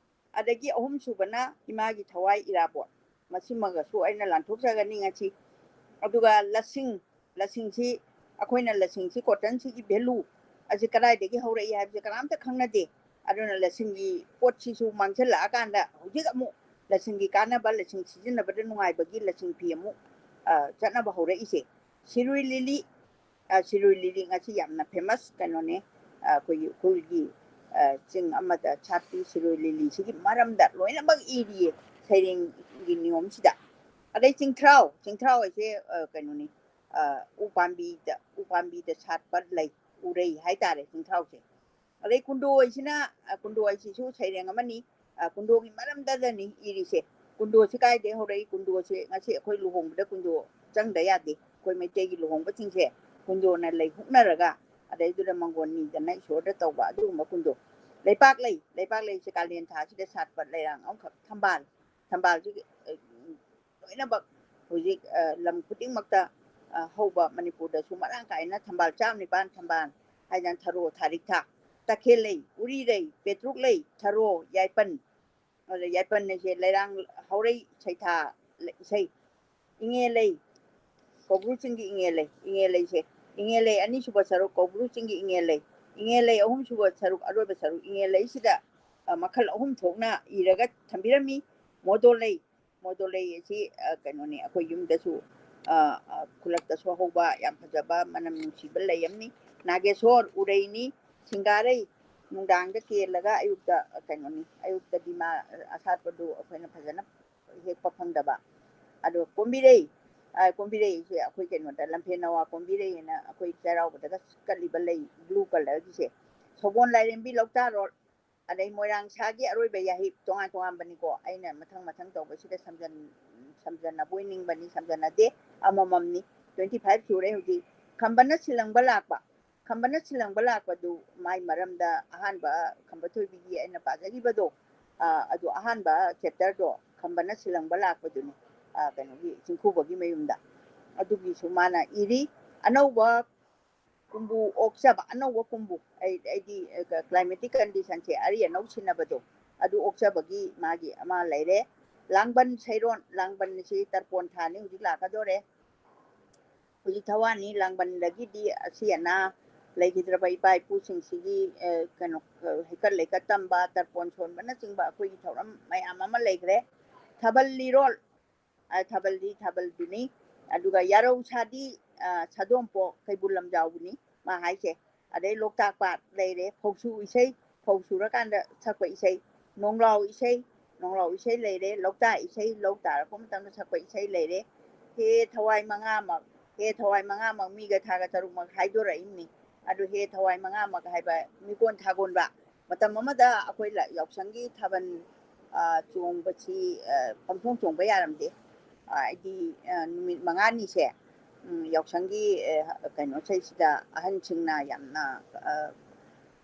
ꯑꯗꯒꯤ ꯑꯍꯨꯝꯁꯨꯕꯅ ꯏꯃꯥꯒꯤ ꯊꯋꯥꯏ ꯏꯔꯥꯕꯣꯠ, ꯃꯁꯤꯃꯒꯁꯨ ꯑꯩꯅ ꯂꯥꯟꯊꯣꯛꯆꯒꯅꯤ ꯉꯁꯤ꯫ ꯑꯗꯨꯒ ꯂꯁꯤꯡ, ꯂꯁꯤꯡꯁꯤ, ꯑꯩꯈꯣꯏꯅ ꯂꯁꯤꯡꯁꯤ, cottonꯁꯤꯒꯤ value ꯑꯁꯤ ꯀꯗꯥꯏꯗꯒꯤ ꯍꯧꯔꯛꯏ ꯍꯥꯏꯕꯁꯦ ꯀꯅꯥꯝꯇ ꯈꯪꯅꯗꯦ꯫ ꯑꯗꯨꯅ ꯂꯁꯤꯡꯒꯤ ꯄꯣꯠꯁꯤꯁꯨ ꯃꯥꯡꯁꯤꯜꯂꯛꯑꯀꯥꯟꯗ ꯍꯧꯖꯤꯛ ꯑꯃꯨꯛ ꯂꯁꯤꯡꯒꯤ ꯀꯥꯟꯅꯕ, ꯂꯁꯤꯡ ꯁꯤꯖꯤꯟꯅꯕꯗ ꯅꯨꯡꯉꯥꯏꯕꯒꯤ ꯂꯁꯤꯡ ꯐꯤ ꯑꯃꯨꯛ, ꯑ, ꯆꯠꯅꯕ ꯍꯧꯔꯛꯏꯁꯦ꯫ ꯁꯤꯔꯨꯏ ꯂꯤꯂꯤ, ꯑ, ꯁꯤꯔꯨꯏ ꯂꯤꯂꯤ ꯉꯁꯤ ꯌꯥꯝꯅ famous ꯀꯩꯅꯣꯅꯦ, ꯑ, ꯑꯩꯈꯣꯏꯒꯤ ꯎꯈ꯭ꯔꯨꯜꯒꯤ, ꯑ, ꯆꯤꯡ ꯑꯃꯗ ꯁꯥꯠꯄꯤ ꯁꯤꯔꯨꯏ ꯂꯤꯂꯤꯁꯤꯒꯤ ꯃꯔꯝꯗ ꯂꯣꯏꯅꯃꯛ ꯏꯔꯤꯌꯦ ꯁꯩꯔꯦꯡꯒꯤ ꯅꯤꯌꯣꯝꯁꯤꯗ꯫ ꯑꯗꯩ ꯆꯤꯡꯊ꯭ꯔꯥꯎ, ꯆꯤꯡꯊ꯭ꯔꯥꯎ ꯍꯥꯏꯁꯦ, ꯑ, ꯀꯩꯅꯣꯅꯤ, ꯎ ꯄꯥꯝꯕꯤꯗ ꯎ ꯄꯥꯝꯕꯤꯗ ꯁꯥꯠꯄ ꯂꯩ, ꯎꯔꯩ ꯍꯥꯏꯇꯥꯔꯦ ꯆꯤꯡꯊ꯭ꯔꯥꯎꯁꯦ꯫ ꯑꯗꯩ ꯀꯨꯟꯗꯣ ꯍꯥꯏꯁꯤꯅ, ꯀꯨꯟꯗꯣ ꯍꯥꯏꯁꯤꯁꯨ ꯁꯩꯔꯦꯡ ꯑꯃꯅꯤ꯫ ꯀꯨꯟꯗꯣꯒꯤ ꯃꯔꯝꯗꯗꯅꯤ ꯏꯔꯤꯁꯦ꯫ ꯀꯨꯟꯗꯣꯁꯤ ꯀꯥꯏꯗꯩ ꯍꯧꯔꯛꯏ? ꯀꯨꯟꯗꯣꯁꯦ ꯉꯁꯤ ꯑꯩꯈꯣꯏ ꯂꯨꯍꯣꯡꯕꯗ ꯀꯨꯟꯗꯣ ꯆꯪꯗ ꯌꯥꯗꯦ꯫ ꯑꯩꯈꯣꯏ ꯃꯩꯇꯩꯒꯤ ꯂꯨꯍꯣꯡꯕꯁꯤꯡꯁꯦ ꯀꯨꯟꯗꯣꯅ ꯂꯩ ꯍꯨꯛꯅꯔꯒ, ꯑꯗꯩꯗꯨꯗ ꯃꯪꯒꯣꯟ ꯅꯤꯗꯅ ꯏꯁꯣꯔꯗ ꯇꯧꯕ ꯑꯗꯨꯒꯨꯝꯕ ꯀꯨꯟꯗꯣ꯫ ꯂꯩꯄꯥꯛ ꯂꯩ, ꯂꯩꯄꯥꯛ ꯂꯩꯁꯦ ꯀꯥꯂꯦꯟ ꯊꯥꯁꯤꯗ ꯁꯥꯠꯄ ꯂꯩꯔꯥꯡ ꯑꯃꯈꯛ ꯊꯝꯕꯥꯜ꯫ ꯊꯝꯕꯥꯜꯁꯤ ꯂꯣꯏꯅꯃꯛ ꯍꯧꯖꯤꯛ ꯂꯝ ꯈꯨꯗꯤꯡꯃꯛꯇ ꯍꯧꯕ, ꯃꯅꯤꯄꯨꯔꯗꯁꯨ ꯃꯔꯥꯡ ꯀꯥꯏꯅ ꯊꯝꯕꯥꯜ ꯆꯥꯝ ꯅꯤꯄꯥꯟ ꯊꯝꯕꯥꯜ ꯍꯥꯏꯗꯅ ꯊꯔꯣ, ꯊꯥꯔꯤꯛꯊꯥ, ꯇꯈꯦꯜ ꯂꯩ, ꯎꯔꯤ ꯂꯩ, ꯄꯦꯇ꯭ꯔꯨꯛ ꯂꯩ, ꯊꯔꯣ, ꯌꯥꯏꯄꯟ꯫ ꯑꯗ ꯌꯥꯏꯄꯟ ꯍꯥꯏꯁꯦ ꯂꯩꯔꯥꯡ ꯍꯧꯔꯩ ꯁꯩꯊꯥ ꯏꯁꯩ꯫ ꯏꯉꯦ ꯂꯩ, ꯀꯧꯕ꯭ꯔꯨ ꯆꯤꯡꯒꯤ ꯏꯉꯦ ꯂꯩ, ꯏꯉꯦ ꯂꯩꯁꯦ꯫ ꯏꯉꯦ ꯂꯩ ꯑꯅꯤꯁꯨꯕ ꯁꯔꯨꯛ ꯀꯧꯕ꯭ꯔꯨ ꯆꯤꯡꯒꯤ ꯏꯉꯦ ꯂꯩ꯫ ꯏꯉꯦ ꯂꯩ ꯑꯍꯨꯝꯁꯨꯕ ꯁꯔꯨꯛ, ꯑꯔꯣꯏꯕ ꯁꯔꯨꯛ ꯏꯉꯦ ꯂꯩꯁꯤꯗ ꯃꯈꯜ ꯑꯍꯨꯝ ꯊꯣꯛꯅ ꯏꯔꯒ ꯊꯝꯕꯤꯔꯝꯃꯤ꯫ ꯃꯣꯗꯣ ꯂꯩ, ꯃꯣꯗꯣ ꯂꯩ ꯑꯁꯤ ꯀꯩꯅꯣꯅꯤ, ꯑꯩꯈꯣꯏ ꯌꯨꯝꯗꯁꯨ ꯈꯨꯜꯂꯛꯇꯁꯨ ꯍꯧꯕ ꯌꯥꯝ ꯐꯖꯕ ꯃꯅꯝ ꯅꯨꯡꯁꯤꯕ ꯂꯩ ꯑꯃꯅꯤ꯫ ꯅꯥꯒꯦꯁꯣꯔ, ꯎꯔꯩꯅꯤ, ꯁꯤꯡꯒꯥꯔꯩ, ꯅꯨꯡꯗꯥꯡꯗ ꯀꯦꯜꯂꯒ ꯑꯌꯨꯛꯇ ꯀꯩꯅꯣꯅꯤ, ꯑꯌꯨꯛꯇꯗꯤ ꯃꯥ ꯑꯁꯥꯠꯄꯗꯨ ꯑꯩꯈꯣꯏꯅ ꯐꯖꯅ ꯍꯦꯛꯄ ꯐꯪꯗꯕ꯫ ꯑꯗꯣ ꯀꯣꯝꯕꯤꯔꯩ, ꯀꯣꯝꯕꯤꯔꯩꯁꯦ ꯑꯩꯈꯣꯏ ꯀꯩꯅꯣꯗ ꯂꯝꯐꯦꯜ ꯅꯋꯥ ꯀꯣꯝꯕꯤꯔꯩ ꯍꯥꯏꯅ ꯑꯩꯈꯣꯏ ꯆꯩꯔꯥꯎꯕꯗꯒ ꯀꯠꯂꯤꯕ ꯂꯩ blue colourꯒꯤꯁꯦ꯫ ꯁꯒꯣꯜ ꯂꯥꯏꯔꯦꯝꯕꯤ, ꯂꯧꯇꯥꯔꯣꯜ, ꯑꯗꯩ ꯃꯣꯏꯔꯥꯡ ꯁꯥꯒꯤ ꯑꯔꯣꯏꯕ ꯌꯥꯍꯤꯞ ꯇꯣꯉꯥꯟ ꯇꯣꯉꯥꯟꯕꯅꯤꯀꯣ꯫ ꯑꯩꯅ ꯃꯊꯪ ꯃꯊꯪ ꯇꯧꯕꯁꯤꯗ ꯁꯝꯖꯟ-, ꯁꯝꯖꯟꯅꯕꯣꯏ ꯅꯤꯡꯕꯅꯤ, ꯁꯝꯖꯟꯅꯗꯦ, ꯑꯃꯃꯝꯅꯤ꯫ Twenty five ꯁꯨꯔꯦ ꯍꯧꯖꯤꯛ꯫ ꯈꯝꯕꯅ ꯁꯤꯜꯂꯪꯕ ꯂꯥꯛꯄ, ꯈꯝꯕꯅ ꯁꯤꯜꯂꯪꯕ ꯂꯥꯛꯄꯗꯨ ꯃꯥꯏ ꯃꯔꯝꯗ ꯑꯍꯥꯟꯕ ꯈꯝꯕ ꯊꯣꯏꯕꯤꯒꯤ ꯑꯩꯅ ꯄꯥꯖꯈꯤꯕꯗꯣ, ꯑ, ꯑꯗꯨ ꯑꯍꯥꯟꯕ chapterꯗꯣ ꯈꯝꯕꯅ ꯁꯤꯜꯂꯪꯕ ꯂꯥꯛꯄꯗꯨꯅꯤ, ꯑ, ꯀꯩꯅꯣꯒꯤ ꯆꯤꯡꯈꯨꯕꯒꯤ ꯃꯌꯨꯝꯗ꯫ ꯑꯗꯨꯒꯤꯁꯨ ꯃꯥꯅ ꯏꯔꯤ꯫ ꯑꯅꯧꯕ ꯀꯨꯝꯕꯨ ꯑꯣꯛꯆꯕ, ꯑꯅꯧꯕ ꯀꯨꯝꯕꯨ, ꯑꯩ, ꯑꯩꯗꯤ, ꯑ, climatic conditionꯁꯦ ꯑꯔꯤ ꯑꯅꯧ ꯁꯤꯟꯅꯕꯗꯣ, ꯑꯗꯨ ꯑꯣꯛꯆꯕꯒꯤ ꯃꯥꯒꯤ ꯑꯃ ꯂꯩꯔꯦ꯫ ꯂꯥꯡꯕꯟ ꯁꯩꯔꯣꯟ, ꯂꯥꯡꯕꯟꯁꯤ ꯇꯔꯄꯣꯟ ꯊꯥꯅꯤ ꯍꯧꯖꯤꯛ ꯂꯥꯛꯀꯗꯣꯔꯦ꯫ ꯍꯧꯖꯤꯛ ꯊꯋꯥꯟꯅꯤ ꯂꯥꯡꯕꯟꯗꯒꯤꯗꯤ ꯑꯁꯤ ꯑꯅꯥ ꯂꯩꯈꯤꯗ꯭ꯔꯕ ꯏꯄꯥ ꯏꯄꯨꯁꯤꯡꯁꯤꯒꯤ, ꯑ, ꯀꯩꯅꯣ, ꯑ, ꯍꯩꯀꯠ ꯂꯩꯀꯠ ꯇꯝꯕ, ꯇꯔꯄꯣꯟ ꯁꯣꯟꯕꯅꯆꯤꯡꯕ ꯑꯩꯈꯣꯏꯒꯤ ꯊꯧꯔꯝ ꯃꯌꯥꯝ ꯑꯃ ꯂꯩꯈ꯭ꯔꯦ꯫ ꯊꯥꯕꯜ ꯂꯤꯔꯣꯜ, ꯑ, ꯊꯥꯕꯜꯗꯤ ꯊꯥꯕꯜꯗꯨꯅꯤ꯫ ꯑꯗꯨꯒ ꯌꯥꯔꯧ ꯁꯥꯗꯤ, ꯑ, ꯁꯥꯗꯣꯝꯄꯣꯛ ꯀꯩꯕꯨꯜ ꯂꯝꯖꯥꯎꯕꯨꯅꯤ ꯃꯥ ꯍꯥꯏꯁꯦ꯫ ꯑꯗꯩ ꯂꯣꯛꯇꯥꯛ ꯄꯥꯠ ꯂꯩꯔꯦ, ꯐꯧꯁꯨ ꯏꯁꯩ, ꯐꯧ ꯁꯨꯔꯀꯥꯟꯗ ꯁꯛꯄ ꯏꯁꯩ, ꯅꯣꯡꯂꯥꯎ ꯏꯁꯩ, ꯅꯣꯡꯂꯥꯎ ꯏꯁꯩ ꯂꯩꯔꯦ, ꯂꯣꯛꯇꯥꯛ ꯏꯁꯩ, ꯂꯧ ꯇꯥꯔꯛꯄ ꯃꯇꯝꯗ ꯁꯛꯄ ꯏꯁꯩ ꯂꯩꯔꯦ꯫ ꯍꯦ ꯊꯋꯥꯏ ꯃꯉꯥꯃꯛ ꯍꯦ ꯊꯋꯥꯏ ꯃꯉꯥꯃꯛ ꯃꯤꯒ ꯊꯥꯒ ꯇꯔꯨꯛꯃꯛ ꯍꯥꯏꯗꯣꯔꯛꯏꯕꯅꯤ꯫ ꯑꯗꯨ ꯍꯦ ꯊꯋꯥꯏ ꯃꯉꯥꯃꯛ ꯍꯥꯏꯕ ꯃꯤꯀꯣꯟ ꯊꯥꯒꯣꯟꯕ, ꯃꯇꯝ ꯑꯃꯗ ꯑꯩꯈꯣꯏ ꯂ-, ꯌꯥꯎꯁꯪꯒꯤ ꯊꯥꯕꯜ, ꯑ, ꯆꯣꯡꯕꯁꯤ, ꯑ, ꯄꯪꯆꯣꯡ ꯆꯣꯡꯕ ꯌꯥꯔꯝꯗꯦ꯫ ꯑ, ꯍꯥꯏꯗꯤ, ꯑ, ꯅꯨꯃꯤꯠ ꯃꯉꯥꯅꯤꯁꯦ, ꯎꯝ, ꯌꯥꯎꯁꯪꯒꯤ, ꯑ, ꯀꯩꯅꯣꯁꯤꯗꯩꯁꯤꯗ ꯑꯍꯟꯁꯤꯡꯅ ꯌꯥꯝꯅ, ꯑ,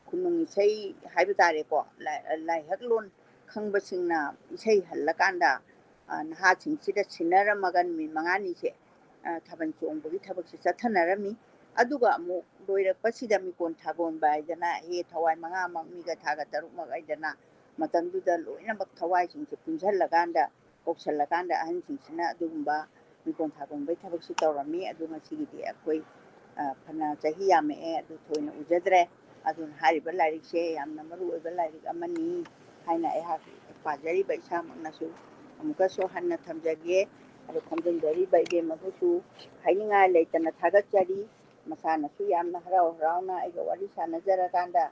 ꯈꯨꯅꯨꯡ ꯏꯁꯩ ꯍꯥꯏꯕ ꯇꯥꯔꯦꯀꯣ, ꯂꯥꯏ-, ꯂꯥꯏꯍꯛꯂꯣꯟ ꯈꯪꯕꯁꯤꯡꯅ ꯏꯁꯩ ꯍꯜꯂꯀꯥꯟꯗ, ꯑ, ꯅꯍꯥꯁꯤꯡꯁꯤꯗ ꯁꯤꯟꯅꯔꯝꯃꯒ ꯅꯨꯃꯤꯠ ꯃꯉꯥꯅꯤꯁꯦ, ꯑ, ꯊꯥꯕꯜ ꯆꯣꯡꯕꯒꯤ ꯊꯕꯛꯁꯦ ꯆꯠꯊꯅꯔꯝꯃꯤ꯫ ꯑꯗꯨꯒ ꯑꯃꯨꯛ ꯂꯣꯏꯔꯛꯄꯁꯤꯗ ꯃꯤꯀꯣꯟ ꯊꯥꯒꯣꯟꯕ ꯍꯥꯏꯗꯅ, ꯍꯦ ꯊꯋꯥꯏ ꯃꯉꯥꯃꯛ ꯃꯤꯒ ꯊꯥꯒ ꯇꯔꯨꯛꯃꯛ ꯍꯥꯏꯗꯅ, ꯃꯇꯝꯗꯨꯗ ꯂꯣꯏꯅꯃꯛ ꯊꯋꯥꯏꯁꯤꯡꯁꯦ ꯄꯨꯟꯁꯤꯜꯂꯀꯥꯟꯗ, ꯀꯧꯁꯜꯂꯀꯥꯟꯗ ꯑꯍꯟꯁꯤꯡꯁꯤꯅ ꯑꯗꯨꯒꯨꯝꯕ ꯃꯤꯀꯣꯟ ꯊꯥꯒꯣꯟꯕꯒꯤ ꯊꯕꯛꯁꯤ ꯇꯧꯔꯝꯃꯤ꯫ ꯑꯗꯨ ꯉꯁꯤꯒꯤꯗꯤ ꯑꯩꯈꯣꯏ, ꯑ, ꯐꯅ ꯆꯍꯤ ꯌꯥꯝꯃꯛꯑꯦ, ꯑꯗꯨ ꯊꯣꯏꯅ ꯎꯖꯗ꯭ꯔꯦ꯫ ꯑꯗꯨꯅ ꯍꯥꯏꯔꯤꯕ ꯂꯥꯏꯔꯤꯛꯁꯦ ꯌꯥꯝꯅ ꯃꯔꯨ ꯑꯣꯏꯕ ꯂꯥꯏꯔꯤꯛ ꯑꯃꯅꯤ ꯍꯥꯏꯅ ꯑꯩꯍꯥꯛ ꯄꯥꯖꯔꯤꯕ ꯏꯁꯥꯃꯛꯅꯁꯨ ꯑꯃꯨꯛꯀꯁꯨ ꯍꯟꯅ ꯊꯝꯖꯒꯦ꯫ ꯑꯗꯨ ꯈꯣꯝꯖꯤꯟꯖꯔꯤꯕ ꯏꯕꯦꯝꯃꯕꯨꯁꯨ ꯍꯥꯏꯅꯤꯡꯉꯥꯏ ꯂꯩꯇꯅ ꯊꯥꯒꯠꯆꯔꯤ꯫ ꯃꯁꯥꯅꯁꯨ ꯌꯥꯝꯅ ꯍꯔꯥꯎ ꯍꯔꯥꯎꯅ ꯑꯩꯒ ꯋꯥꯔꯤ ꯁꯥꯟꯅꯖꯔꯀꯥꯟꯗ,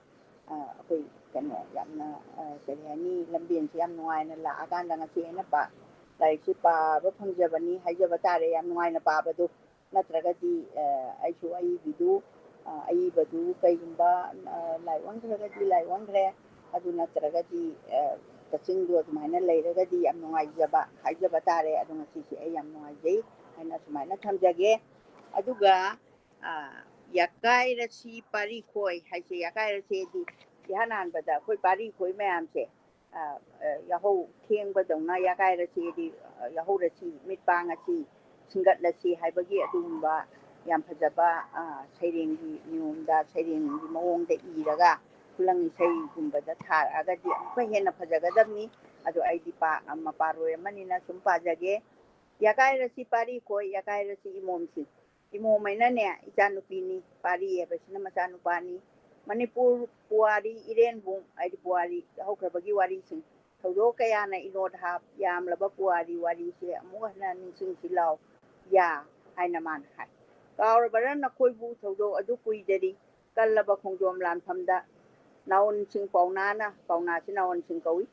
ꯑ, ꯑꯩꯈꯣꯏ ꯀꯩꯅꯣ ꯌꯥꯝꯅ, ꯑ, ꯀꯔꯤ ꯍꯥꯏꯅꯤ, ꯂꯝꯕꯦꯟꯁꯦ ꯌꯥꯝ ꯅꯨꯡꯉꯥꯏꯅ ꯂꯥꯛꯑꯀꯥꯟꯗ ꯉꯁꯤ ꯑꯩꯅ ꯄꯥ-, ꯂꯥꯏꯔꯤꯛꯁꯤ ꯄꯥꯕ ꯐꯪꯖꯕꯅꯤ ꯍꯥꯏꯖꯕ ꯇꯥꯔꯦ, ꯌꯥꯝ ꯅꯨꯡꯉꯥꯏꯅ ꯄꯥꯕꯗꯣ꯫ ꯅꯠꯇ꯭ꯔꯒꯗꯤ, ꯑ, ꯑꯩꯁꯨ ꯑꯏꯕꯤꯗꯨ, ꯑ, ꯑꯏꯕꯗꯨ ꯀꯩꯒꯨꯝꯕ, ꯑ, ꯂꯥꯏ ꯑꯣꯟꯈ꯭ꯔꯒꯗꯤ ꯂꯥꯏ ꯑꯣꯟꯈ꯭ꯔꯦ, ꯑꯗꯨ ꯅꯠꯇ꯭ꯔꯒꯗꯤ, ꯑ, ꯀꯛꯆꯤꯡꯗꯣ ꯑꯗꯨꯃꯥꯏꯅ ꯂꯩꯔꯒꯗꯤ ꯌꯥꯝ ꯅꯨꯡꯉꯥꯏꯖꯕ ꯍꯥꯏꯖꯕ ꯇꯥꯔꯦ꯫ ꯑꯗꯣ ꯉꯁꯤꯁꯦ ꯑꯩ ꯌꯥꯝ ꯅꯨꯡꯉꯥꯏꯖꯩ ꯍꯥꯏꯅ ꯑꯁꯨꯃꯥꯏꯅ ꯊꯝꯖꯒꯦ꯫ ꯑꯗꯨꯒ, ꯑ, ꯌꯥꯀꯥꯏꯔꯁꯤ ꯄꯥꯔꯤ ꯈꯣꯏ ꯍꯥꯏꯁꯦ, ꯌꯥꯀꯥꯏꯔꯁꯤꯗꯤ ꯏꯍꯥꯟ ꯍꯥꯟꯕꯗ ꯑꯩꯈꯣꯏ ꯄꯥꯔꯤ ꯈꯣꯏ ꯃꯌꯥꯝꯁꯦ, ꯑ, ꯑ, ꯌꯥꯍꯧ ꯊꯦꯡꯕꯗꯧꯅ ꯌꯥꯀꯥꯏꯔꯁꯤꯗꯤ, ꯑ, ꯌꯥꯍꯧꯔꯁꯤ, ꯃꯤꯠ ꯄꯥꯡꯉꯁꯤ, ꯁꯤꯡꯒꯠꯂꯁꯤ ꯍꯥꯏꯕꯒꯤ ꯑꯗꯨꯒꯨꯝꯕ ꯌꯥꯝ ꯐꯖꯕ, ꯑ, ꯁꯩꯔꯦꯡꯒꯤ ꯅꯤꯌꯣꯝꯗ, ꯁꯩꯔꯦꯡꯒꯤ ꯃꯑꯣꯡꯗ ꯏꯔꯒ ꯈꯨꯂꯪ ꯏꯁꯩꯒꯨꯝꯕꯗ ꯊꯥꯔꯛꯑꯒꯗꯤ ꯑꯃꯨꯛꯀ ꯍꯦꯟꯅ ꯐꯖꯒꯗꯕꯅꯤ꯫ ꯑꯗꯣ ꯑꯩꯗꯤ ꯄꯥ-, ꯃꯄꯥꯔꯣꯏ ꯑꯃꯅꯤꯅ ꯁꯨꯝ ꯄꯥꯖꯒꯦ꯫ ꯌꯥꯀꯥꯏꯔꯁꯤ ꯄꯥꯔꯤ ꯈꯣꯏ, ꯌꯥꯀꯥꯏꯔꯁꯤ ꯏꯃꯣꯝꯁꯤ꯫ ꯏꯃꯣꯝ ꯍꯥꯏꯅꯅꯦ, ꯏꯆꯥꯅꯨꯄꯤꯅꯤ, ꯄꯥꯔꯤ ꯍꯥꯏꯕꯁꯤꯅ ꯃꯆꯥꯅꯨꯄꯥꯅꯤ꯫ ꯃꯅꯤꯄꯨꯔ ꯄꯨꯋꯥꯔꯤ ꯏꯔꯦꯟꯕꯨꯡ, ꯍꯥꯏꯗꯤ ꯄꯨꯋꯥꯔꯤ ꯍꯧꯈ꯭ꯔꯕꯒꯤ ꯋꯥꯔꯤꯁꯤꯡ, ꯊꯧꯗꯣꯛ ꯀꯌꯥꯅ ꯏꯅꯣꯠ ꯍꯥꯞ ꯌꯥꯝꯂꯕ ꯄꯨꯋꯥꯔꯤ ꯋꯥꯔꯤꯁꯦ ꯑꯃꯨꯛ ꯍꯟꯅ ꯅꯤꯡꯁꯤꯡꯁꯤ ꯂꯥꯎ, ꯌꯥ, ꯍꯥꯏꯅ ꯃꯥꯅ ꯍꯥꯏ꯫ ꯀꯥꯎꯔꯕꯔꯥ ꯅꯈꯣꯏꯕꯨ ꯊꯧꯗꯣꯛ ꯑꯗꯨ ꯀꯨꯏꯗꯔꯤ, ꯀꯜꯂꯕ ꯈꯣꯡꯖꯣꯝ ꯂꯥꯟꯐꯝꯗ ꯅꯥꯎꯟꯁꯤꯡ ꯄꯥꯎꯅꯥꯅ, ꯄꯥꯎꯅꯥꯁꯤ ꯅꯥꯎꯟꯁꯤꯡ ꯀꯧꯏ,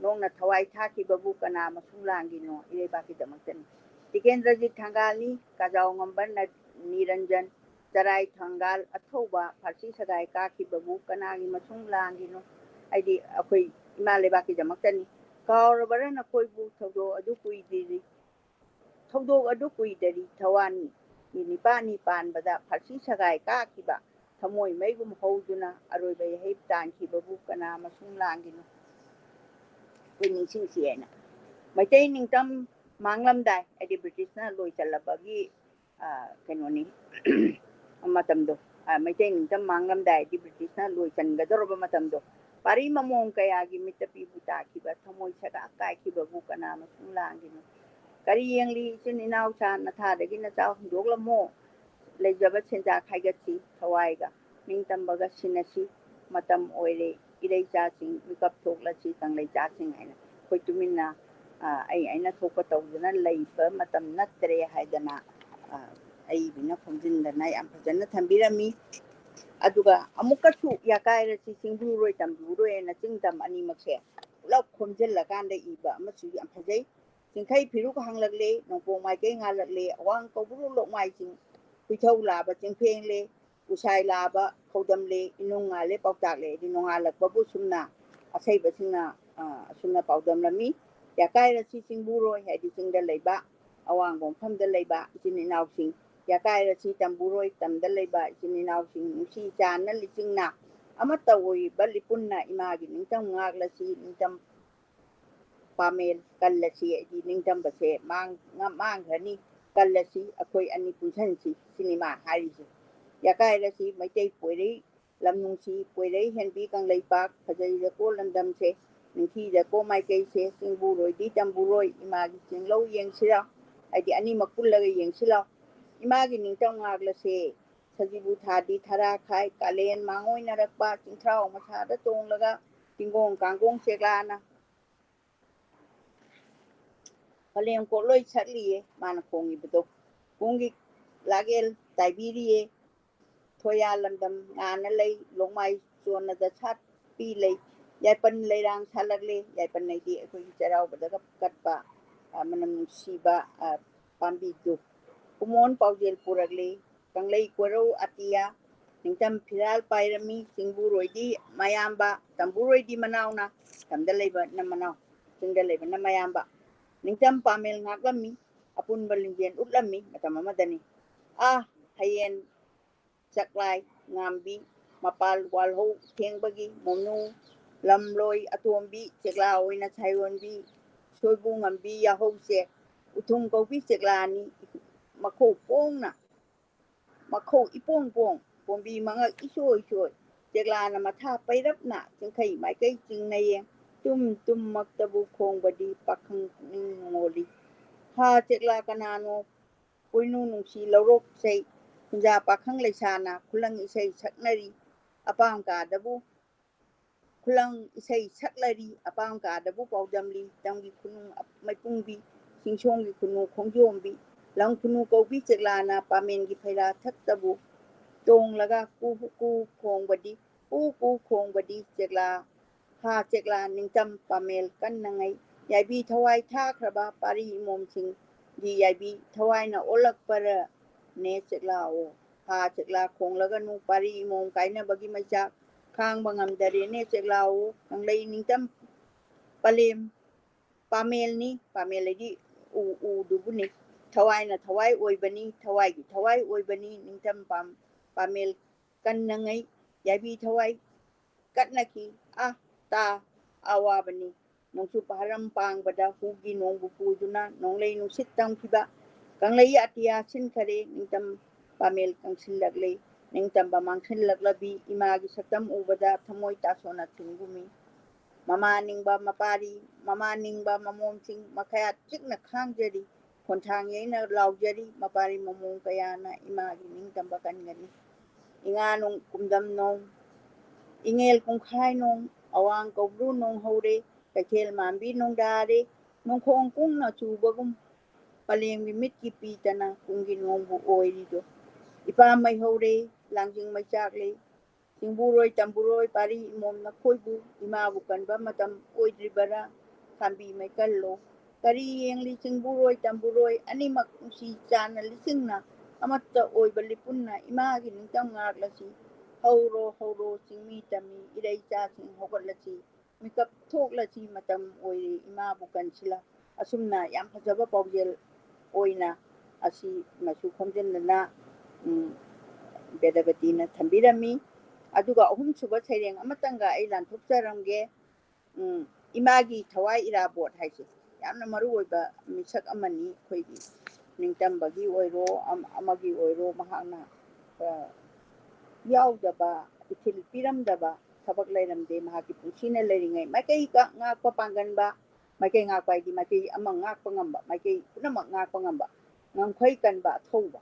ꯅꯣꯡꯅ ꯊꯋꯥꯏ ꯊꯥꯈꯤꯕꯕꯨ ꯀꯅꯥ ꯃꯁꯨꯡ ꯂꯥꯡꯒꯤꯅꯣ ꯏꯔꯩꯕꯥꯛꯀꯤꯗꯃꯛꯇꯅꯤ꯫ ꯇꯤꯀꯦꯟꯗ꯭ꯔꯖꯤꯠ ꯊꯪꯒꯥꯜꯅꯤ, ꯀꯥꯖꯥꯎ ꯉꯝꯕ ꯅ-, ꯅꯤꯔꯟꯖꯟ, ꯆꯔꯥꯏ ꯊꯪꯒꯥꯜ ꯑꯊꯧꯕ ꯐꯥꯔꯁꯤ ꯁꯒꯥꯏ ꯀꯥꯈꯤꯕꯕꯨ ꯀꯅꯥꯒꯤ ꯃꯁꯨꯡ ꯂꯥꯡꯒꯤꯅꯣ? ꯍꯥꯏꯗꯤ ꯑꯩꯈꯣꯏ ꯏꯃꯥ ꯂꯩꯕꯥꯛꯀꯤꯗꯃꯛꯇꯅꯤ꯫ ꯀꯥꯎꯔꯕꯔꯥ ꯅꯈꯣꯏꯕꯨ ꯊꯧꯗꯣꯛ ꯑꯗꯨ ꯀꯨꯏꯗ꯭ꯔꯤ, ꯊꯧꯗꯣꯛ ꯑꯗꯨ ꯀꯨꯏꯗꯔꯤ ꯊꯋꯥꯟ ꯅꯤꯄꯥꯜꯅꯤ ꯄꯥꯟꯕꯗ ꯐꯥꯔꯁꯤ ꯁꯒꯥꯏ ꯀꯥꯈꯤꯕ ꯊꯃꯣꯏ ꯃꯩꯒꯨꯝ ꯍꯧꯗꯨꯅ ꯑꯔꯣꯏꯕ ꯌꯥꯍꯩ ꯇꯥꯟꯈꯤꯕꯕꯨ ꯀꯅꯥ ꯃꯁꯨꯡ ꯂꯥꯡꯒꯤꯅꯣ? ꯑꯩꯈꯣꯏ ꯅꯤꯡꯁꯤꯡꯁꯤ ꯍꯥꯏꯅ꯫ ꯃꯩꯇꯩ ꯅꯤꯡꯇꯝ ꯃꯥꯡꯂꯝꯗꯥꯏ, ꯍꯥꯏꯗꯤ ꯕ꯭ꯔꯤꯇꯤꯁꯅ ꯂꯣꯏꯁꯤꯜꯂꯕꯒꯤ, ꯑ, ꯀꯩꯅꯣꯅꯤ, ꯃꯇꯝꯗꯣ, ꯑ, ꯃꯩꯇꯩ ꯅꯤꯡꯇꯝ ꯃꯥꯡꯂꯝꯗꯥꯏꯗꯤ ꯕ꯭ꯔꯤꯇꯤꯁꯅ ꯂꯣꯏꯁꯤꯟꯒꯗꯧꯔꯕ ꯃꯇꯝꯗꯣ, ꯄꯥꯔꯤ ꯃꯃꯣꯡ ꯀꯌꯥꯒꯤ ꯃꯤꯠꯇ ꯄꯤꯕꯨ ꯇꯥꯈꯤꯕ, ꯊꯃꯣꯏ ꯁꯒꯥꯛ ꯀꯥꯏꯈꯤꯕꯕꯨ ꯀꯅꯥ ꯃꯁꯨꯡ ꯂꯥꯡꯒꯤꯅꯣ? ꯀꯔꯤ ꯌꯦꯡꯂꯤ ꯏꯆꯤꯟ ꯏꯅꯥꯎꯁꯥ, ꯅꯊꯥꯗꯒꯤ ꯅꯆꯥ ꯍꯨꯟꯗꯣꯛꯂꯝꯃꯣ, ꯂꯩꯖꯕ ꯁꯦꯟꯖꯥ ꯈꯥꯏꯒꯠꯁꯤ, ꯊꯋꯥꯏꯒ ꯅꯤꯡꯇꯝꯕꯒ ꯁꯤꯟꯅꯁꯤ꯫ ꯃꯇꯝ ꯑꯣꯏꯔꯦ, ꯏꯔꯩꯆꯥꯁꯤꯡ ꯃꯤꯀꯞ ꯊꯣꯛꯂꯁꯤ, ꯀꯪꯂꯩꯆꯥꯁꯤꯡ ꯍꯥꯏꯅ ꯑꯩꯈꯣꯏ ꯇꯨꯃꯤꯟꯅ, ꯑ, ꯑꯩ ꯑꯩꯅ ꯊꯣꯛꯄ ꯇꯧꯗꯨꯅ ꯂꯩꯕ ꯃꯇꯝ ꯅꯠꯇ꯭ꯔꯦ ꯍꯥꯏꯗꯅ, ꯑ, ꯑꯏꯕꯤꯅ ꯈꯣꯝꯖꯤꯟꯗꯅ ꯌꯥꯝ ꯐꯖꯅ ꯊꯝꯕꯤꯔꯝꯃꯤ꯫ ꯑꯗꯨꯒ ꯑꯃꯨꯛꯀꯁꯨ ꯌꯥꯀꯥꯏꯔꯁꯤ ꯆꯤꯡꯕꯨꯔꯣꯏ ꯇꯝꯕꯨꯔꯣꯏ ꯍꯥꯏꯅ ꯆꯤꯡ ꯇꯝ ꯑꯅꯤꯃꯛꯁꯦ ꯄꯨꯂꯞ ꯈꯣꯝꯖꯤꯜꯂꯀꯥꯟꯗ ꯏꯕ ꯑꯃꯁꯨ ꯌꯥꯝ ꯐꯖꯩ꯫ ꯆꯤꯡꯈꯩ ꯐꯤꯔꯨꯛ ꯍꯥꯡꯂꯛꯂꯦ, ꯅꯣꯡꯄꯣꯛ ꯃꯥꯏꯀꯩ ꯉꯥꯜꯂꯛꯂꯦ, ꯑꯋꯥꯡ ꯀꯧꯕ꯭ꯔꯨ ꯂꯣꯛꯃꯥꯏꯁꯤꯡ, ꯍꯨꯏꯊꯧ ꯂꯥꯕ ꯆꯤꯡꯐꯦꯡꯂꯦ, ꯎꯁꯥꯏ ꯂꯥꯕ ꯈꯧꯗꯝꯂꯦ, ꯏꯅꯨꯡ ꯉꯥꯜꯂꯦ ꯄꯥꯎꯇꯥꯛꯂꯦ꯫ ꯍꯥꯏꯗꯤ ꯅꯣꯡꯉꯥꯜꯂꯛꯄꯕꯨ ꯁꯨꯝꯅ ꯑꯁꯩꯕꯁꯤꯡꯅ, ꯑ, ꯑꯁꯨꯝꯅ ꯄꯥꯎꯗꯝꯂꯝꯃꯤ꯫ ꯌꯥꯀꯥꯏꯔꯁꯤ ꯆꯤꯡꯕꯨꯔꯣꯏ ꯍꯥꯏꯗꯤ ꯆꯤꯡꯗ ꯂꯩꯕ, ꯑꯋꯥꯡꯕ ꯃꯐꯝꯗ ꯂꯩꯕ ꯏꯆꯤꯟ ꯏꯅꯥꯎꯁꯤꯡ, ꯌꯥꯀꯥꯏꯔꯁꯤ ꯇꯝꯕꯨꯔꯣꯏ ꯇꯝꯗ ꯂꯩꯕ ꯏꯆꯤꯟ ꯏꯅꯥꯎꯁꯤꯡ, ꯅꯨꯡꯁꯤ ꯆꯥꯟꯅ ꯂꯤꯆꯤꯡꯅ ꯑꯃꯠꯇ ꯑꯣꯏꯕ ꯂꯤꯄꯨꯟꯅ ꯏꯃꯥꯒꯤ ꯅꯤꯡꯇꯝ ꯉꯥꯛꯂꯁꯤ, ꯅꯤꯡꯇꯝ ꯄꯥꯃꯦꯜ ꯀꯜꯂꯁꯤ, ꯍꯥꯏꯗꯤ ꯅꯤꯡꯇꯝꯕꯁꯦ ꯃꯥꯡ-, ꯃꯥꯡꯈ꯭ꯔꯅꯤ, ꯀꯜꯂꯁꯤ, ꯑꯩꯈꯣꯏ ꯑꯅꯤ ꯄꯨꯟꯁꯤꯟꯁꯤ, ꯁꯤꯅꯤ ꯃꯥ ꯍꯥꯏꯔꯤꯁꯦ꯫ ꯌꯥꯀꯥꯏꯔꯁꯤ ꯃꯩꯇꯩ ꯄꯣꯏꯔꯩ ꯂꯝ ꯅꯨꯡꯁꯤ, ꯄꯣꯏꯔꯩ ꯍꯦꯟꯕꯤ ꯀꯪꯂꯩꯄꯥꯛ, ꯐꯖꯩꯗꯀꯣ ꯂꯝꯗꯝꯁꯦ, ꯅꯤꯡꯊꯤꯗꯀꯣ ꯃꯥꯏꯀꯩꯁꯦ, ꯆꯤꯡꯕꯨꯔꯣꯏꯗꯤ ꯇꯝꯕꯨꯔꯣꯏ, ꯏꯃꯥꯒꯤ ꯆꯤꯡꯂꯧ ꯌꯦꯡꯁꯤꯔꯥ, ꯍꯥꯏꯗꯤ ꯑꯅꯤꯃꯛ ꯄꯨꯜꯂꯒ ꯌꯦꯡꯁꯤꯔꯥ, ꯏꯃꯥꯒꯤ ꯅꯤꯡꯇꯝ ꯉꯥꯛꯂꯁꯦ꯫ ꯁꯖꯤꯕꯨ ꯊꯥꯗꯤ ꯊꯔꯥ ꯈꯥꯏ, ꯀꯥꯂꯦꯟ ꯃꯥꯡꯑꯣꯏꯅꯔꯛꯄ, ꯆꯤꯡꯊ꯭ꯔꯥꯎ ꯃꯁꯥꯗ ꯇꯣꯡꯂꯒ, ꯆꯤꯡꯒꯣꯡ ꯀꯥꯡꯒꯣꯡ ꯆꯦꯛꯂꯥꯅ ꯄꯂꯦꯝ ꯀꯣꯠꯂꯣꯏ ꯁꯛꯂꯤꯌꯦ ꯃꯥꯅ ꯈꯣꯡꯉꯤꯕꯗꯣ꯫ ꯀꯨꯡꯒꯤ ꯂꯥꯒꯦꯜ ꯇꯥꯏꯕꯤꯔꯤꯌꯦ꯫ ꯊꯣꯌꯥ ꯂꯝꯗꯝ ꯉꯥꯅ ꯂꯩ, ꯂꯣꯡꯃꯥꯏ ꯆꯣꯟꯅꯗ ꯁꯥꯠꯄꯤ ꯂꯩ꯫ ꯌꯥꯏꯄꯟ ꯂꯩꯔꯥꯡ ꯁꯥꯠꯂꯛꯂꯦ꯫ ꯌꯥꯏꯄꯟ ꯍꯥꯏꯗꯤ ꯑꯩꯈꯣꯏꯒꯤ ꯆꯩꯔꯥꯎꯕꯗꯒ ꯀꯠꯄ, ꯑ, ꯃꯅꯝ ꯅꯨꯡꯁꯤꯕ, ꯑ, ꯄꯥꯝꯕꯤꯗꯨ꯫ ꯀꯨꯃꯣꯟ ꯄꯥꯎꯖꯦꯜ ꯄꯨꯔꯛꯂꯤ꯫ ꯀꯪꯂꯩ ꯀꯣꯏꯔꯧ ꯑꯇꯤꯌꯥ, ꯅꯤꯡꯇꯝ ꯐꯤꯔꯥꯜ ꯄꯥꯏꯔꯝꯃꯤ꯫ ꯆꯤꯡꯕꯨꯔꯣꯏꯗꯤ ꯃꯌꯥꯝꯕ, ꯇꯝꯕꯨꯔꯣꯏꯗꯤ ꯃꯅꯥꯎꯅ, ꯇꯝꯗ ꯂꯩꯕꯅ ꯃꯅꯥꯎ, ꯆꯤꯡꯗ ꯂꯩꯕꯅ ꯃꯌꯥꯝꯕ꯫ ꯅꯤꯡꯇꯝ ꯄꯥꯃꯦꯜ ꯉꯥꯛꯂꯝꯃꯤ, ꯑꯄꯨꯟꯕ ꯂꯤꯡꯖꯦꯜ ꯎꯠꯂꯝꯃꯤ ꯃꯇꯝ ꯑꯃꯗꯅꯤ꯫ ꯑꯥ, ꯍꯌꯦꯟ ꯆꯛꯂꯥꯏ ꯉꯥꯝꯕꯤ, ꯃꯄꯥꯜ ꯋꯥꯜꯍꯧ ꯊꯦꯡꯕꯒꯤ ꯃꯣꯅꯨ, ꯂꯝꯂꯣꯏ ꯑꯇꯣꯝꯕꯤ, ꯆꯦꯛꯂꯥ ꯑꯣꯏꯅ ꯁꯥꯏꯌꯣꯟꯕꯤ, ꯁꯣꯏꯕꯨ ꯉꯝꯕꯤ, ꯌꯥꯍꯧꯁꯦ ꯎꯊꯨꯝ ꯀꯧꯕꯤ ꯆꯦꯛꯂꯥꯅꯤ꯫ ꯃꯈꯧ ꯄꯣꯡꯅ, ꯃꯈꯧ ꯏꯄꯣꯡ ꯄꯣꯡ, ꯄꯣꯝꯕꯤ ꯃꯉꯛ ꯏꯁꯣꯏ ꯁꯣꯏ, ꯆꯦꯛꯂꯥꯅ ꯃꯊꯥ ꯄꯩꯔꯞꯅ, ꯆꯤꯡꯈꯩ ꯃꯥꯏꯀꯩ ꯆꯤꯡꯅ ꯌꯦꯡ, ꯇꯨꯝ ꯇꯨꯝꯃꯛꯇꯕꯨ ꯈꯣꯡꯕꯗꯤ ꯄꯥꯈꯪ ꯄꯨꯛꯅꯤꯡ ꯃꯣꯜꯂꯤ꯫ ꯍꯥ ꯆꯦꯛꯂꯥ ꯀꯅꯥꯅꯣ ꯄꯣꯏꯅꯨ ꯅꯨꯡꯁꯤ ꯂꯧꯔꯣꯛꯆꯩ, ꯈꯨꯟꯖꯥ ꯄꯥꯈꯪ ꯂꯩꯁꯥꯅ ꯈꯨꯂꯪ ꯏꯁꯩ ꯁꯛꯅꯔꯤ꯫ ꯑꯄꯥꯝ ꯀꯥꯗꯕꯨ ꯈꯨꯂꯪ ꯏꯁꯩ ꯁꯛꯂꯔꯤ, ꯑꯄꯥꯝ ꯀꯥꯗꯕꯨ ꯄꯥꯎꯗꯝꯂꯤ꯫ ꯇꯝꯒꯤ ꯈꯨꯅꯨ ꯃꯩꯄꯨꯡꯕꯤ, ꯁꯤꯡꯁꯣꯡꯒꯤ ꯈꯨꯅꯨ ꯈꯣꯡꯖꯣꯝꯕꯤ, ꯂꯝ ꯈꯨꯅꯨ ꯀꯧꯕꯤ ꯆꯦꯛꯂꯥꯅ ꯄꯥꯃꯦꯟꯒꯤ ꯐꯩꯔꯥ ꯊꯛꯇꯕꯨ ꯇꯣꯡꯂꯒ ꯀꯨ ꯀꯨ ꯈꯣꯡꯕꯗꯤ, ꯀꯨ ꯀꯨ ꯈꯣꯡꯕꯗꯤ ꯆꯦꯛꯂꯥ, ꯍꯥ ꯆꯦꯛꯂꯥ ꯅꯤꯡꯇꯝ ꯄꯥꯃꯦꯜ ꯀꯟꯅꯉꯩ꯫ ꯌꯥꯏꯕꯤ ꯊꯋꯥꯏ ꯊꯥꯈ꯭ꯔꯕ ꯄꯥꯔꯤ ꯏꯃꯣꯝꯁꯤꯡꯒꯤ ꯌꯥꯏꯕꯤ ꯊꯋꯥꯏꯅ ꯑꯣꯜꯂꯛꯄꯔꯅꯦ ꯆꯦꯛꯂꯥꯑꯣ꯫ ꯍꯥ ꯆꯦꯛꯂꯥ ꯈꯣꯡꯂꯒꯅꯨ ꯄꯥꯔꯤ ꯏꯃꯣꯝ ꯀꯥꯏꯅꯕꯒꯤ ꯃꯩꯆꯥꯛ ꯈꯥꯡꯕ ꯉꯝꯗꯔꯦꯅꯦ ꯆꯦꯛꯂꯥꯑꯣ꯫ ꯀꯪꯂꯩ ꯅꯤꯡꯇꯝ ꯄꯂꯦꯝ ꯄꯥꯃꯦꯜꯅꯤ, ꯄꯥꯃꯦꯜ ꯍꯥꯏꯗꯤ ꯎ, ꯎꯗꯨꯕꯨꯅꯤ꯫ ꯊꯋꯥꯏꯅ ꯊꯋꯥꯏ ꯑꯣꯏꯕꯅꯤ, ꯊꯋꯥꯏꯒꯤ ꯊꯋꯥꯏ ꯑꯣꯏꯕꯅꯤ, ꯅꯤꯡꯇꯝ ꯄꯥꯝ-, ꯄꯥꯃꯦꯜ ꯀꯟꯅꯉꯩ, ꯌꯥꯏꯕꯤ ꯊꯋꯥꯏ ꯀꯠꯅꯈꯤ꯫ ꯑꯥ, ꯇꯥ, ꯑꯋꯥꯕꯅꯤ꯫ ꯅꯣꯡꯆꯨꯞ ꯍꯔꯝ ꯄꯥꯡꯕꯗ ꯍꯨꯒꯤ ꯅꯣꯡꯕꯨ ꯄꯨꯗꯨꯅ ꯅꯣꯡꯂꯩ ꯅꯨꯡꯁꯤꯠ ꯇꯝꯈꯤꯕ꯫ ꯀꯪꯂꯩ ꯑꯇꯤꯌꯥ ꯁꯤꯟꯈꯔꯦ, ꯅꯤꯡꯇꯝ ꯄꯥꯃꯦꯜ ꯀꯪꯁꯤꯜꯂꯛꯂꯦ꯫ ꯅꯤꯡꯇꯝꯕ ꯃꯥꯡꯁꯤꯜꯂꯛꯂꯕꯤ ꯏꯃꯥꯒꯤ ꯁꯛꯇꯝ ꯎꯕꯗ ꯊꯃꯣꯏ ꯇꯥꯁꯣꯟꯅ ꯊꯤꯟꯒꯨꯝꯃꯤ꯫ ꯃꯃꯥ ꯅꯤꯡꯕ ꯃꯄꯥꯔꯤ, ꯃꯃꯥ ꯅꯤꯡꯕ ꯃꯃꯣꯝꯁꯤꯡ ꯃꯈꯌꯥꯠ ꯆꯤꯛꯅ ꯈꯥꯡꯖꯔꯤ꯫ ꯈꯣꯟꯊꯥꯡ ꯌꯩꯅ ꯂꯥꯎꯖꯔꯤ, ꯃꯄꯥꯔꯤ ꯃꯃꯣꯝ ꯀꯌꯥꯅ ꯏꯃꯥꯒꯤ ꯅꯤꯡꯇꯝꯕ ꯀꯟꯒꯅꯤ꯫ ꯏꯉꯥ ꯅꯣꯡ ꯀꯨꯝꯗꯝ ꯅꯣꯡ, ꯏꯉꯦꯜ ꯄꯨꯡꯈꯥꯏ ꯅꯣꯡ, ꯑꯋꯥꯡ ꯀꯧꯕ꯭ꯔꯨ ꯅꯣꯡ ꯍꯧꯔꯦ, ꯀꯩꯊꯦꯜ ꯃꯥꯟꯕꯤ ꯅꯣꯡꯗꯥꯔꯦ, ꯅꯣꯡꯈꯣꯡ ꯀꯨꯡꯅ ꯆꯨꯕꯒꯨꯝ, ꯄꯂꯦꯝꯒꯤ ꯃꯤꯠꯀꯤ ꯄꯤꯇꯅ ꯀꯨꯝꯒꯤ ꯅꯣꯡꯕꯨ ꯑꯣꯏꯔꯤꯗꯣ꯫ ꯏꯄꯥ ꯃꯩ ꯍꯧꯔꯦ, ꯂꯥꯡꯖꯤꯡ ꯃꯩ ꯆꯥꯛꯂꯦ, ꯆꯤꯡꯕꯨꯔꯣꯏ ꯇꯝꯕꯨꯔꯣꯏ ꯄꯥꯔꯤ ꯏꯃꯣꯝ ꯅꯈꯣꯏꯕꯨ ꯏꯃꯥꯕꯨ ꯀꯟꯕ ꯃꯇꯝ ꯑꯣꯏꯗ꯭ꯔꯤꯕꯔꯥ? ꯈꯥꯝꯕꯤ ꯃꯩꯀꯜꯂꯣ꯫ ꯀꯔꯤ ꯌꯦꯡꯂꯤ ꯆꯤꯡꯕꯨꯔꯣꯏ ꯇꯝꯕꯨꯔꯣꯏ ꯑꯅꯤꯃꯛ ꯅꯨꯡꯁꯤ ꯆꯥꯟꯅ ꯂꯤꯁꯤꯡꯅ ꯑꯃꯠꯇ ꯑꯣꯏꯕ ꯂꯤꯄꯨꯟꯅ ꯏꯃꯥꯒꯤ ꯅꯤꯡꯇꯝ ꯉꯥꯛꯂꯁꯤ ꯍꯧꯔꯣ ꯍꯧꯔꯣ ꯆꯤꯡꯃꯤ ꯇꯝꯃꯤ ꯏꯔꯩ ꯏꯆꯥꯁꯤꯡ ꯍꯧꯒꯠꯂꯁꯤ ꯃꯤꯀꯞ ꯊꯣꯛꯂꯁꯤ ꯃꯇꯝ ꯑꯣꯏꯔꯦ ꯏꯃꯥꯕꯨ ꯀꯟꯁꯤꯜꯂ ꯑꯁꯨꯝꯅ ꯌꯥꯝ ꯐꯖꯕ ꯄꯥꯎꯖꯦꯜ ꯑꯣꯏꯅ ꯑꯁꯤ ꯃꯁꯨ ꯈꯣꯝꯖꯤꯟꯗꯅ ꯎꯝ, ꯕꯦꯗꯕꯇꯤꯅ ꯊꯝꯕꯤꯔꯝꯃꯤ꯫ ꯑꯗꯨꯒ ꯑꯍꯨꯝꯁꯨꯕ ꯁꯩꯔꯦꯡ ꯑꯃꯇꯪꯒ ꯑꯩ ꯂꯥꯟꯊꯣꯛꯆꯔꯝꯒꯦ꯫ ꯎꯝ, ꯏꯃꯥꯒꯤ ꯊꯋꯥꯏ ꯏꯔꯥꯕꯣꯠ ꯍꯥꯏꯁꯦ ꯌꯥꯝꯅ ꯃꯔꯨ ꯑꯣꯏꯕ ꯃꯤꯁꯛ ꯑꯃꯅꯤ꯫ ꯑꯩꯈꯣꯏꯒꯤ ꯅꯤꯡꯇꯝꯕꯒꯤ ꯑꯣꯏꯔꯣ, ꯑꯃꯒꯤ ꯑꯣꯏꯔꯣ, ꯃꯍꯥꯛꯅ ꯌꯥꯎꯗꯕ, ꯏꯊꯤꯜ ꯄꯤꯔꯝꯗꯕ ꯊꯕꯛ ꯂꯩꯔꯝꯗꯦ꯫ ꯃꯍꯥꯛꯀꯤ ꯄꯨꯟꯁꯤꯅ ꯂꯩꯔꯤꯉꯩ ꯃꯥꯏꯀꯩ ꯉꯥꯛꯄ ꯄꯥꯡꯒꯟꯕ, ꯃꯥꯏꯀꯩ ꯉꯥꯛꯄ ꯍꯥꯏꯗꯤ ꯃꯥꯏꯀꯩ ꯑꯃ ꯉꯥꯛꯄ ꯉꯝꯕ, ꯃꯥꯏꯀꯩ ꯄꯨꯝꯅꯃꯛ ꯉꯥꯛꯄ ꯉꯝꯕ, ꯉꯝꯈꯩ ꯀꯟꯕ, ꯑꯊꯧꯕ,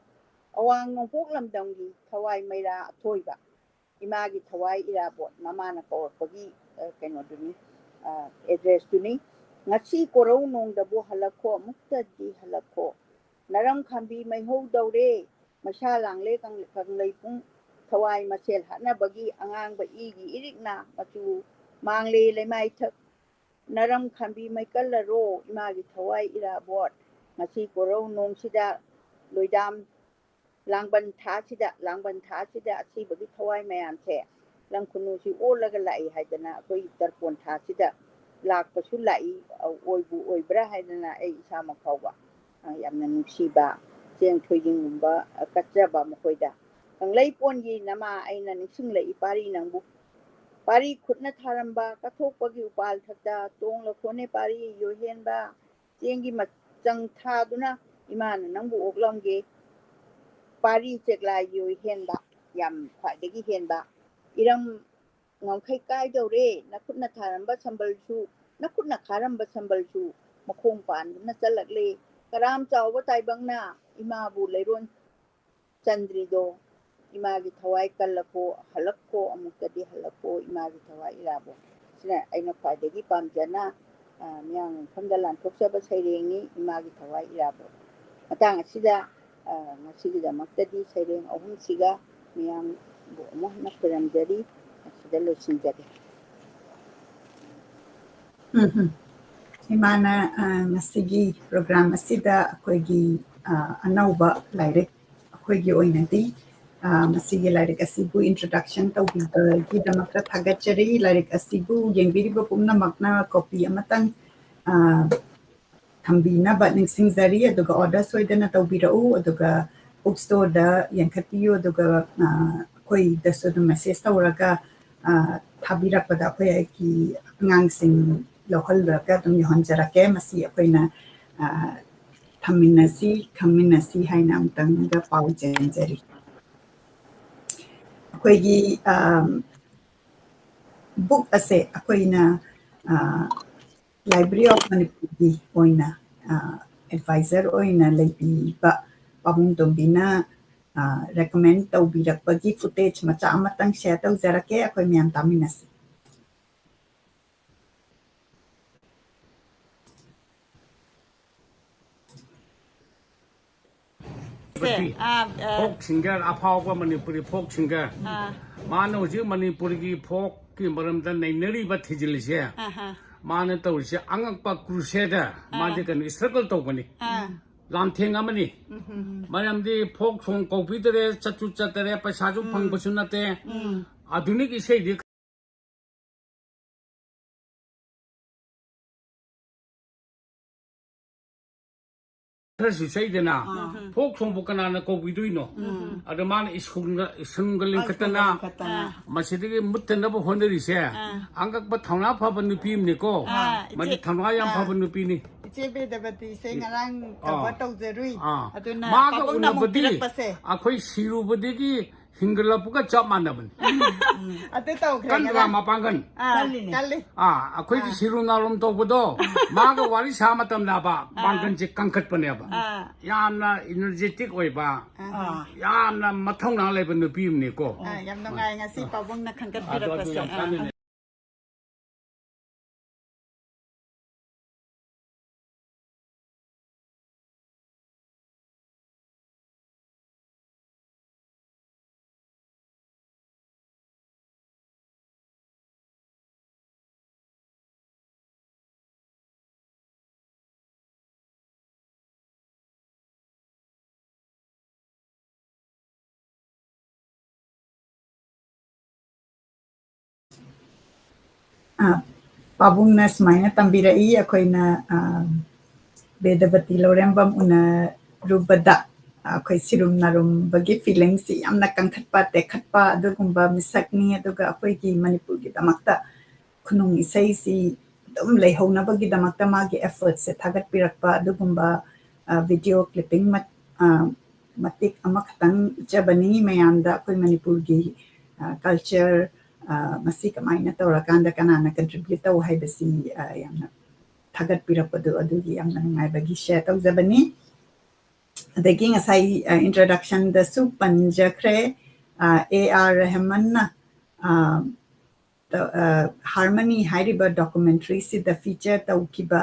ꯑꯋꯥꯡ ꯅꯣꯡꯄꯣꯛ ꯂꯝꯗꯝꯒꯤ ꯊꯋꯥꯏ ꯃꯩꯔꯥ ꯑꯊꯣꯏꯕ, ꯏꯃꯥꯒꯤ ꯊꯋꯥꯏ ꯏꯔꯥꯕꯣꯠ ꯃꯃꯥꯅ ꯀꯧꯔꯛꯄꯒꯤ ꯀꯩꯅꯣꯗꯨꯅꯤ, ꯑꯦꯗ꯭ꯔꯦꯁꯇꯨꯅꯤ꯫ ꯉꯁꯤ ꯀꯣꯔꯧ ꯅꯣꯡꯗꯕꯨ ꯍꯜꯂꯛꯈꯣ, ꯑꯃꯨꯛꯇꯗꯤ ꯍꯜꯂꯛꯈꯣ꯫ ꯅꯔꯝ ꯈꯥꯝꯕꯤ ꯃꯩꯍꯧꯗꯧꯔꯦ, ꯃꯩꯁꯥ ꯂꯥꯡꯂꯦ ꯀꯪꯂꯩꯄꯨꯡ꯫ ꯊꯋꯥꯏ ꯃꯁꯦꯜ ꯍꯥꯠꯅꯕꯒꯤ ꯑꯉꯥꯡꯕ ꯏꯒꯤ ꯏꯔꯤꯛꯅ ꯃꯆꯨ ꯃꯥꯡꯂꯦ ꯂꯩꯃꯥꯏꯊꯛ꯫ ꯅꯔꯝ ꯈꯥꯝꯕꯤ ꯃꯩꯀꯜꯂꯔꯣ, ꯏꯃꯥꯒꯤ ꯊꯋꯥꯏ ꯏꯔꯥꯕꯣꯠ꯫ ꯉꯁꯤ ꯀꯣꯔꯧ ꯅꯣꯡꯁꯤꯗ ꯂꯣꯏꯗꯥꯝ ꯂꯥꯡꯕꯟ ꯊꯥꯁꯤꯗ, ꯂꯥꯡꯕꯟ ꯊꯥꯁꯤꯗ ꯑꯁꯤꯕꯒꯤ ꯊꯋꯥꯏ ꯃꯌꯥꯝꯁꯦ ꯂꯝ ꯈꯨꯅꯨꯁꯤ ꯑꯣꯜꯂꯒ ꯂꯥꯛꯏ ꯍꯥꯏꯗꯅ ꯑꯩꯈꯣꯏ ꯇꯔꯄꯣꯟ ꯊꯥꯁꯤꯗ ꯂꯥꯛꯄꯁꯨ ꯂꯥꯛꯏ꯫ ꯑꯣꯏꯕꯨ ꯑꯣꯏꯕ꯭ꯔꯥ ꯍꯥꯏꯗꯅ ꯑꯩ ꯏꯁꯥꯃꯛ ꯐꯥꯎꯕ ꯌꯥꯝꯅ ꯅꯨꯡꯁꯤꯕ ꯆꯦꯡ ꯊꯣꯏꯗꯤꯡꯒꯨꯝꯕ ꯀꯠꯆꯕ ꯃꯈꯣꯏꯗ꯫ ꯀꯪꯂꯩꯄꯣꯟꯒꯤ ꯅꯃꯥ ꯑꯩꯅ ꯅꯤꯡꯁꯤꯡꯂꯛꯏ ꯄꯥꯔꯤ ꯅꯪꯕꯨ꯫ ꯄꯥꯔꯤ ꯈꯨꯠꯅ ꯊꯥꯔꯝꯕ ꯀꯠꯊꯣꯛꯄꯒꯤ ꯎꯄꯥꯜ ꯊꯛꯇ ꯇꯣꯡꯂꯈꯣꯅꯦ ꯄꯥꯔꯤ ꯌꯣꯏꯍꯦꯟꯕ꯫ ꯆꯦꯡꯒꯤ ꯃꯆꯪ ꯊꯥꯗꯨꯅ ꯏꯃꯥꯅ ꯅꯪꯕꯨ ꯑꯣꯛꯂꯝꯒꯦ꯫ ꯄꯥꯔꯤ ꯆꯦꯛꯂꯥꯏꯒꯤ ꯑꯣꯏ ꯍꯦꯟꯕ, ꯌꯥꯝ ꯈ꯭ꯋꯥꯏꯗꯒꯤ ꯍꯦꯟꯕ꯫ ꯏꯔꯝ ꯉꯝꯈꯩ ꯀꯥꯏꯗꯧꯔꯦ, ꯅꯈꯨꯠꯅ ꯊꯥꯔꯝꯕ ꯁꯝꯕꯜꯁꯨ, ꯅꯈꯨꯠꯅ ꯈꯥꯔꯝꯕ ꯁꯝꯕꯜꯁꯨ, ꯃꯈꯣꯡ ꯄꯥꯟꯗꯨꯅ ꯆꯠꯂꯛꯂꯦ꯫ ꯀꯔꯥꯝ ꯆꯥꯎꯕ ꯇꯥꯏꯕꯪꯅ ꯏꯃꯥꯕꯨ ꯂꯩꯔꯣꯟ ꯆꯟꯗ꯭ꯔꯤꯗꯣ, ꯏꯃꯥꯒꯤ ꯊꯋꯥꯏ ꯀꯜꯂꯀꯣ, ꯍꯜꯂꯛꯀꯣ, ꯑꯃꯨꯛꯇꯗꯤ ꯍꯜꯂꯛꯀꯣ, ꯏꯃꯥꯒꯤ ꯊꯋꯥꯏ ꯏꯔꯥꯕꯣ꯫ ꯁꯤꯅ ꯑꯩꯅ ꯈ꯭ꯋꯥꯏꯗꯒꯤ ꯄꯥꯝꯖꯅ, ꯑ, ꯃꯤꯌꯥꯝꯒꯤ ꯃꯐꯝꯗ ꯂꯥꯟꯊꯣꯛꯆꯕ ꯁꯩꯔꯦꯡꯅꯤ, ꯏꯃꯥꯒꯤ ꯊꯋꯥꯏ ꯏꯔꯥꯕꯣ꯫ ꯃꯇꯥꯡ ꯑꯁꯤꯗ, ꯑ, ꯉꯁꯤꯒꯤꯗꯃꯛꯇꯗꯤ ꯁꯩꯔꯦꯡ ꯑꯍꯨꯝꯁꯤꯒ ꯃꯤꯌꯥꯝꯕꯨ ꯑꯃꯨꯛ ꯍꯟꯅ ꯈꯨꯔꯨꯝꯖꯔꯤ, ꯑꯁꯤꯗ ꯂꯣꯏꯁꯤꯟꯖꯔꯦ꯫ ꯎꯝ ꯍꯝ꯫ ꯏꯃꯥꯅ, ꯑ, ꯉꯁꯤꯒꯤ program ꯑꯁꯤꯗ ꯑꯩꯈꯣꯏꯒꯤ, ꯑ, ꯑꯅꯧꯕ ꯂꯥꯏꯔꯤꯛ, ꯑꯩꯈꯣꯏꯒꯤ ꯑꯣꯏꯅꯗꯤ, ꯑ, ꯃꯁꯤꯒꯤ ꯂꯥꯏꯔꯤꯛ ꯑꯁꯤꯕꯨ introduction ꯇꯧꯕꯤꯕꯒꯤꯗꯃꯛꯇ ꯊꯥꯒꯠꯆꯔꯤ꯫ ꯂꯥꯏꯔꯤꯛ ꯑꯁꯤꯕꯨ ꯌꯦꯡꯕꯤꯔꯤꯕ ꯄꯨꯝꯅꯃꯛꯅ copy ꯑꯃꯇꯪ, ꯑ, ꯊꯝꯕꯤꯅꯕ ꯅꯤꯡꯁꯤꯡꯖꯔꯤ꯫ ꯑꯗꯨꯒ order ꯁꯣꯏꯗꯅ ꯇꯧꯕꯤꯔꯛꯎ꯫ ꯑꯗꯨꯒ book storeꯗ ꯌꯦꯡꯈꯠꯄꯤꯌꯨ꯫ ꯑꯗꯨꯒ, ꯑ, ꯑꯩꯈꯣꯏꯗꯁꯨ ꯑꯗꯨꯝ message ꯇꯧꯔꯒ, ꯑ, ꯊꯥꯕꯤꯔꯛꯄꯗ ꯑꯩꯈꯣꯏ ꯑꯩꯒꯤ ꯑꯉꯥꯡꯁꯤꯡ ꯂꯧꯍꯜꯂꯒ ꯑꯗꯨꯝ ꯌꯧꯍꯟꯖꯔꯛꯀꯦ꯫ ꯃꯁꯤ ꯑꯩꯈꯣꯏꯅ, ꯑ, ꯊꯝꯃꯤꯟꯅꯁꯤ, ꯈꯪꯃꯤꯟꯅꯁꯤ ꯍꯥꯏꯅ ꯑꯃꯨꯛꯇꯪꯒ ꯄꯥꯎ ꯆꯦꯟꯖꯔꯤ꯫ ꯑꯩꯈꯣꯏꯒꯤ, ꯑꯝ, book ꯑꯁꯦ ꯑꯩꯈꯣꯏꯅ, ꯑ, Library of Manipurꯒꯤ ꯑꯣꯏꯅ, ꯑ, advisor ꯑꯣꯏꯅ ꯂꯩꯕꯤꯕ ꯄꯥꯕꯨꯡ ꯇꯣꯝꯕꯤꯅ, ꯑ, recommend ꯇꯧꯕꯤꯔꯛꯄꯒꯤ footage ꯃꯆꯥ ꯑꯃꯇꯪ share ꯇꯧꯖꯔꯛꯀꯦ, ꯑꯩꯈꯣꯏ ꯃꯌꯥꯝ ꯇꯥꯃꯤꯟꯅꯁꯤ꯫ ꯁꯦ, ꯄꯇꯤ, ꯑꯥ, ꯑꯥ꯫ Folk singer, ꯑꯐꯥꯎꯕ ꯃꯅꯤꯄꯨꯔꯤ folk singer꯫ ꯑꯥ꯫ ꯃꯥꯅ ꯍꯧꯖꯤꯛ ꯃꯅꯤꯄꯨꯔꯒꯤ folkꯀꯤ ꯃꯔꯝꯗ ꯅꯩꯅꯔꯤꯕ ꯊꯤꯖꯤꯜꯂꯤꯁꯦ, ꯑꯍꯥ꯫ ꯃꯥꯅ ꯇꯧꯔꯤꯁꯦ ꯑꯉꯛꯄ crusade꯫ ꯑꯥ꯫ ꯃꯥꯗꯤ ꯀꯩꯅꯣ, struggle ꯇꯧꯕꯅꯤ꯫ ꯑꯥ꯫ ꯂꯥꯟꯊꯦꯡ ꯑꯃꯅꯤ꯫ ꯎꯝ꯫ ꯃꯔꯝꯗꯤ folk song ꯀꯧꯕꯤꯗꯔꯦ, ꯆꯠꯁꯨ ꯆꯠꯇꯔꯦ, ꯄꯩꯁꯥꯁꯨ ꯎꯝ꯫ ꯐꯪꯕꯁꯨ ꯅꯠꯇꯦ꯫ ꯎꯝ꯫ ꯑꯥꯙꯨꯅꯤꯛ ꯏꯁꯩꯗꯤ ꯈꯔꯁꯨ ꯆꯩꯗꯅ, ꯑꯥ꯫ Folk songꯕꯨ ꯀꯅꯥꯅ ꯀꯧꯕꯤꯗꯣꯏꯅꯣ? ꯎꯝ꯫ ꯑꯗ ꯃꯥꯅ ꯁ꯭ꯀꯨꯜꯒ, ꯁ꯭ꯀꯨꯜꯒ ꯂꯤꯡꯈꯠꯇꯅ, ꯁ꯭ꯀꯨꯜꯒ ꯂꯤꯡꯈꯠꯇꯅ꯫ ꯃꯁꯤꯗꯒꯤ ꯃꯨꯠꯇꯅꯕ ꯍꯣꯠꯅꯔꯤꯁꯦ, ꯑꯥ꯫ ꯑꯉꯛꯄ ꯊꯧꯅꯥ ꯐꯕ ꯅꯨꯄꯤ ꯑꯃꯅꯤꯀꯣ꯫ ꯑꯥ, ꯃꯗꯤ ꯏꯆꯦ, ꯊꯧꯅꯥ ꯌꯥꯝ ꯑꯥ꯫ ꯐꯕ ꯅꯨꯄꯤꯅꯤ꯫ ꯏꯆꯦ ꯕꯤꯗ꯭ꯌꯥꯄꯇꯤꯁꯦ ꯉꯔꯥꯡ ꯑꯥ꯫ Cover ꯇꯧꯖꯔꯨꯏ꯫ ꯑꯥ꯫ ꯑꯗꯨꯅ ꯃꯥꯒ ꯄꯥꯕꯨꯡꯅ ꯑꯃꯨꯛ ꯎꯅꯕꯗꯤ ꯄꯤꯔꯛꯄꯁꯦ꯫ ꯑꯩꯈꯣꯏ ꯁꯤꯔꯨꯕꯗꯒꯤ ꯍꯤꯡꯒꯠꯂꯛꯄꯒ ꯆꯞ ꯃꯥꯟꯅꯕꯅꯤ꯫ ꯑꯗꯨ ꯇꯧꯈ꯭ꯔꯦ ꯀꯟꯗ꯭ꯔꯥ ꯉꯔꯥꯡ꯫ ꯃꯄꯥꯡꯒꯜ? ꯑꯥ, ꯀꯜꯂꯤꯅꯦ꯫ ꯀꯜꯂꯤ꯫ ꯑꯥ, ꯑꯩꯈꯣꯏꯒꯤ ꯑꯥ꯫ ꯁꯤꯔꯨ ꯅꯥꯔꯨꯝ ꯇꯧꯕꯗꯣ, ꯃꯥꯒ ꯋꯥꯔꯤ ꯁꯥ ꯃꯇꯝꯗꯕ ꯑꯥ꯫ ꯄꯥꯡꯒꯜꯁꯦ ꯀꯟꯈꯠꯄꯅꯦꯕ꯫ ꯑꯥ꯫ ꯌꯥꯝꯅ energetic ꯑꯣꯏꯕ, ꯑꯥ꯫ ꯌꯥꯝꯅ ꯃꯊꯧꯅꯥ ꯂꯩꯕ ꯅꯨꯄꯤ ꯑꯃꯅꯤꯀꯣ꯫ ꯑꯥ, ꯌꯥꯝ ꯅꯨꯡꯉꯥꯏ ꯉꯁꯤ ꯄꯥꯕꯨꯡꯅ ꯑꯗꯨ, ꯑꯗꯨ ꯈꯟꯒꯠꯄꯤꯔꯛꯄꯁꯦ꯫ ꯌꯥꯝ ꯑꯥ꯫ ꯀꯥꯟꯅꯩ꯫ ꯑ, ꯄꯥꯕꯨꯡꯅ ꯁꯨꯃꯥꯏꯅ ꯇꯝꯕꯤꯔꯛꯏ, ꯑꯩꯈꯣꯏꯅ, ꯑ, ꯕꯦꯗꯕꯇꯤ ꯂꯧꯔꯦꯝꯕꯝ ꯎꯅꯔꯨꯕꯗ ꯑꯩꯈꯣꯏ ꯁꯤꯔꯨꯝ ꯅꯥꯔꯨꯝꯕꯒꯤ ꯐꯤꯂꯤꯡꯁꯤ ꯌꯥꯝꯅ ꯀꯟꯈꯠꯄ, ꯇꯦꯛꯈꯠꯄ ꯑꯗꯨꯒꯨꯝꯕ ꯃꯤꯁꯛꯅꯤ꯫ ꯑꯗꯨꯒ ꯑꯩꯈꯣꯏꯒꯤ ꯃꯅꯤꯄꯨꯔꯒꯤꯗꯃꯛꯇ ꯈꯨꯅꯨꯡ ꯏꯁꯩꯁꯤ ꯑꯗꯨꯝ ꯂꯩꯍꯧꯅꯕꯒꯤꯗꯃꯛꯇ ꯃꯥꯒꯤ ꯑꯦꯐꯔꯠꯁꯦ ꯊꯥꯒꯠꯄꯤꯔꯛꯄ ꯑꯗꯨꯒꯨꯝꯕ, ꯑ, ꯚꯤꯗꯤꯑꯣ ꯀ꯭ꯂꯤꯞꯄꯤꯡ ꯃꯠ-, ꯑ, ꯃꯇꯦꯛ ꯑꯃꯈꯛꯇꯪ ꯎꯠꯆꯕꯅꯤ ꯃꯌꯥꯝꯗ꯫ ꯑꯩꯈꯣꯏ ꯃꯅꯤꯄꯨꯔꯒꯤ, ꯑ, ꯀꯜꯆꯔ, ꯑ, ꯃꯁꯤ ꯀꯃꯥꯏꯅ ꯇꯧꯔꯀꯥꯟꯗ ꯀꯅꯥꯅ ꯀꯟꯇ꯭ꯔꯤꯕ꯭ꯌꯨꯠ ꯇꯧ ꯍꯥꯏꯕꯁꯤ, ꯑ, ꯌꯥꯝꯅ ꯊꯥꯒꯠꯄꯤꯔꯛꯄꯗꯨ ꯑꯗꯨꯒꯤ ꯌꯥꯝꯅ ꯅꯨꯡꯉꯥꯏꯕꯒꯤ ꯁꯦꯌꯔ ꯇꯧꯖꯕꯅꯤ꯫ ꯑꯗꯒꯤ ꯉꯁꯥꯏ, ꯑ, ꯏꯟꯇ꯭ꯔꯣꯗꯛꯁꯟꯗꯁꯨ ꯄꯟꯖꯈ꯭ꯔꯦ, ꯑ, ꯑꯦ ꯑꯥꯔ ꯔꯦꯍꯃꯟꯅ, ꯑ, ꯇ-, ꯑ, ꯍꯥꯔꯃꯅꯤ ꯍꯥꯏꯔꯤꯕ ꯗꯣꯀꯨꯃꯦꯟꯇꯔꯤꯁꯤꯗ ꯐꯤꯆꯔ ꯇꯧꯈꯤꯕ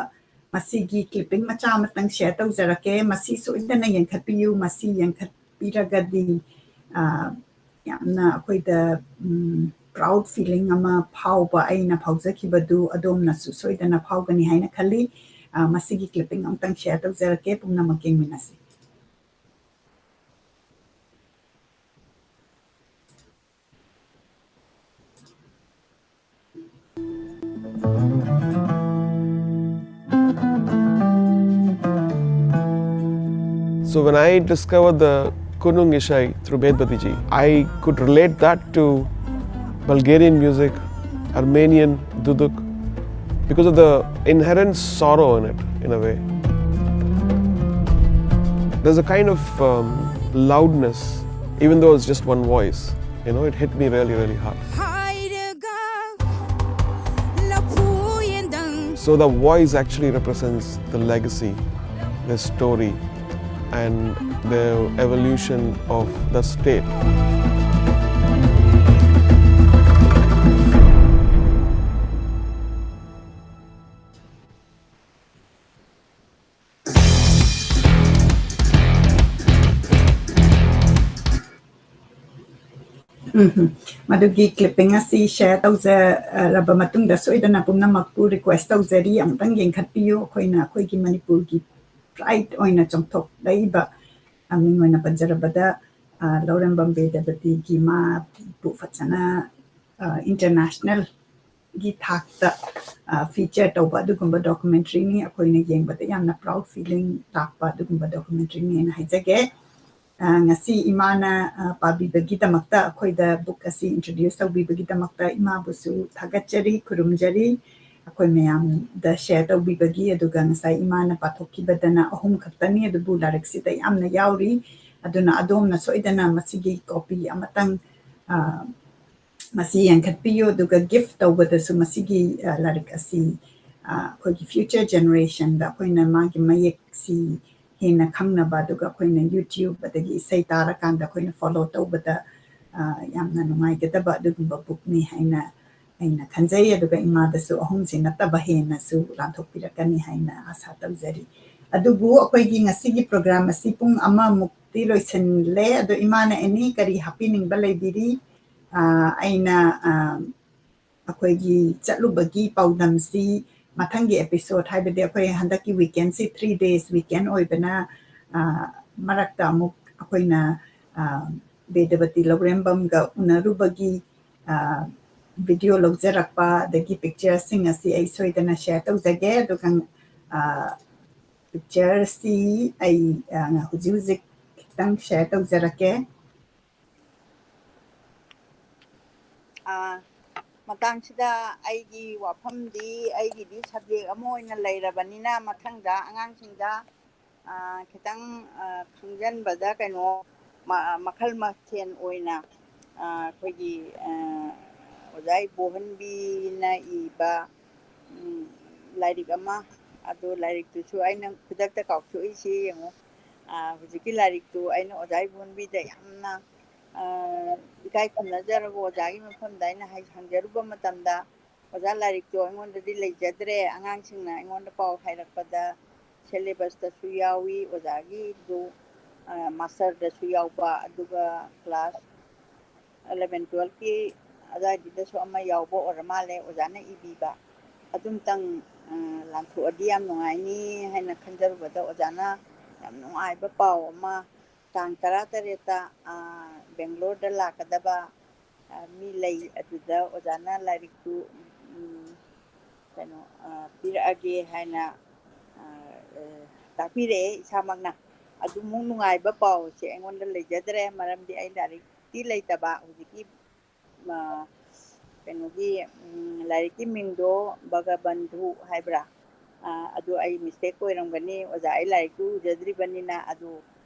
ꯃꯁꯤꯒꯤ ꯀ꯭ꯂꯤꯞꯄꯤꯡ ꯃꯆꯥ ꯑꯃꯇꯪ ꯁꯦꯌꯔ ꯇꯧꯖꯔꯛꯀꯦ꯫ ꯃꯁꯤ ꯁꯣꯏꯗꯅ ꯌꯦꯡꯈꯠꯄꯤꯌꯨ꯫ ꯃꯁꯤ ꯌꯦꯡꯈꯠꯄꯤꯔꯒꯗꯤ, ꯑ, ꯌꯥꯝꯅ ꯑꯩꯈꯣꯏꯗ, ꯎꯝ, ꯄ꯭ꯔꯥꯎꯗ ꯐꯤꯂꯤꯡ ꯑꯃ ꯐꯥꯎꯕ ꯑꯩꯅ ꯐꯥꯎꯖꯈꯤꯕꯗꯨ ꯑꯗꯣꯝꯅꯁꯨ ꯁꯣꯏꯗꯅ ꯐꯥꯎꯒꯅꯤ ꯍꯥꯏꯅ ꯈꯜꯂꯤ꯫ ꯑ, ꯃꯁꯤꯒꯤ ꯀ꯭ꯂꯤꯞꯄꯤꯡ ꯑꯃꯇꯪ ꯁꯦꯌꯔ ꯇꯧꯖꯔꯛꯀꯦ, ꯄꯨꯝꯅꯃꯛ ꯌꯦꯡꯃꯤꯟꯅꯁꯤ꯫ So when I discovered the Kunung Ishai through Bedbati ji, I could relate that to Bulgarian music, Armenian duduk, because of the inherent sorrow in it, in a way. There's a kind of, um, loudness, even though it's just one voice. You know, it hit me really, really hard. So the voice actually represents the legacy, the story, and the evolution of the state. ꯎꯝ, ꯃꯗꯨꯒꯤ ꯀ꯭ꯂꯤꯞꯄꯤꯡ ꯑꯁꯤ share ꯇꯧꯖꯔꯕ ꯃꯇꯨꯡꯗ ꯁꯣꯏꯗꯅ ꯄꯨꯝꯅꯃꯛꯄꯨ request ꯇꯧꯖꯔꯤ, ꯑꯃꯨꯛꯇꯪ ꯌꯦꯡꯈꯠꯄꯤꯌꯨ꯫ ꯑꯩꯈꯣꯏꯅ ꯑꯩꯈꯣꯏꯒꯤ ꯃꯅꯤꯄꯨꯔꯒꯤ ꯄ꯭ꯔꯥꯏꯗ ꯑꯣꯏꯅ ꯆꯣꯡꯊꯣꯛꯂꯛꯏꯕ, ꯑ, ꯃꯤꯡ ꯑꯣꯏꯅ ꯄꯟꯖꯔꯕꯗ, ꯑ, ꯂꯧꯔꯦꯝꯕꯝ ꯕꯦꯗꯕꯇꯤꯒꯤ ꯃꯥꯕꯨ ꯐꯖꯅ, ꯑ, ꯏꯟꯇꯔꯅꯦꯁꯅꯦꯜ ꯒꯤ ꯊꯥꯛꯇ ꯐꯤꯆꯔ ꯇꯧꯕ ꯑꯗꯨꯒꯨꯝꯕ ꯗꯣꯀꯨꯃꯦꯟꯇꯔꯤꯅꯤ꯫ ꯑꯩꯈꯣꯏꯅ ꯌꯦꯡꯕꯗ ꯌꯥꯝꯅ ꯄ꯭ꯔꯥꯎꯗ ꯐꯤꯂꯤꯡ ꯂꯥꯛꯄ ꯑꯗꯨꯒꯨꯝꯕ ꯗꯣꯀꯨꯃꯦꯟꯇꯔꯤꯅꯤ ꯍꯥꯏꯅ ꯍꯥꯏꯖꯒꯦ꯫ ꯑ, ꯉꯁꯤ ꯏꯃꯥꯅ ꯑ, ꯄꯥꯕꯤꯕꯒꯤꯗꯃꯛꯇ, ꯑꯩꯈꯣꯏꯗ ꯕꯨꯛ ꯑꯁꯤ ꯏꯟꯇ꯭ꯔꯣꯗ꯭ꯌꯨꯁ ꯇꯧꯕꯤꯕꯒꯤꯗꯃꯛꯇ ꯏꯃꯥꯕꯨꯁꯨ ꯊꯥꯒꯠꯆꯔꯤ, ꯈꯨꯔꯨꯝꯖꯔꯤ꯫ ꯑꯩꯈꯣꯏ ꯃꯌꯥꯝꯗ ꯁꯦꯌꯔ ꯇꯧꯕꯤꯕꯒꯤ, ꯑꯗꯨꯒ ꯉꯁꯥꯏ ꯏꯃꯥꯅ ꯄꯥꯊꯣꯛꯈꯤꯕꯗꯅ ꯑꯍꯨꯝ ꯈꯛꯇꯅꯤ, ꯑꯗꯨꯕꯨ ꯂꯥꯏꯔꯤꯛꯁꯤꯗ ꯌꯥꯝꯅ ꯌꯥꯎꯔꯤ꯫ ꯑꯗꯨꯅ ꯑꯗꯣꯝꯅ ꯁꯣꯏꯗꯅ ꯃꯁꯤꯒꯤ ꯀꯣꯄꯤ ꯑꯃꯇꯪ ꯑ, ꯃꯁꯤ ꯌꯦꯡꯈꯠꯄꯤꯌꯨ, ꯑꯗꯨꯒ ꯒꯤꯐ ꯇꯧꯕꯗꯁꯨ ꯃꯁꯤꯒꯤ ꯑ, ꯂꯥꯏꯔꯤꯛ ꯑꯁꯤ ꯑ, ꯑꯩꯈꯣꯏꯒꯤ ꯐ꯭ꯌꯨꯆꯔ ꯖꯦꯅꯦꯔꯦꯁꯟꯗ ꯑꯩꯈꯣꯏꯅ ꯃꯥꯒꯤ ꯃꯌꯦꯛꯁꯤ ꯍꯦꯟꯅ ꯈꯪꯅꯕ, ꯑꯗꯨꯒ ꯑꯩꯈꯣꯏꯅ ꯌꯨꯇ꯭ꯌꯨꯕ ꯑꯗꯒꯤ ꯏꯁꯩ ꯇꯥꯔꯀꯥꯟꯗ ꯑꯩꯈꯣꯏꯅ ꯐꯣꯂꯣ ꯇꯧꯕꯗ ꯑ, ꯌꯥꯝꯅ ꯅꯨꯡꯉꯥꯏꯒꯗꯕ ꯑꯗꯨꯒꯨꯝꯕ ꯕꯨꯛꯅꯤ ꯍꯥꯏꯅ ꯑꯩꯅ ꯈꯟꯖꯩ꯫ ꯑꯗꯨꯒ ꯏꯃꯥꯗꯁꯨ ꯑꯍꯨꯝꯁꯤ ꯅꯠꯇꯕ ꯍꯦꯟꯅꯁꯨ ꯂꯥꯟꯊꯣꯛꯄꯤꯔꯛꯀꯅꯤ ꯍꯥꯏꯅ ꯑꯥꯁꯥ ꯇꯧꯖꯔꯤ꯫ ꯑꯗꯨꯕꯨ ꯑꯩꯈꯣꯏꯒꯤ ꯉꯁꯤꯒꯤ ꯄ꯭ꯔꯣꯒ꯭ꯔꯥꯝ ꯑꯁꯤ ꯄꯨꯡ ꯑꯃꯃꯨꯛꯇꯤ ꯂꯣꯏꯁꯤꯜꯂꯦ꯫ ꯑꯗꯣ ꯏꯃꯥꯅ ꯑꯦꯅꯤ ꯀꯔꯤ ꯍꯥꯞꯄꯤꯅꯤꯡꯕ ꯂꯩꯕꯤꯔꯤ? ꯑ, ꯑꯩꯅ ꯑ, ꯑꯩꯈꯣꯏꯒꯤ ꯆꯠꯂꯨꯕꯒꯤ ꯄꯥꯎꯗꯝꯁꯤ ꯃꯊꯪꯒꯤ ꯑꯦꯄꯤꯁꯣꯗ, ꯍꯥꯏꯕꯗꯤ ꯑꯩꯈꯣꯏ ꯍꯟꯗꯛꯀꯤ ꯋꯤꯀꯦꯟꯁꯤ ꯊ꯭ꯔꯤ ꯗꯦꯖ ꯋꯤꯀꯦꯟ ꯑꯣꯏꯕꯅ ꯑ, ꯃꯔꯛꯇ ꯑꯃꯨꯛ ꯑꯩꯈꯣꯏꯅ ꯑ, ꯕꯦꯗꯕꯇꯤ ꯂꯧꯔꯦꯝꯕꯝꯒ ꯎꯅꯔꯨꯕꯒꯤ ꯚꯤꯗꯤꯑꯣ ꯂꯧꯖꯔꯛꯄ ꯑꯗꯒꯤ ꯄꯤꯛꯆꯔꯁꯤꯡ ꯑꯁꯤ ꯑꯩ ꯁꯣꯏꯗꯅ ꯁꯦꯌꯔ ꯇꯧꯖꯒꯦ꯫ ꯑꯗꯨꯒ ꯄꯤꯛꯆꯔꯁꯤ ꯑꯩ ꯑ, ꯍꯧꯖꯤꯛ ꯍꯧꯖꯤꯛ ꯈꯤꯇꯪ ꯁꯦꯌꯔ ꯇꯧꯖꯔꯛꯀꯦ꯫ ꯑ, ꯃꯇꯥꯡꯁꯤꯗ ꯑꯩꯒꯤ ꯋꯥꯐꯝꯗꯤ, ꯑꯩꯒꯤꯗꯤ ꯁꯕꯖꯦꯛ ꯑꯃ ꯑꯣꯏꯅ ꯂꯩꯔꯕꯅꯤꯅ, ꯃꯊꯪꯗ ꯑꯉꯥꯡꯁꯤꯡꯗ ꯑ, ꯈꯤꯇꯪ ꯑ, ꯈꯪꯖꯟꯕꯗ ꯀꯩꯅꯣ ꯃ- ꯃꯈꯜ ꯃꯊꯦꯜ ꯑꯣꯏꯅ ꯑ, ꯑꯩꯈꯣꯏꯒꯤ ꯑ, ꯑꯣꯖꯥ ꯏꯕꯣꯍꯟꯕꯤꯅ ꯏꯕ ꯎꯝ, ꯂꯥꯏꯔꯤꯛ ꯑꯃ, ꯑꯗꯣ ꯂꯥꯏꯔꯤꯛꯇꯨꯁꯨ ꯑꯩꯅ ꯈꯨꯗꯛꯇ ꯀꯥꯎꯊꯣꯛꯏꯁꯤ ꯌꯦꯡꯉꯨ꯫ ꯑ, ꯍꯧꯖꯤꯛꯀꯤ ꯂꯥꯏꯔꯤꯛꯇꯨ ꯑꯩꯅ ꯑꯣꯖꯥ ꯏꯕꯣꯍꯟꯕꯤꯗ ꯌꯥꯝꯅ ꯑ, ꯏꯀꯥꯏ ꯈꯨꯝꯅꯖꯔꯒ ꯑꯣꯖꯥꯒꯤ ꯃꯐꯝꯗ ꯑꯩꯅ ꯍꯥꯏ- ꯍꯪꯖꯔꯨꯕ ꯃꯇꯝꯗ, ꯑꯣꯖꯥ, ꯂꯥꯏꯔꯤꯛꯇꯣ ꯑꯩꯉꯣꯟꯗꯗꯤ ꯂꯩꯖꯗ꯭ꯔꯦ, ꯑꯉꯥꯡꯁꯤꯡꯅ ꯑꯩꯉꯣꯟꯗ ꯄꯥꯎ ꯍꯥꯏꯔꯛꯄꯗ ꯁꯦꯂꯦꯕꯁꯇꯁꯨ ꯌꯥꯎꯏ, ꯑꯣꯖꯥꯒꯤꯗꯨ ꯑ, ꯃꯥꯁꯇꯔꯗꯁꯨ ꯌꯥꯎꯕ, ꯑꯗꯨꯒ ꯀ꯭ꯂꯥꯁ ꯑꯦꯂꯚꯦꯟ ꯇꯨꯋꯦꯜꯐꯀꯤ ꯑꯗꯨꯋꯥꯏꯗꯨꯗꯁꯨ ꯑꯃ ꯌꯥꯎꯕ ꯑꯣꯏꯔ ꯃꯥꯜꯂꯦ, ꯑꯣꯖꯥꯅ ꯏꯕꯤꯕ꯫ ꯑꯗꯨꯝꯇꯪ ꯑ, ꯂꯥꯟꯊꯣꯛꯑꯗꯤ ꯌꯥꯝ ꯅꯨꯡꯉꯥꯏꯅꯤ ꯍꯥꯏꯅ ꯈꯟꯖꯔꯨꯕꯗ, ꯑꯣꯖꯥꯅ ꯌꯥꯝ ꯅꯨꯡꯉꯥꯏꯕ ꯄꯥꯎ ꯑꯃ, ꯇꯥꯡ ꯇꯔꯥꯇꯔꯦꯠꯇ ꯑ, ꯕꯦꯡꯒ꯭ꯂꯣꯔꯗ ꯂꯥꯛꯀꯗꯕ ꯑ, ꯃꯤ ꯂꯩ, ꯑꯗꯨꯗ ꯑꯣꯖꯥꯅ ꯂꯥꯏꯔꯤꯛꯇꯨ ꯀꯩꯅꯣ, ꯑ, ꯄꯤꯔꯛꯑꯒꯦ ꯍꯥꯏꯅ, ꯑ, ꯑ, ꯇꯥꯛꯄꯤꯔꯛꯑꯦ ꯏꯁꯥꯃꯛꯅ꯫ ꯑꯗꯨꯃꯨꯛ ꯅꯨꯡꯉꯥꯏꯕ ꯄꯥꯎꯁꯦ ꯑꯩꯉꯣꯟꯗ ꯂꯩꯖꯗ꯭ꯔꯦ, ꯃꯔꯝꯗꯤ ꯑꯩ ꯂꯥꯏꯔꯤꯛꯇꯤ ꯂꯩꯇꯕ꯫ ꯍꯧꯖꯤꯛꯀꯤ, ꯑ, ꯀꯩꯅꯣꯒꯤ, ꯎꯝ, ꯂꯥꯏꯔꯤꯛꯀꯤ ꯃꯤꯡꯗꯣ ꯕꯒꯕꯟꯙꯨ ꯍꯥꯏꯕ꯭ꯔꯥ? ꯑ, ꯑꯗꯨ ꯑꯩ mistake ꯑꯣꯏꯔꯝꯒꯅꯤ꯫ ꯑꯣꯖꯥ, ꯑꯩ ꯂꯥꯏꯔꯤꯛꯇꯨ ꯎꯖꯗ꯭ꯔꯤꯕꯅꯤꯅ, ꯑꯗꯨ,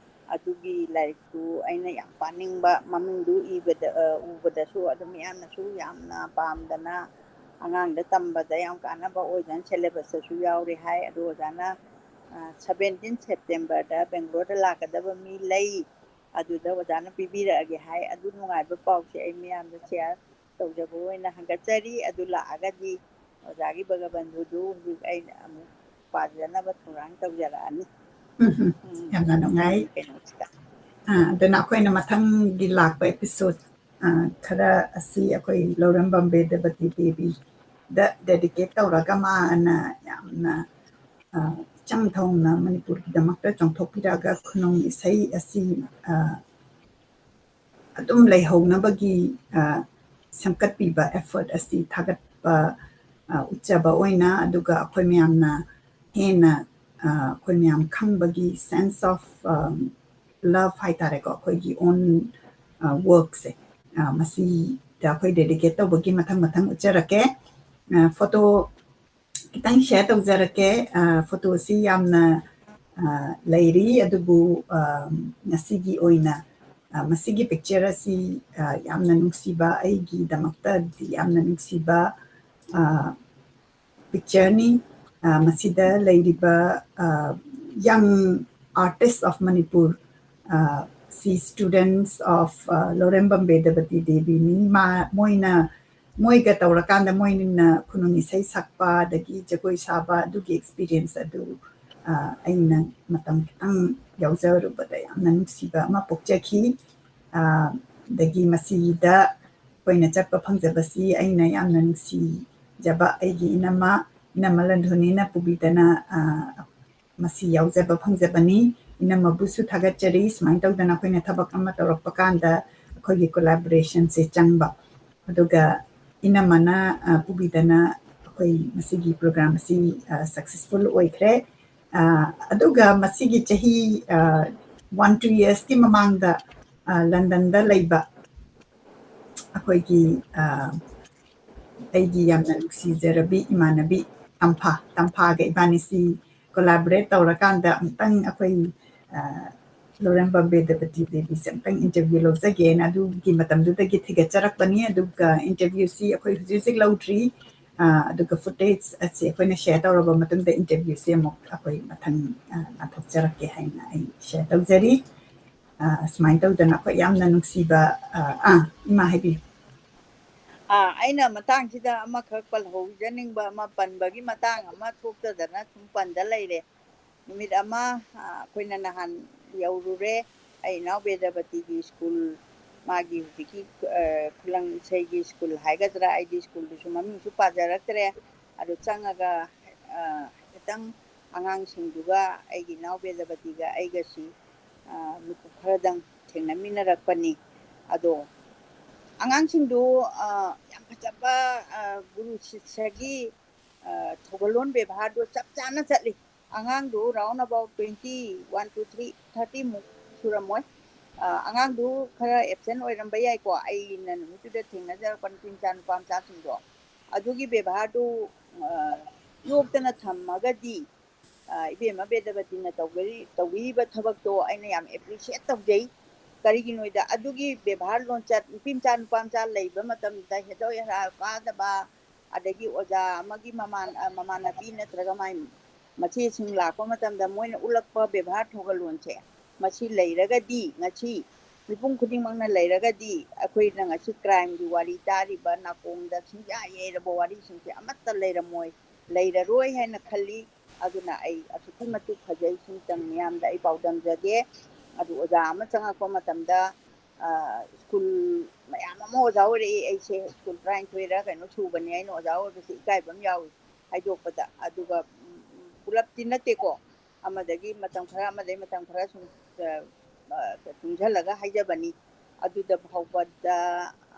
ꯑꯗꯨꯒꯤ ꯂꯥꯏꯔꯤꯛꯇꯨ ꯑꯩꯅ ꯌꯥꯝ ꯄꯥꯅꯤꯡꯕ, ꯃꯃꯤꯡꯗꯨ ꯏꯕꯗ, ꯑ, ꯎꯕꯗꯁꯨ ꯑꯗꯨꯝ ꯃꯤꯌꯥꯝꯅꯁꯨ ꯌꯥꯝꯅ ꯄꯥꯝꯗꯅ, ꯑꯉꯥꯡꯗ ꯇꯝꯕꯗ ꯌꯥꯝ ꯀꯥꯟꯅꯕ ꯑꯣꯏꯗꯅ syllabus ꯇꯁꯨ ꯌꯥꯎꯔꯦ ꯍꯥꯏ꯫ ꯑꯗꯨ ꯑꯣꯖꯥꯅ, ꯑ, seventeen September ꯗ ꯕꯦꯡꯒ꯭ꯂꯣꯔꯗ ꯂꯥꯛꯀꯗꯕ ꯃꯤ ꯂꯩ, ꯑꯗꯨꯗ ꯑꯣꯖꯥꯅ ꯄꯤꯕꯤꯔꯛꯑꯒꯦ ꯍꯥꯏ꯫ ꯑꯗꯨ ꯅꯨꯡꯉꯥꯏꯕ ꯄꯥꯎꯁꯦ ꯑꯩ ꯃꯤꯌꯥꯝꯗ share ꯇꯧꯖꯕ ꯑꯣꯏꯅ ꯍꯪꯒꯠꯆꯔꯤ꯫ ꯑꯗꯨ ꯂꯥꯛꯑꯒꯗꯤ ꯑꯣꯖꯥꯒꯤ ꯕꯒꯕꯟꯙꯨꯗꯨ ꯍꯧꯖꯤꯛ ꯑꯩꯅ ꯑꯃꯨꯛ ꯄꯥꯖꯅꯕ ꯊꯧꯔꯥꯡ ꯇꯧꯖꯔꯛꯑꯅꯤ꯫ ꯎꯝ ꯍꯝ, ꯎꯝ꯫ ꯌꯥꯝꯅ ꯅꯨꯡꯉꯥꯏ꯫ ꯀꯩꯅꯣꯁꯤꯗ꯫ ꯑꯥ, ꯑꯗꯨꯅ ꯑꯩꯈꯣꯏꯅ ꯃꯊꯪꯒꯤ ꯂꯥꯛꯄ episode, ꯑꯥ, ꯈꯔ ꯑꯁꯤ ꯑꯩꯈꯣꯏ ꯂꯧꯔꯦꯝꯕꯝ ꯕꯦꯗꯕꯇꯤ ꯗꯦꯕꯤꯗ dedicate ꯇꯧꯔꯒ ꯃꯥꯅ ꯌꯥꯝꯅ, ꯑꯥ, ꯏꯆꯪ ꯊꯧꯅ ꯃꯅꯤꯄꯨꯔꯒꯤꯗꯃꯛꯇ ꯆꯣꯡꯊꯣꯛꯄꯤꯔꯛꯑꯒ ꯈꯨꯅꯨꯡ ꯏꯁꯩ ꯑꯁꯤ, ꯑꯥ, ꯑꯗꯨꯝ ꯂꯩꯍꯧꯅꯕꯒꯤ, ꯑ, ꯁꯦꯝꯒꯠꯄꯤꯕ effort ꯑꯁꯤ ꯊꯥꯒꯠꯄ, ꯑ, ꯎꯠꯆꯕ ꯑꯣꯏꯅ, ꯑꯗꯨꯒ ꯑꯩꯈꯣꯏ ꯃꯌꯥꯝꯅ ꯍꯦꯟꯅ, ꯑ, ꯑꯩꯈꯣꯏ ꯃꯌꯥꯝ ꯈꯪꯕꯒꯤ sense of, ꯑ, love ꯍꯥꯏꯇꯥꯔꯦꯀꯣ, ꯑꯩꯈꯣꯏꯒꯤ own, ꯑ, work ꯁꯦ, ꯑ, ꯃꯁꯤꯗ ꯑꯩꯈꯣꯏ dedicate ꯇꯧꯕꯒꯤ ꯃꯊꯪ ꯃꯊꯪ ꯎꯠꯆꯔꯛꯀꯦ꯫ ꯑ, photo ꯈꯤꯇꯪ share ꯇꯧꯖꯔꯛꯀꯦ꯫ ꯑ, photo ꯁꯤ ꯌꯥꯝꯅ, ꯑ, ꯂꯩꯔꯤ, ꯑꯗꯨꯕꯨ, ꯑ, ꯉꯁꯤꯒꯤ ꯑꯣꯏꯅ, ꯑ, ꯃꯁꯤꯒꯤ picture ꯑꯁꯤ, ꯑ, ꯌꯥꯝꯅ ꯅꯨꯡꯁꯤꯕ, ꯑꯩꯒꯤꯗꯃꯛꯇꯗꯤ ꯌꯥꯝꯅ ꯅꯨꯡꯁꯤꯕ, ꯑ, picture ꯅꯤ꯫ ꯑ, ꯃꯁꯤꯗ ꯂꯩꯔꯤꯕ, ꯑ, young artist of Manipur, ꯑ, ꯁꯤ students of, ꯑ, ꯂꯧꯔꯦꯝꯕꯝ ꯕꯦꯗꯕꯇꯤ ꯗꯦꯕꯤꯅꯤ꯫ ꯃꯥ, ꯃꯣꯏꯅ ꯃꯣꯏꯒ ꯇꯧꯔꯀꯥꯟꯗ ꯃꯣꯏꯅ ꯈꯨꯅꯨꯡ ꯏꯁꯩ ꯁꯛꯄ, ꯑꯗꯒꯤ ꯖꯒꯣꯏ ꯁꯥꯕ, ꯑꯗꯨꯒꯤ experience ꯑꯗꯨ, ꯑ, ꯑꯩꯅ ꯃꯇꯝ ꯈꯤꯇꯪ ꯌꯥꯎꯖꯔꯨꯕꯗ ꯌꯥꯝꯅ ꯅꯨꯡꯁꯤꯕ ꯑꯃ ꯄꯣꯛꯆꯈꯤ꯫ ꯑ, ꯑꯗꯒꯤ ꯃꯁꯤꯗ ꯑꯩꯈꯣꯏꯅ ꯆꯠꯄ ꯐꯪꯖꯕꯁꯤ ꯑꯩꯅ ꯌꯥꯝꯅ ꯅꯨꯡꯁꯤꯖꯕ ꯑꯩꯒꯤ ꯏꯅꯝꯃ, ꯏꯅꯝꯃ ꯂꯟꯊꯣꯏꯅꯤꯅ ꯄꯨꯕꯤꯗꯅ, ꯑ, ꯃꯁꯤ ꯌꯥꯎꯖꯕ ꯐꯪꯖꯕꯅꯤ꯫ ꯏꯅꯝꯃꯕꯨꯁꯨ ꯊꯥꯒꯠꯆꯔꯤ꯫ ꯁꯨꯃꯥꯏꯅ ꯇꯧꯗꯅ ꯑꯩꯈꯣꯏꯅ ꯊꯕꯛ ꯑꯃ ꯇꯧꯔꯛꯄ ꯀꯥꯟꯗ ꯑꯩꯈꯣꯏꯒꯤ collaboration ꯁꯦ ꯆꯪꯕ꯫ ꯑꯗꯨꯒ ꯏꯅꯝꯃꯅ, ꯑ, ꯄꯨꯕꯤꯗꯅ ꯑꯩꯈꯣꯏ ꯑꯩꯈꯣꯏ ꯃꯁꯤꯒꯤ program ꯑꯁꯤ ꯁꯛꯁꯦꯁꯐꯨꯜ ꯑꯣꯏꯈ꯭ꯔꯦ꯫ ꯑ, ꯑꯗꯨꯒ ꯃꯁꯤꯒꯤ ꯆꯍꯤ ꯋꯥꯟ ꯇꯨ ꯌꯔꯁꯀꯤ ꯃꯃꯥꯡꯗ, ꯑ, ꯂꯟꯗꯟꯗ ꯂꯩꯕ ꯑꯩꯈꯣꯏꯒꯤ, ꯑ, ꯑꯩꯒꯤ ꯌꯥꯝꯅ ꯅꯨꯡꯁꯤꯖꯔꯕꯤ ꯏꯃꯥꯟꯅꯕꯤ ꯇꯝꯐꯥ, ꯇꯝꯐꯥꯒ ꯏꯕꯥꯅꯤꯁꯤ ꯀꯣꯂꯥꯕꯣꯔꯦꯠ ꯇꯧꯔꯀꯥꯟꯗ ꯑꯃꯨꯛꯇꯪ ꯑꯩꯈꯣꯏ, ꯑ, ꯂꯣꯔꯦꯝꯕꯝ ꯕꯦꯗꯄꯇꯤ ꯗꯦꯕꯤꯁꯦ ꯑꯃꯨꯛꯇꯪ ꯏꯟꯇꯔꯚ꯭ꯌꯨ ꯂꯧꯖꯒꯦꯅ ꯑꯗꯨꯒꯤ ꯃꯇꯝꯗꯨꯗꯒꯤ ꯊꯤꯒꯠꯆꯔꯛꯄꯅꯤ꯫ ꯑꯗꯨꯒ ꯏꯟꯇꯔꯚ꯭ꯌꯨꯁꯤ ꯑꯩꯈꯣꯏ ꯍꯧꯖꯤꯛ ꯍꯧꯖꯤꯛ ꯂꯧꯗ꯭ꯔꯤ꯫ ꯑ, ꯑꯗꯨꯒ ꯐꯨꯇꯦꯖ ꯑꯁꯤ ꯑꯩꯈꯣꯏꯅ ꯁꯦꯌꯔ ꯇꯧꯔꯕ ꯃꯇꯨꯡꯗ ꯏꯟꯇꯔꯚ꯭ꯌꯨꯁꯤ ꯑꯃꯨꯛ ꯑꯩꯈꯣꯏ ꯃꯊꯪ, ꯑ, ꯂꯥꯟꯊꯣꯛꯆꯔꯛꯀꯦ ꯍꯥꯏꯅ ꯑꯩ ꯁꯦꯌꯔ ꯇꯧꯖꯔꯤ꯫ ꯑ, ꯁꯨꯃꯥꯏꯅ ꯇꯧꯗꯅ ꯑꯩꯈꯣꯏ ꯌꯥꯝꯅ ꯅꯨꯡꯁꯤꯕ, ꯑ, ꯑꯥ, ꯏꯃꯥ ꯍꯥꯏꯕꯤꯌꯨ꯫ ꯑꯥ, ꯑꯩꯅ ꯃꯇꯥꯡꯁꯤꯗ ꯑꯃꯈꯛ ꯄꯜꯍꯧꯖꯅꯤꯡꯕ ꯑꯃ, ꯄꯟꯕꯒꯤ ꯃꯇꯥꯡ ꯑꯃ ꯊꯣꯛꯇꯗꯅ ꯁꯨꯝ ꯄꯟꯗ ꯂꯩꯔꯦ꯫ ꯅꯨꯃꯤꯠ ꯑꯃ, ꯑ, ꯑꯩꯈꯣꯏꯅ ꯅꯍꯥꯟ ꯌꯧꯔꯨꯔꯦ, ꯑꯩ ꯏꯅꯥꯎ ꯕꯦꯗꯄꯇꯤꯒꯤ ꯁ꯭ꯀꯨꯜ, ꯃꯥꯒꯤ ꯍꯧꯖꯤꯛꯀꯤ, ꯑ, ꯈꯨꯂꯪ ꯏꯁꯩꯒꯤ ꯁ꯭ꯀꯨꯜ ꯍꯥꯏꯒꯗ꯭ꯔꯥ, ꯑꯩꯗꯤ ꯁ꯭ꯀꯨꯜꯗꯨꯁꯨ ꯃꯃꯤꯡꯁꯨ ꯄꯥꯖꯔꯛꯇ꯭ꯔꯦ꯫ ꯑꯗꯨ ꯆꯪꯉꯒ, ꯑ, ꯍꯥꯏꯐꯦꯠꯇꯪ ꯑꯉꯥꯡꯁꯤꯡꯗꯨꯒ ꯑꯩꯒꯤ ꯏꯅꯥꯎ ꯕꯦꯗꯄꯇꯤꯒ ꯑꯩꯒꯁꯤ, ꯑ, ꯃꯤꯀꯨꯞ ꯈꯔꯗꯪ ꯊꯦꯡꯅꯃꯤꯟꯅꯔꯛꯄꯅꯤ꯫ ꯑꯗꯣ ꯑꯉꯥꯡꯁꯤꯡꯗꯨ, ꯑ, ꯌꯥꯝ ꯐꯖꯕ, ꯑ, ꯒꯨꯔꯨ ꯁꯤꯁ꯭ꯌꯒꯤ, ꯑ, ꯊꯧꯒꯜꯂꯣꯟ ꯕꯦꯕꯥꯔꯗꯣ ꯆꯞ ꯆꯥꯅ ꯆꯠꯂꯤ꯫ ꯑꯉꯥꯡꯗꯨ round about twenty, one, two, three, thirty ꯃꯨꯛ ꯁꯨꯔꯝꯃꯣꯏ꯫ ꯑ, ꯑꯉꯥꯡꯗꯨ ꯈꯔ absent ꯑꯣꯏꯔꯝꯕ ꯌꯥꯏꯀꯣ, ꯑꯩꯅ ꯅꯨꯃꯤꯠꯇꯨꯗ ꯊꯦꯡꯅꯖꯔꯛꯄ ꯅꯨꯄꯤ ꯃꯆꯥ, ꯅꯨꯄꯥ ꯃꯆꯥꯁꯤꯡꯗꯣ꯫ ꯑꯗꯨꯒꯤ ꯕꯦꯕꯥꯔꯗꯨ, ꯑ, ꯌꯣꯛꯇꯅ ꯊꯝꯃꯒꯗꯤ, ꯑ, ꯏꯕꯦꯝꯃ ꯕꯦꯗꯕꯇꯤꯅ ꯇꯧꯕꯤꯔꯤ-, ꯇꯧꯕꯤꯔꯤꯕ ꯊꯕꯛꯇꯣ ꯑꯩꯅ ꯌꯥꯝ appreciate ꯇꯧꯖꯩ꯫ ꯀꯔꯤꯒꯤꯅꯣꯗ ꯑꯗꯨꯒꯤ ꯕꯦꯕꯥꯔ ꯂꯣꯟꯆꯠ, ꯅꯨꯄꯤ ꯃꯆꯥ, ꯅꯨꯄꯥ ꯃꯆꯥ ꯂꯩꯕ ꯃꯇꯝꯗ ꯍꯦꯔꯣ ꯍꯦꯔꯥ ꯀꯥꯗꯕ, ꯑꯗꯒꯤ ꯑꯣꯖꯥ ꯑꯃꯒꯤ ꯃꯃꯥꯟ-, ꯑ, ꯃꯃꯥꯟꯅꯕꯤ ꯅꯠꯇ꯭ꯔꯒ ꯃꯥꯏ ꯃꯆꯦꯁꯤꯡ ꯂꯥꯛꯄ ꯃꯇꯝꯗ ꯃꯣꯏꯅ ꯎꯠꯂꯛꯄ ꯕꯦꯕꯥꯔ ꯊꯧꯒꯜꯂꯣꯟꯁꯦ, ꯃꯁꯤ ꯂꯩꯔꯒꯗꯤ, ꯉꯁꯤ ꯃꯤꯄꯨꯝ ꯈꯨꯗꯤꯡꯃꯛꯅ ꯂꯩꯔꯒꯗꯤ, ꯑꯩꯈꯣꯏꯅ ꯉꯁꯤ crimeꯒꯤ ꯋꯥꯔꯤ ꯇꯥꯔꯤꯕ, ꯅꯥꯀꯣꯡꯗ ꯁꯨꯡꯌꯥ ꯌꯩꯔꯕ ꯋꯥꯔꯤꯁꯤꯡꯁꯦ ꯑꯃꯠꯇ ꯂꯩꯔꯝꯃꯣꯏ, ꯂꯩꯔꯔꯣꯏ ꯍꯥꯏꯅ ꯈꯜꯂꯤ꯫ ꯑꯗꯨꯅ ꯑꯩ ꯑꯁꯨꯛꯀꯤ ꯃꯇꯤꯛ ꯐꯖꯩ, ꯁꯤꯝꯇꯪ ꯃꯤꯌꯥꯝꯗ ꯑꯩ ꯄꯥꯎꯗꯝꯖꯒꯦ꯫ ꯑꯗꯨ ꯑꯣꯖꯥ ꯑꯃ ꯆꯪꯉꯛꯄ ꯃꯇꯝꯗ, ꯑ, ꯁ꯭ꯀꯨꯜ ꯃꯌꯥꯝ ꯑꯃ ꯑꯣꯖꯥ ꯑꯣꯏꯔꯛꯏ꯫ ꯑꯩꯁꯦ ꯁ꯭ꯀꯨꯜ ꯇꯔꯥꯅꯤꯊꯣꯏꯔ ꯀꯩꯅꯣ ꯁꯨꯕꯅꯦ, ꯑꯩꯅ ꯑꯣꯖꯥ ꯑꯣꯏꯕꯁꯦ ꯏꯀꯥꯏꯕ ꯑꯃ ꯌꯥꯎꯏ ꯍꯥꯏꯗꯣꯛꯄꯗ꯫ ꯑꯗꯨꯒ, ꯎꯝ, ꯄꯨꯂꯞꯇꯤ ꯅꯠꯇꯦꯀꯣ, ꯑꯃꯗꯒꯤ ꯃꯇꯝ ꯈꯔ, ꯑꯃꯗꯒꯤ ꯃꯇꯝ ꯈꯔ ꯁꯨꯝ, ꯑ, ꯑ, ꯇꯨꯡꯁꯤꯜꯂꯒ ꯍꯥꯏꯖꯕꯅꯤ꯫ ꯑꯗꯨꯗ ꯐꯥꯎꯕꯗ,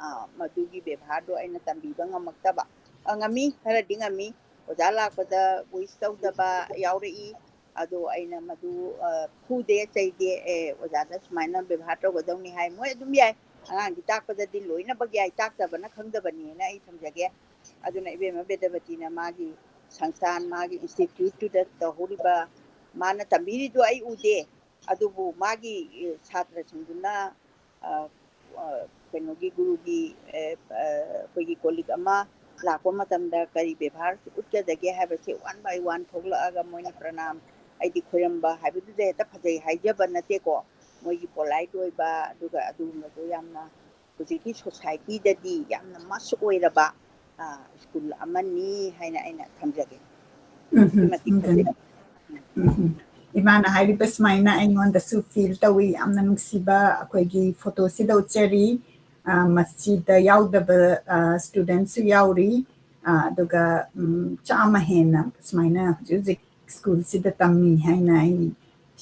ꯑ, ꯃꯗꯨꯒꯤ ꯕꯦꯕꯥꯔꯗꯣ ꯑꯩꯅ ꯇꯝꯕꯤꯕ ꯉꯝꯃꯛꯇꯕ꯫ ꯑ, ꯉꯝꯃꯤ, ꯈꯔꯗꯤ ꯉꯝꯃꯤ꯫ ꯑꯣꯖꯥ ꯂꯥꯛꯄꯗ wish ꯇꯧꯗꯕ ꯌꯥꯎꯔꯛꯏ꯫ ꯑꯗꯣ ꯑꯩꯅ ꯃꯗꯨ, ꯑ, ꯐꯨꯗꯦ, ꯆꯩꯗꯦ, "ꯑꯦ, ꯑꯣꯖꯥꯗ ꯁꯨꯃꯥꯏꯅ ꯕꯦꯕꯥꯔ ꯇꯧꯒꯗꯧꯅꯤ" ꯍꯥꯏ꯫ ꯃꯣꯏ ꯑꯗꯨꯝ ꯌꯥꯏ꯫ ꯑꯉꯥꯡꯗꯤ ꯇꯥꯛꯄꯗꯗꯤ ꯂꯣꯏꯅꯃꯛ ꯌꯥꯏ, ꯇꯥꯛꯇꯕꯅ ꯈꯪꯗꯕꯅꯦꯅ ꯑꯩ ꯊꯝꯖꯒꯦ꯫ ꯑꯗꯨꯅ ꯏꯕꯦꯝꯃ ꯕꯦꯗꯕꯇꯤꯅ ꯃꯥꯒꯤ ꯁꯪꯁꯊꯥꯟ, ꯃꯥꯒꯤ institute ꯇꯨꯗ ꯇꯧꯍꯧꯔꯤꯕ, ꯃꯥꯅ ꯇꯝꯕꯤꯔꯤꯗꯣ ꯑꯩ ꯎꯗꯦ꯫ ꯑꯗꯨꯕꯨ ꯃꯥꯒꯤ, ꯑꯦ, ꯁꯥꯇ꯭ꯔꯁꯤꯡꯗꯨꯅ, ꯑ, ꯑ, ꯀꯩꯅꯣꯒꯤ ꯒꯨꯔꯨꯒꯤ, ꯑꯦ, ꯑ, ꯑꯩꯈꯣꯏꯒꯤ colleague ꯑꯃ ꯂꯥꯛꯄ ꯃꯇꯝꯗ ꯀꯔꯤ ꯕꯦꯕꯥꯔ ꯎꯠꯀꯗꯒꯦ ꯍꯥꯏꯕꯁꯦ one by one ꯊꯣꯛꯂꯛꯑꯒ ꯃꯣꯏꯅ ꯄ꯭ꯔꯅꯥꯝ, ꯑꯩꯗꯤ ꯈꯣꯏꯔꯝꯕ ꯍꯥꯏꯕꯗꯨꯗ ꯍꯦꯛꯇ ꯐꯖꯩ ꯍꯥꯏꯖꯕ ꯅꯠꯇꯦꯀꯣ꯫ ꯃꯣꯏꯒꯤ polite ꯑꯣꯏꯕ, ꯑꯗꯨꯒ ꯑꯗꯨꯒꯨꯝꯕꯗꯣ ꯌꯥꯝꯅ ꯍꯧꯖꯤꯛꯀꯤ society ꯗꯗꯤ ꯌꯥꯝꯅ must ꯑꯣꯏꯔꯕ, ꯑ, school ꯑꯃꯅꯤ ꯍꯥꯏꯅ ꯑꯩꯅ ꯊꯝꯖꯒꯦ꯫ ꯑꯗꯨꯛꯀꯤ ꯎꯝ, ꯃꯇꯤꯛ ꯎꯝ, ꯐꯖꯩ꯫ ꯎꯝ, ꯎꯝ꯫ ꯏꯃꯥꯅ ꯍꯥꯏꯔꯤꯕ ꯁꯨꯃꯥꯏꯅ ꯑꯩꯉꯣꯟꯗꯁꯨ feel ꯇꯧꯏ꯫ ꯌꯥꯝꯅ ꯅꯨꯡꯁꯤꯕ ꯑꯩꯈꯣꯏꯒꯤ photo ꯁꯤꯗ ꯎꯠꯆꯔꯤ꯫ ꯑ, ꯃꯁꯤꯗ ꯌꯥꯎꯗꯕ, ꯑ, student ꯁꯨ ꯌꯥꯎꯔꯤ꯫ ꯑ, ꯑꯗꯨꯒ, ꯎꯝ, ꯆꯥꯝꯃ ꯍꯦꯟꯅ ꯁꯨꯃꯥꯏꯅ ꯍꯧꯖꯤꯛ ꯍꯧꯖꯤꯛ school ꯁꯤꯗ ꯇꯝꯃꯤ ꯍꯥꯏꯅ ꯑꯩ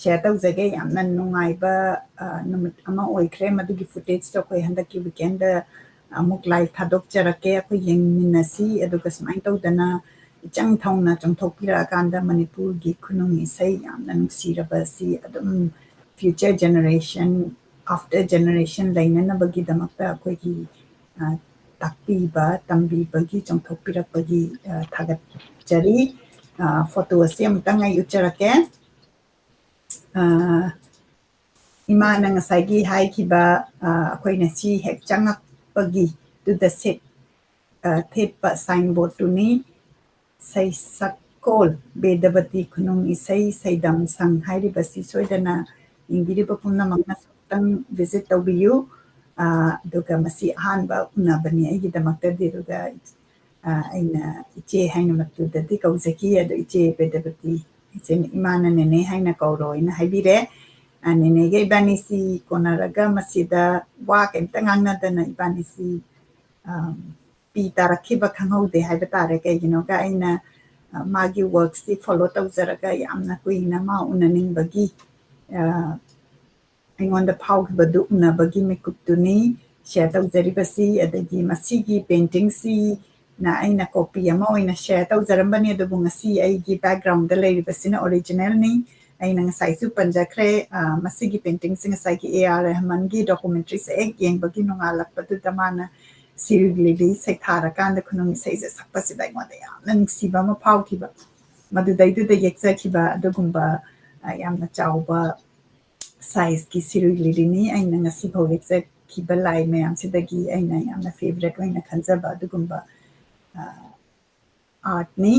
share ꯇꯧꯖꯒꯦ꯫ ꯌꯥꯝꯅ ꯅꯨꯡꯉꯥꯏꯕ, ꯑ, ꯅꯨꯃꯤꯠ ꯑꯃ ꯑꯣꯏꯈ꯭ꯔꯦ꯫ ꯃꯗꯨꯒꯤ footage ꯇꯣ ꯑꯩꯈꯣꯏ ꯍꯟꯗꯛꯀꯤ weekend ꯗ ꯑꯃꯨꯛ live ꯊꯥꯗꯣꯛꯆꯔꯛꯀꯦ꯫ ꯑꯩꯈꯣꯏ ꯌꯦꯡꯃꯤꯟꯅꯁꯤ꯫ ꯑꯗꯨꯒ ꯁꯨꯃꯥꯏꯅ ꯇꯧꯗꯅ ꯏꯆꯪ ꯊꯧꯅ ꯆꯣꯡꯊꯣꯛꯄꯤꯔꯛꯑꯀꯥꯟꯗ ꯃꯅꯤꯄꯨꯔꯒꯤ ꯈꯨꯅꯨꯡ ꯏꯁꯩ ꯌꯥꯝꯅ ꯅꯨꯡꯁꯤꯔꯕ ꯑꯁꯤ ꯑꯗꯨꯝ future generation, after generation ꯂꯩꯅꯅꯕꯒꯤꯗꯃꯛꯇ ꯑꯩꯈꯣꯏꯒꯤ, ꯑ, ꯇꯥꯛꯄꯤꯕ, ꯇꯝꯕꯤꯕꯒꯤ, ꯆꯣꯡꯊꯣꯛꯄꯤꯔꯛꯄꯒꯤ, ꯑ, ꯊꯥꯒꯠꯆꯔꯤ꯫ ꯑ, photo ꯑꯁꯤ ꯑꯃꯨꯛꯇꯪ ꯑꯩ ꯎꯠꯆꯔꯛꯀꯦ꯫ ꯑ, ꯏꯃꯥꯅ ꯉꯁꯥꯏꯒꯤ ꯍꯥꯏꯈꯤꯕ, ꯑ, ꯑꯩꯈꯣꯏꯅ ꯁꯤ ꯍꯦꯛ ꯆꯪꯉꯛꯄꯒꯤꯗꯨꯗ ꯁꯦꯠ-, ꯑ, ꯊꯦꯠꯄ signboard ꯇꯨꯅꯤ꯫ ꯁꯩꯁꯛꯀꯣꯜ ꯕꯦꯗꯕꯇꯤ ꯈꯨꯅꯨꯡ ꯏꯁꯩ ꯁꯩꯗꯝ ꯁꯪ ꯍꯥꯏꯔꯤꯕꯁꯤ ꯁꯣꯏꯗꯅ ꯌꯦꯡꯕꯤꯔꯤꯕ ꯄꯨꯝꯅꯃꯛꯅ ꯑꯃꯨꯛꯇꯪ visit ꯇꯧꯕꯤꯌꯨ꯫ ꯑ, ꯑꯗꯨꯒ ꯃꯁꯤ ꯑꯍꯥꯟꯕ ꯎꯅꯕꯅꯤ ꯑꯩꯒꯤꯗꯃꯛꯇꯗꯤ꯫ ꯑꯗꯨꯒ, ꯑ, ꯑꯩꯅ ꯏꯆꯦ ꯍꯥꯏꯅ ꯃꯇꯨꯗꯗꯤ ꯀꯧꯖꯈꯤ꯫ ꯑꯗꯣ ꯏꯆꯦ ꯕꯦꯗꯕꯇꯤ, ꯏꯆꯦ, ꯏꯃꯥꯅ ꯅꯦꯅꯦ ꯍꯥꯏꯅ ꯀꯧꯔꯣ ꯍꯥꯏꯅ ꯍꯥꯏꯕꯤꯔꯦ꯫ ꯑ, ꯅꯦꯅꯦꯒ ꯏꯕꯥꯅꯤꯁꯤ ꯀꯣꯟꯅꯔꯒ ꯃꯁꯤꯗ ꯋꯥ ꯀꯩꯝꯇ ꯉꯥꯡꯅꯗꯅ ꯏꯕꯥꯅꯤꯁꯤ, ꯑ, ꯄꯤ ꯇꯥꯔꯛꯈꯤꯕ ꯈꯪꯍꯧꯗꯦ ꯍꯥꯏꯕ ꯇꯥꯔꯦ꯫ ꯀꯩꯒꯤꯅꯣꯒ ꯑꯩꯅ, ꯑ, ꯃꯥꯒꯤ work ꯁꯤ follow ꯇꯧꯖꯔꯒ ꯌꯥꯝꯅ ꯀꯨꯏꯅ ꯃꯥ ꯎꯅꯅꯤꯡꯕꯒꯤ, ꯑ, ꯑꯩꯉꯣꯟꯗ ꯐꯥꯎꯈꯤꯕꯗꯨ ꯎꯅꯕꯒꯤ ꯃꯤꯀꯨꯞꯇꯨꯅꯤ share ꯇꯧꯖꯔꯤꯕꯁꯤ꯫ ꯑꯗꯒꯤ ꯃꯁꯤꯒꯤ painting ꯁꯤ, ꯅ ꯑꯩꯅ copy ꯑꯃ ꯑꯣꯏꯅ share ꯇꯧꯖꯔꯝꯕꯅꯤ, ꯑꯗꯨꯕꯨ ꯉꯁꯤ ꯑꯩꯒꯤ background ꯗ ꯂꯩꯔꯤꯕꯁꯤꯅ original ꯅꯤ꯫ ꯑꯩꯅ ꯉꯁꯥꯏꯁꯨ ꯄꯟꯖꯈ꯭ꯔꯦ, ꯑ, ꯃꯁꯤꯒꯤ painting ꯁꯦ ꯉꯁꯥꯏꯒꯤ ꯑꯦ ꯑꯥꯔ ꯔꯍꯃꯟꯒꯤ documentary ꯁꯦ ꯍꯦꯛ ꯌꯦꯡꯕꯒꯤ ꯅꯣꯡꯉꯥꯜꯂꯛꯄꯗꯨꯗ ꯃꯥꯅ ꯁꯤꯔꯨꯏ ꯂꯤꯂꯤ ꯁꯩꯊꯥꯔꯀꯥꯟꯗ ꯈꯨꯅꯨꯡ ꯏꯁꯩꯁꯦ ꯁꯛꯄꯁꯤꯗ ꯑꯩꯉꯣꯟꯗ ꯌꯥꯝꯅ ꯅꯨꯡꯁꯤꯕ ꯑꯃ ꯐꯥꯎꯈꯤꯕ꯫ ꯃꯗꯨꯗꯩꯗꯨꯗ ꯌꯦꯛꯆꯈꯤꯕ ꯑꯗꯨꯒꯨꯝꯕ, ꯑ, ꯌꯥꯝꯅ ꯆꯥꯎꯕ size ꯀꯤ ꯁꯤꯔꯨꯏ ꯂꯤꯂꯤꯅꯤ꯫ ꯑꯩꯅ ꯉꯁꯤꯐꯥꯎ ꯌꯦꯛꯆꯈꯤꯕ ꯂꯥꯏ ꯃꯌꯥꯝꯁꯤꯗꯒꯤ ꯑꯩꯅ ꯌꯥꯝꯅ favourite ꯑꯣꯏꯅ ꯈꯟꯖꯕ ꯑꯗꯨꯒꯨꯝꯕ, ꯑ, art ꯅꯤ꯫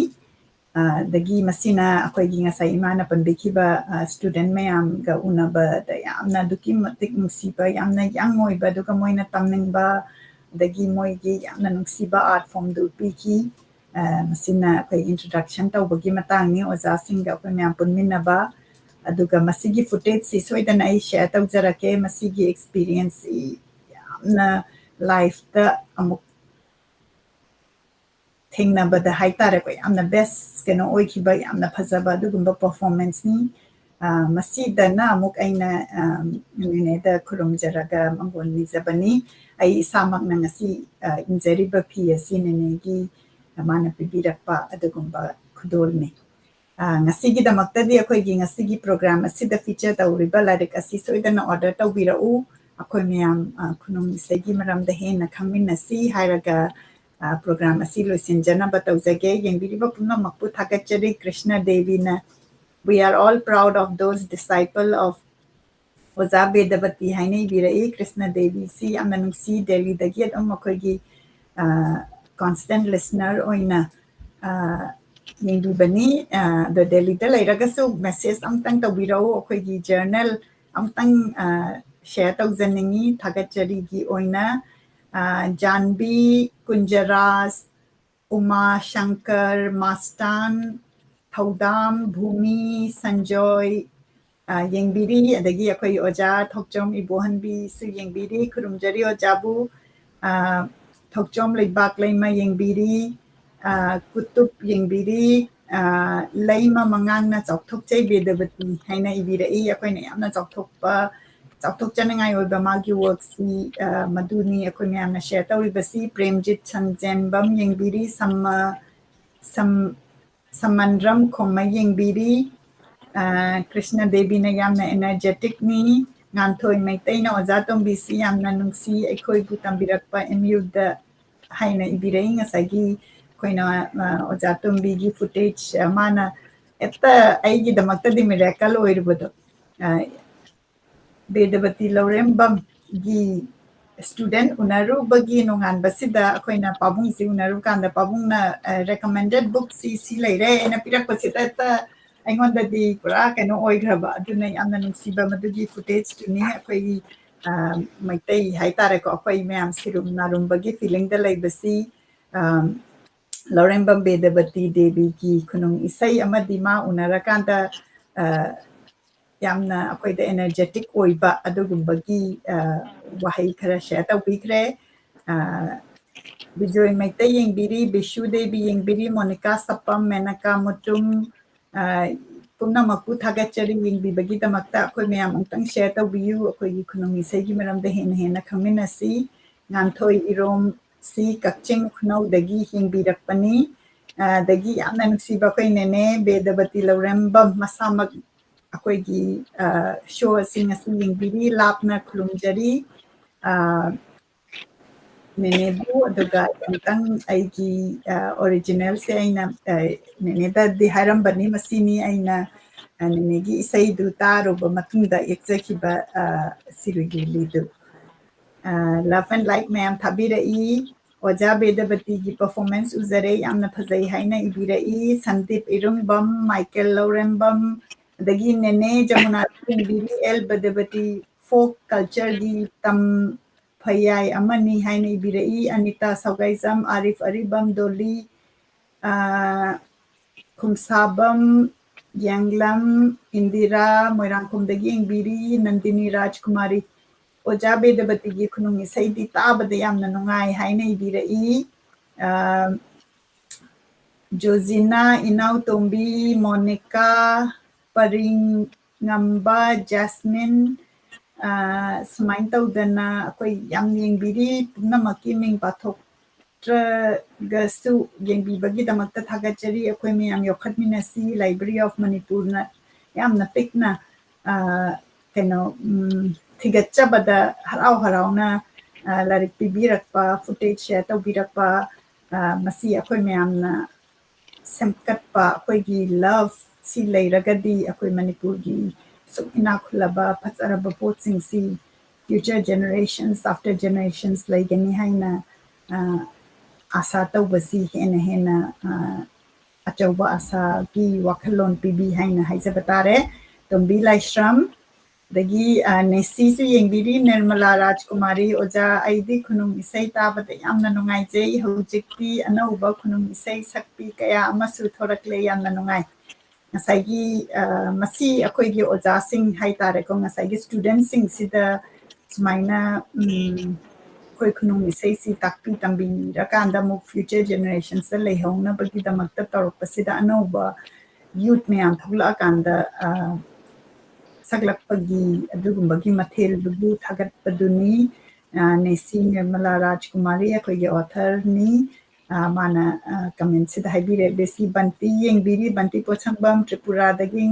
ꯑ, ꯑꯗꯒꯤ ꯃꯁꯤꯅ ꯑꯩꯈꯣꯏꯒꯤ ꯉꯁꯥꯏ ꯏꯃꯥꯅ ꯄꯟꯕꯤꯈꯤꯕ, ꯑ, student ꯃꯌꯥꯝꯒ ꯎꯅꯕꯗ ꯌꯥꯝꯅ ꯑꯗꯨꯛꯀꯤ ꯃꯇꯤꯛ ꯅꯨꯡꯁꯤꯕ, ꯌꯥꯝꯅ young ꯑꯣꯏꯕ, ꯑꯗꯨꯒ ꯃꯣꯏꯅ ꯇꯝꯅꯤꯡꯕ, ꯑꯗꯒꯤ ꯃꯣꯏꯒꯤ ꯌꯥꯝꯅ ꯅꯨꯡꯁꯤꯕ art form ꯗꯨ ꯄꯤꯈꯤ꯫ ꯑ, ꯃꯁꯤꯅ ꯑꯩꯈꯣꯏ introduction ꯇꯧꯕꯒꯤ ꯃꯇꯥꯡꯅꯤ꯫ ꯑꯣꯖꯥꯁꯤꯡꯒ ꯑꯩꯈꯣꯏ ꯃꯌꯥꯝ ꯄꯨꯟꯃꯤꯟꯅꯕ꯫ ꯑꯗꯨꯒ ꯃꯁꯤꯒꯤ footage ꯁꯤ ꯁꯣꯏꯗꯅ ꯑꯩ share ꯇꯧꯖꯔꯛꯀꯦ꯫ ꯃꯁꯤꯒꯤ experience ꯁꯤ ꯌꯥꯝꯅ life ꯇ ꯑꯃꯨꯛ ꯊꯦꯡꯅꯕꯗ ꯍꯥꯏꯇꯥꯔꯦꯀꯣ, ꯌꯥꯝꯅ best ꯀꯩꯅꯣ ꯑꯣꯏꯈꯤꯕ, ꯌꯥꯝꯅ ꯐꯖꯕ ꯑꯗꯨꯒꯨꯝꯕ performance ꯅꯤ꯫ ꯑ, ꯃꯁꯤꯗꯅ ꯑꯃꯨꯛ ꯑꯩꯅ, ꯑ, ꯅꯦꯅꯦꯗ ꯈꯨꯔꯨꯝꯖꯔꯒ ꯃꯪꯒꯣꯜ ꯅꯤꯖꯕꯅꯤ꯫ ꯑꯩ ꯏꯁꯥꯃꯛꯅ ꯉꯁꯤ, ꯑ, ꯏꯟꯖꯔꯤꯕ ꯐꯤ ꯑꯁꯤ ꯅꯦꯅꯦꯒꯤ ꯃꯥꯅ ꯄꯤꯕꯤꯔꯛꯄ ꯑꯗꯨꯒꯨꯝꯕ ꯈꯨꯗꯣꯜꯅꯤ꯫ ꯑ, ꯉꯁꯤꯒꯤꯗꯃꯛꯇꯗꯤ ꯑꯩꯈꯣꯏꯒꯤ ꯉꯁꯤꯒꯤ program ꯑꯁꯤꯗ feature ꯇꯧꯔꯤꯕ ꯂꯥꯏꯔꯤꯛ ꯑꯁꯤ ꯁꯣꯏꯗꯅ order ꯇꯧꯕꯤꯔꯛꯎ꯫ ꯑꯩꯈꯣꯏ ꯃꯌꯥꯝ, ꯑ, ꯈꯨꯅꯨꯡ ꯏꯁꯩꯒꯤ ꯃꯔꯝꯗ ꯍꯦꯟꯅ ꯈꯪꯃꯤꯟꯅꯁꯤ ꯍꯥꯏꯔꯒ, ꯑ, program ꯑꯁꯤ ꯂꯣꯏꯁꯤꯟꯖꯅꯕ ꯇꯧꯖꯒꯦ꯫ ꯌꯦꯡꯕꯤꯔꯤꯕ ꯄꯨꯝꯅꯃꯛꯄꯨ ꯊꯥꯒꯠꯆꯔꯤ꯫ Krishna ꯗꯦꯕꯤꯅ "We are all proud of those disciple of ꯑꯣꯖꯥ ꯕꯦꯗꯕꯇꯤ" ꯍꯥꯏꯅ ꯏꯕꯤꯔꯛꯏ꯫ ꯀ꯭ꯔꯤꯁꯅ ꯗꯦꯕꯤꯁꯤ ꯌꯥꯝꯅ ꯅꯨꯡꯁꯤ, ꯗꯦꯜꯂꯤꯗꯒꯤ ꯑꯗꯨꯝ ꯑꯩꯈꯣꯏꯒꯤ, ꯑ, constant listener ꯑꯣꯏꯅ, ꯑ, ꯌꯦꯡꯕꯤꯕꯅꯤ꯫ ꯑ, ꯑꯗꯣ ꯗꯦꯜꯂꯤꯗ ꯂꯩꯔꯒꯁꯨ message ꯑꯃꯇꯪ ꯇꯧꯕꯤꯔꯛꯎ, ꯑꯩꯈꯣꯏꯒꯤ journal ꯑꯃꯇꯪ, ꯑ, share ꯇꯧꯖꯅꯤꯡꯉꯤ꯫ ꯊꯥꯒꯠꯆꯔꯤꯒꯤ ꯑꯣꯏꯅ, ꯑ, ꯖꯥꯟꯕꯤ, ꯀꯨꯟꯖꯔꯥꯖ, ꯎꯃꯥ ꯁꯪꯀꯔ, ꯃꯥꯁꯇꯥꯟ, ꯊꯧꯗꯥꯝ, ꯚꯨꯃꯤ, ꯁꯟꯖꯣꯏ, ꯑ, ꯌꯦꯡꯕꯤꯔꯤ꯫ ꯑꯗꯒꯤ ꯑꯩꯈꯣꯏ ꯑꯣꯖꯥ ꯊꯣꯛꯆꯣꯝ ꯏꯕꯣꯍꯟꯕꯤꯁꯨ ꯌꯦꯡꯕꯤꯔꯤ꯫ ꯈꯨꯔꯨꯝꯖꯔꯤ ꯑꯣꯖꯥꯕꯨ꯫ ꯑ, ꯊꯣꯛꯆꯣꯝ ꯂꯩꯕꯥꯛ ꯂꯩꯃ ꯌꯦꯡꯕꯤꯔꯤ꯫ ꯑ, ꯀꯨꯇꯨꯞ ꯌꯦꯡꯕꯤꯔꯤ꯫ ꯑ, ꯂꯩꯃ ꯃꯉꯥꯡꯅ ꯆꯥꯎꯊꯣꯛꯆꯩ ꯕꯦꯗꯕꯇꯤ ꯍꯥꯏꯅ ꯏꯕꯤꯔꯛꯏ꯫ ꯑꯩꯈꯣꯏꯅ ꯌꯥꯝꯅ ꯆꯥꯎꯊꯣꯛꯄ ꯆꯥꯎꯊꯣꯛꯆꯅꯤꯡꯉꯥꯏ ꯑꯣꯏꯕ ꯃꯥꯒꯤ ꯋꯥꯔꯛꯁꯤ ꯃꯗꯨꯅꯤ ꯑꯩꯈꯣꯏ ꯃꯌꯥꯝꯅ ꯁꯦꯌꯔ ꯇꯧꯔꯤꯕꯁꯤ꯫ ꯄ꯭ꯔꯦꯝꯖꯤꯠ ꯁꯟꯖꯦꯟꯕꯝ ꯌꯦꯡꯕꯤꯔꯤ, ꯁꯝ ꯁꯝ ꯁꯃꯟꯗ꯭ꯔꯝ ꯈꯣꯝꯃꯩ ꯌꯦꯡꯕꯤꯔꯤ꯫ ꯀ꯭ꯔꯤꯁꯅ ꯗꯦꯕꯤꯅ ꯌꯥꯝꯅ ꯑꯦꯅꯔꯖꯦꯇꯤꯛꯅꯤ꯫ ꯉꯥꯟꯊꯣꯏ ꯃꯩꯇꯩꯅ ꯑꯣꯖꯥ ꯇꯣꯝꯕꯤꯁꯤ ꯌꯥꯝꯅ ꯅꯨꯡꯁꯤ, ꯑꯩꯈꯣꯏꯕꯨ ꯇꯝꯕꯤꯔꯛꯄ ꯑꯦꯝ ꯌꯨꯗ ꯍꯥꯏꯅ ꯏꯕꯤꯔꯛꯏ꯫ ꯉꯁꯥꯏꯒꯤ ꯑꯩꯈꯣꯏꯅ ꯑꯣꯖꯥ ꯇꯣꯝꯕꯤꯒꯤ ꯐꯨꯇꯦꯖ ꯃꯥꯅ ꯍꯦꯛꯇ ꯑꯩꯒꯤꯗꯃꯛꯇꯗꯤ ꯃꯤꯔꯦꯀꯜ ꯑꯣꯏꯔꯨꯕꯗꯣ꯫ ꯕꯦꯗꯕꯇꯤ ꯂꯧꯔꯦꯝꯕꯝꯒꯤ ꯁ꯭ꯇꯨꯗꯦꯟ ꯎꯅꯔꯨꯕꯒꯤ ꯅꯣꯡꯉꯥꯟꯕꯁꯤꯗ ꯑꯩꯈꯣꯏꯅ ꯄꯥꯕꯨꯡꯁꯤ ꯎꯅꯔꯨ ꯀꯥꯟꯗ ꯄꯥꯕꯨꯡꯅ ꯔꯦꯀꯃꯦꯟꯗꯦꯠ ꯕꯨꯛꯁꯤ ꯁꯤ ꯂꯩꯔꯦ ꯑꯩꯅ ꯄꯤꯔꯛꯄꯁꯤꯗ ꯍꯦꯛꯇ ꯑꯩꯉꯣꯟꯗꯗꯤ ꯄꯨꯔꯥ ꯀꯩꯅꯣ ꯑꯣꯏꯈ꯭ꯔꯕ꯫ ꯑꯗꯨꯅ ꯌꯥꯝꯅ ꯅꯨꯡꯁꯤꯕ ꯃꯗꯨꯒꯤ ꯐꯨꯇꯦꯖꯇꯨꯅꯤ꯫ ꯑꯩꯈꯣꯏꯒꯤ ꯃꯩꯇꯩ ꯍꯥꯏꯇꯥꯔꯦꯀꯣ, ꯑꯩꯈꯣꯏ ꯃꯌꯥꯝ ꯁꯤꯔꯨꯝ ꯅꯥꯔꯨꯝꯕꯒꯤ ꯐꯤꯂꯤꯡꯗ ꯂꯩꯕꯁꯤ ꯂꯧꯔꯦꯝꯕꯝ ꯕꯦꯗꯕꯇꯤ ꯗꯦꯕꯤꯒꯤ ꯈꯨꯅꯨꯡ ꯏꯁꯩ ꯑꯃꯗꯤ ꯃꯥ ꯎꯅꯔꯀꯥꯟꯗ ꯌꯥꯝꯅ ꯑꯩꯈꯣꯏꯗ ꯑꯦꯅꯔꯖꯦꯇꯤꯛ ꯑꯣꯏꯕ ꯑꯗꯨꯒꯨꯝꯕꯒꯤ ꯋꯥꯍꯩ ꯈꯔ ꯁꯦꯌꯔ ꯇꯧꯕꯤꯈ꯭ꯔꯦ꯫ ꯕꯤꯖꯣꯏ ꯃꯩꯇꯩ ꯌꯦꯡꯕꯤꯔꯤ, ꯕꯤꯁꯨ ꯗꯦꯕꯤ ꯌꯦꯡꯕꯤꯔꯤ, ꯃꯣꯅꯤꯀꯥ ꯁꯄꯝ, ꯃꯦꯅꯀꯥ ꯃꯨꯇꯨꯝ, ꯄꯨꯝꯅꯃꯛꯄꯨ ꯊꯥꯒꯠꯆꯔꯤ꯫ ꯌꯦꯡꯕꯤꯕꯒꯤꯗꯃꯛꯇ ꯑꯩꯈꯣꯏ ꯃꯌꯥꯝ ꯑꯃꯨꯛꯇꯪ ꯁꯦꯌꯔ ꯇꯧꯕꯤꯌꯨ꯫ ꯑꯩꯈꯣꯏꯒꯤ ꯈꯨꯅꯨꯡ ꯏꯁꯩꯒꯤ ꯃꯔꯝꯗ ꯍꯦꯟꯅ ꯍꯦꯟꯅ ꯈꯪꯃꯤꯟꯅꯁꯤ꯫ ꯉꯥꯟꯊꯣꯏ ꯏꯔꯣꯝ ꯁꯤ ꯀꯛꯆꯤꯡ ꯈꯨꯅꯧꯗꯒꯤ ꯌꯦꯡꯕꯤꯔꯛꯄꯅꯤ꯫ ꯑꯗꯒꯤ ꯌꯥꯝꯅ ꯅꯨꯡꯁꯤꯕ ꯑꯩꯈꯣꯏ ꯅꯦꯅꯦ ꯕꯦꯗꯕꯇꯤ ꯂꯧꯔꯦꯝꯕꯝ ꯃꯁꯥꯃꯛ ꯑꯩꯈꯣꯏꯒꯤ ꯁꯣ ꯑꯁꯤ ꯉꯁꯤ ꯌꯦꯡꯕꯤꯔꯤ꯫ ꯂꯥꯞꯅ ꯈꯨꯔꯨꯝꯖꯔꯤ ꯅꯦꯅꯦꯕꯨ꯫ ꯑꯗꯨꯒ ꯑꯃꯨꯛꯇꯪ ꯑꯩꯒꯤ ꯑꯣꯔꯤꯖꯤꯅꯦꯜꯁꯦ ꯑꯩꯅ ꯅꯦꯅꯦꯗꯗꯤ ꯍꯥꯏꯔꯝꯕꯅꯤ, ꯃꯁꯤꯅꯤ ꯑꯩꯅ ꯅꯦꯅꯦꯒꯤ ꯏꯁꯩꯗꯨ ꯇꯥꯔꯨꯕ ꯃꯇꯨꯡꯗ ꯌꯦꯛꯆꯈꯤꯕ ꯁꯤꯔꯨꯏ ꯂꯤꯂꯤꯗꯨ꯫ Love and like ꯃꯌꯥꯝ ꯊꯥꯕꯤꯔꯛꯏ꯫ ꯑꯣꯖꯥ ꯕꯦꯗꯕꯇꯤꯒꯤ ꯄꯔꯐꯣꯔꯃꯦꯟꯁ ꯎꯖꯔꯦ, ꯌꯥꯝꯅ ꯐꯖꯩ ꯍꯥꯏꯅ ꯏꯕꯤꯔꯛꯏ꯫ ꯁꯟꯗꯤꯞ ꯏꯔꯨꯡꯕꯝ, ꯃꯥꯏꯀꯦꯜ ꯂꯧꯔꯦꯝꯕꯝ, ꯑꯗꯒꯤ ꯅꯦꯅꯦ ꯖꯃꯨꯅꯥ ꯌꯦꯡꯕꯤꯔꯤ, ꯑꯦꯜ ꯕꯦꯗꯕꯇꯤ ꯐꯣꯛ ꯀꯜꯆꯔꯒꯤ ꯇꯝ ꯐꯌꯥꯏ ꯑꯃꯅꯤ ꯍꯥꯏꯅ ꯏꯕꯤꯔꯛꯏ꯫ ꯑꯅꯤꯇꯥ ꯁꯧꯒꯥꯏꯖꯝ, ꯑꯥꯔꯤꯐ ꯑꯔꯤꯕꯝ, ꯗꯣꯂꯤ, ꯈꯨꯝꯁꯥꯕꯝ, ꯌꯥꯡꯂꯝ, ꯏꯟꯗꯤꯔꯥ, ꯃꯣꯏꯔꯥꯡꯈꯣꯝꯗꯒꯤ ꯌꯦꯡꯕꯤꯔꯤ, ꯅꯟꯗꯤꯅꯤ ꯔꯥꯖꯀꯨꯃꯥꯔꯤ꯫ ꯑꯣꯖꯥ ꯕꯦꯗꯕꯇꯤꯒꯤ ꯈꯨꯅꯨꯡ ꯏꯁꯩꯗꯤ ꯇꯥꯕꯗ ꯌꯥꯝꯅ ꯅꯨꯡꯉꯥꯏ ꯍꯥꯏꯅ ꯏꯕꯤꯔꯛꯏ꯫ ꯖꯣꯖꯤꯅꯥ, ꯏꯅꯥꯎꯇꯣꯝꯕꯤ, ꯃꯣꯅꯤꯀꯥ, ꯄꯔꯤꯡꯉꯝꯕ, ꯖꯦꯁꯃꯤꯟ, ꯑ, ꯁꯨꯃꯥꯏꯅ ꯇꯧꯗꯅ ꯑꯩꯈꯣꯏ ꯌꯥꯝ ꯌꯦꯡꯕꯤꯔꯤ, ꯄꯨꯝꯅꯃꯛꯀꯤ ꯃꯤꯡ ꯄꯥꯊꯣꯛꯇ꯭ꯔꯒꯁꯨ ꯌꯦꯡꯕꯤꯕꯒꯤꯗꯃꯛꯇ ꯊꯥꯒꯠꯆꯔꯤ꯫ ꯑꯩꯈꯣꯏ ꯃꯌꯥꯝ ꯌꯣꯛꯈꯠꯃꯤꯟꯅꯁꯤ꯫ Library of Manipurꯅ ꯌꯥꯝꯅ ꯄꯤꯛꯅ, ꯑ, ꯀꯩꯅꯣ, ꯎꯝ, ꯊꯤꯒꯠꯆꯕꯗ ꯍꯔꯥꯎ ꯍꯔꯥꯎꯅ, ꯑ, ꯂꯥꯏꯔꯤꯛ ꯄꯤꯕꯤꯔꯛꯄ, footage share ꯇꯧꯕꯤꯔꯛꯄ, ꯑ, ꯃꯁꯤ ꯑꯩꯈꯣꯏ ꯃꯌꯥꯝꯅ ꯁꯦꯝꯒꯠꯄ, ꯑꯩꯈꯣꯏꯒꯤ love ꯁꯤ ꯂꯩꯔꯒꯗꯤ ꯑꯩꯈꯣꯏ ꯃꯅꯤꯄꯨꯔꯒꯤ ꯑꯁꯨꯛ ꯏꯅꯥꯛ ꯈꯨꯜꯂꯕ ꯐꯖꯔꯕ ꯄꯣꯠꯁꯤꯡꯁꯤ future generations after generations ꯂꯩꯒꯅꯤ ꯍꯥꯏꯅ, ꯑ, ꯑꯥꯁꯥ ꯇꯧꯕꯁꯤ ꯍꯦꯟꯅ ꯍꯦꯟꯅ, ꯑ, ꯑꯆꯧꯕ ꯑꯥꯁꯥꯒꯤ ꯋꯥꯈꯜꯂꯣꯟ ꯄꯤꯕꯤ ꯍꯥꯏꯅ ꯍꯥꯏꯖꯕ ꯇꯥꯔꯦ꯫ ꯇꯣꯝꯕꯤ ꯂꯥꯏꯁ꯭ꯔꯝ, ꯑꯗꯒꯤ, ꯑ, ꯅꯦꯁꯤꯁꯨ ꯌꯦꯡꯕꯤꯔꯤ, ꯅꯤꯔꯃꯂꯥ ꯔꯥꯖꯀꯨꯃꯥꯔꯤ ꯑꯣꯖꯥ, ꯑꯩꯗꯤ ꯈꯨꯅꯨꯡ ꯏꯁꯩ ꯇꯥꯕꯗ ꯌꯥꯝꯅ ꯅꯨꯡꯉꯥꯏꯖꯩ꯫ ꯍꯧꯖꯤꯛꯇꯤ ꯑꯅꯧꯕ ꯈꯨꯅꯨꯡ ꯏꯁꯩ ꯁꯛꯄꯤ ꯀꯌꯥ ꯑꯃꯁꯨ ꯊꯣꯔꯛꯂꯦ, ꯌꯥꯝꯅ ꯅꯨꯡꯉꯥꯏ꯫ ꯉꯁꯥꯏꯒꯤ, ꯑ, ꯃꯁꯤ ꯑꯩꯈꯣꯏꯒꯤ ꯑꯣꯖꯥꯁꯤꯡ ꯍꯥꯏꯇꯥꯔꯦꯀꯣ, ꯉꯁꯥꯏꯒꯤ studentꯁꯤꯡꯁꯤꯗ ꯁꯨꯃꯥꯏꯅ, ꯎꯝ, ꯑꯩꯈꯣꯏ ꯈꯨꯅꯨꯡ ꯏꯁꯩꯁꯤ ꯇꯥꯛꯄꯤ ꯇꯝꯕꯤꯔꯀꯥꯟꯗ ꯑꯃꯨꯛ future generationsꯇ ꯂꯩꯍꯧꯅꯕꯒꯤꯗꯃꯛꯇ ꯇꯧꯔꯛꯄꯁꯤꯗ ꯑꯅꯧꯕ youth ꯃꯌꯥꯝ ꯊꯣꯛꯂꯛꯑꯀꯥꯟꯗ, ꯑ, ꯁꯛꯂꯛꯄꯒꯤ ꯑꯗꯨꯒꯨꯝꯕꯒꯤ ꯃꯊꯦꯜꯗꯨꯕꯨ ꯊꯥꯒꯠꯄꯗꯨꯅꯤ꯫ ꯑ, ꯅꯦꯁꯤ ꯅꯤꯔꯃꯂꯥ ꯔꯥꯖꯀꯨꯃꯥꯔꯤ ꯑꯩꯈꯣꯏꯒꯤ authorꯅꯤ꯫ ꯑ, ꯃꯥꯅ, ꯑ, commentꯁꯤꯗ ꯍꯥꯏꯕꯤꯔꯦ꯫ ꯕꯦꯁꯤ ꯕꯟꯇꯤ ꯌꯦꯡꯕꯤꯔꯤ, ꯕꯟꯇꯤ ꯄꯣꯠꯁꯪꯕꯝ ꯇ꯭ꯔꯤꯄꯨꯔꯥꯗꯒꯤ,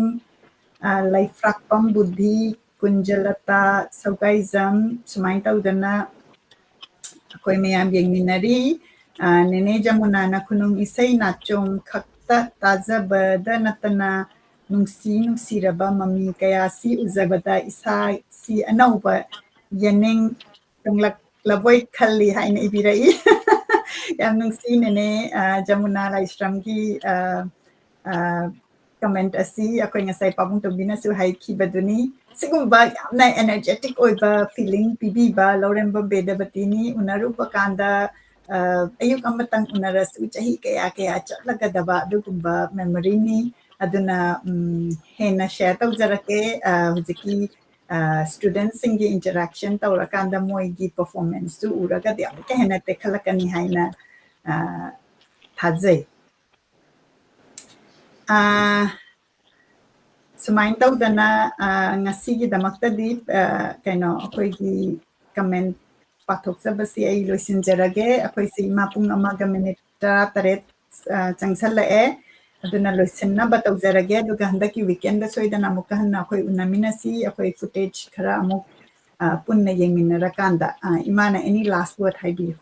ꯑ, ꯂꯩꯐ꯭ꯔꯥꯛꯄꯝ ꯕꯨꯙꯤ, ꯀꯨꯟꯖꯂꯇꯥ, ꯁꯧꯒꯥꯏꯖꯝ, ꯁꯨꯃꯥꯏꯅ ꯇꯧꯗꯅ ꯑꯩꯈꯣꯏ ꯃꯌꯥꯝ ꯌꯦꯡꯃꯤꯟꯅꯔꯤ꯫ ꯑ, ꯅꯦꯅꯦ ꯖꯃꯨꯅꯥꯅ ꯈꯨꯅꯨꯡ ꯏꯁꯩ ꯅꯥꯆꯣꯝ ꯈꯛꯇ ꯇꯥꯖꯕꯗ ꯅꯠꯇꯅ ꯅꯨꯡꯁꯤ ꯅꯨꯡꯁꯤꯔꯕ ꯃꯃꯤ ꯀꯌꯥꯁꯤ ꯎꯖꯕꯗ ꯏꯁꯥꯁꯤ ꯑꯅꯧꯕ ꯌꯦꯅꯤꯡ ꯇꯨꯡꯂꯛꯂꯕꯣꯏ ꯈꯜꯂꯤ ꯍꯥꯏꯅ ꯏꯕꯤꯔꯛꯏ꯫ ꯌꯥꯝ ꯅꯨꯡꯁꯤ ꯅꯦꯅꯦ, ꯑ, ꯖꯃꯨꯅꯥ ꯂꯥꯏꯁ꯭ꯔꯝꯒꯤ, ꯑ, ꯑ, comment ꯑꯁꯤ ꯑꯩꯈꯣꯏ ꯉꯁꯥꯏ ꯄꯥꯕꯨꯡ ꯇꯣꯝꯕꯤꯅꯁꯨ ꯍꯥꯏꯈꯤꯕꯗꯨꯅꯤ꯫ ꯁꯤꯒꯨꯝꯕ ꯌꯥꯝꯅ energetic ꯑꯣꯏꯕ feeling ꯄꯤꯕꯤꯕ ꯂꯧꯔꯦꯝꯕꯝ ꯕꯦꯗꯕꯇꯤꯅꯤ꯫ ꯎꯅꯔꯨꯕ ꯀꯥꯟꯗ, ꯑ, ꯑꯌꯨꯛ ꯑꯃꯇꯪ ꯎꯅꯔꯁꯨ ꯆꯍꯤ ꯀꯌꯥ ꯀꯌꯥ ꯆꯠꯂꯒꯗꯕ ꯑꯗꯨꯒꯨꯝꯕ memoryꯅꯤ꯫ ꯑꯗꯨꯅ, ꯎꯝ, ꯍꯦꯟꯅ share ꯇꯧꯖꯔꯛꯀꯦ꯫ ꯑ, ꯍꯧꯖꯤꯛꯀꯤ, ꯑ, studentꯁꯤꯡꯒꯤ interaction ꯇꯧꯔꯀꯥꯟꯗ ꯃꯣꯏꯒꯤ performanceꯇꯨ ꯎꯔꯒꯗꯤ ꯑꯃꯨꯛꯀ ꯍꯦꯟꯅ ꯇꯦꯛꯈꯠꯂꯛꯀꯅꯤ ꯍꯥꯏꯅ, ꯑ, ꯊꯥꯖꯩ꯫ ꯑ, ꯁꯨꯃꯥꯏꯅ ꯇꯧꯗꯅ, ꯑ, ꯉꯁꯤꯒꯤꯗꯃꯛꯇꯗꯤ, ꯑ, ꯀꯩꯅꯣ, ꯑꯩꯈꯣꯏꯒꯤ comment ꯄꯥꯊꯣꯛꯆꯕꯁꯤ ꯑꯩ ꯂꯣꯏꯁꯤꯟꯖꯔꯒꯦ꯫ ꯑꯩꯈꯣꯏꯁꯤ ꯏꯃꯥ ꯄꯨꯡ ꯑꯃꯒ minute ꯇꯔꯥꯇꯔꯦꯠ, ꯑ, ꯆꯪꯁꯜꯂꯛꯑꯦ꯫ ꯑꯗꯨꯅ ꯂꯣꯏꯁꯤꯟꯅꯕ ꯇꯧꯖꯔꯒꯦ꯫ ꯑꯗꯨꯒ ꯍꯟꯗꯛꯀꯤ weekend ꯁꯣꯏꯗꯅ ꯑꯃꯨꯛꯀ ꯍꯟꯅ ꯑꯩꯈꯣꯏ ꯎꯅꯃꯤꯟꯅꯁꯤ꯫ ꯑꯩꯈꯣꯏ footage ꯈꯔ ꯑꯃꯨꯛ, ꯑ, ꯄꯨꯟꯅ ꯌꯦꯡꯃꯤꯟꯅꯔꯀꯥꯟꯗ꯫ ꯑ, ꯏꯃꯥꯅ any last word ꯍꯥꯏꯕꯤꯌꯨ꯫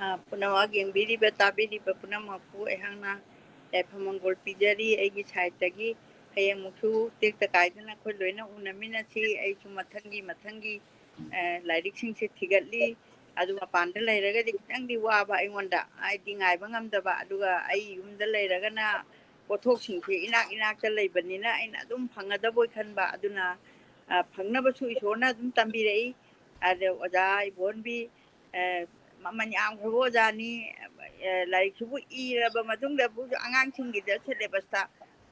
ꯑ, ꯄꯨꯝꯅꯃꯛ ꯌꯦꯡꯕꯤꯔꯤꯕ, ꯇꯥꯕꯤꯔꯤꯕ ꯄꯨꯝꯅꯃꯛꯄꯨ ꯑꯩꯍꯥꯛꯅ ꯌꯥꯏꯐ ꯃꯪꯒꯣꯜ ꯄꯤꯖꯔꯤ ꯑꯩꯒꯤ sideꯇꯒꯤ꯫ ꯍꯌꯦꯡꯃꯨꯛꯁꯨ ꯇꯦꯛꯇ ꯀꯥꯏꯗꯅ ꯑꯩꯈꯣꯏ ꯂꯣꯏꯅ ꯎꯅꯃꯤꯟꯅꯁꯤ꯫ ꯑꯩꯁꯨ ꯃꯊꯪꯒꯤ, ꯃꯊꯪꯒꯤ, ꯑ, ꯂꯥꯏꯔꯤꯛꯁꯤꯡꯁꯦ ꯊꯤꯒꯠꯂꯤ꯫ ꯑꯗꯨ ꯃꯄꯥꯟꯗ ꯂꯩꯔꯒꯗꯤ ꯈꯤꯇꯪꯗꯤ ꯋꯥꯕ ꯑꯩꯉꯣꯟꯗ, ꯍꯥꯏꯗꯤ ꯉꯥꯏꯕ ꯉꯝꯗꯕ꯫ ꯑꯗꯨꯒ ꯑꯩ ꯌꯨꯝꯗ ꯂꯩꯔꯒꯅ ꯄꯣꯠꯊꯣꯛꯁꯤꯡꯁꯦ ꯏꯅꯥꯛ ꯏꯅꯥꯛꯇ ꯂꯩꯕꯅꯤꯅ ꯑꯩꯅ ꯑꯗꯨꯝ ꯐꯪꯒꯗꯕꯣꯏ ꯈꯟꯕ꯫ ꯑꯗꯨꯅ, ꯑ, ꯐꯪꯅꯕꯁꯨ ꯏꯁꯣꯔꯅ ꯑꯗꯨꯝ ꯇꯝꯕꯤꯔꯛꯏ꯫ ꯑꯗ ꯑꯣꯖꯥ ꯏꯕꯣꯟꯕꯤ, ꯑ, ꯃꯃꯜ ꯌꯥꯝꯈ꯭ꯔꯕ ꯑꯣꯖꯥꯅꯤ꯫ ꯑ, ꯂꯥꯏꯔꯤꯛꯁꯤꯕꯨ ꯏꯔꯕ ꯃꯇꯨꯡꯗꯕꯨ ꯑꯉꯥꯡꯁꯤꯡꯒꯤꯗ syllabusꯇ,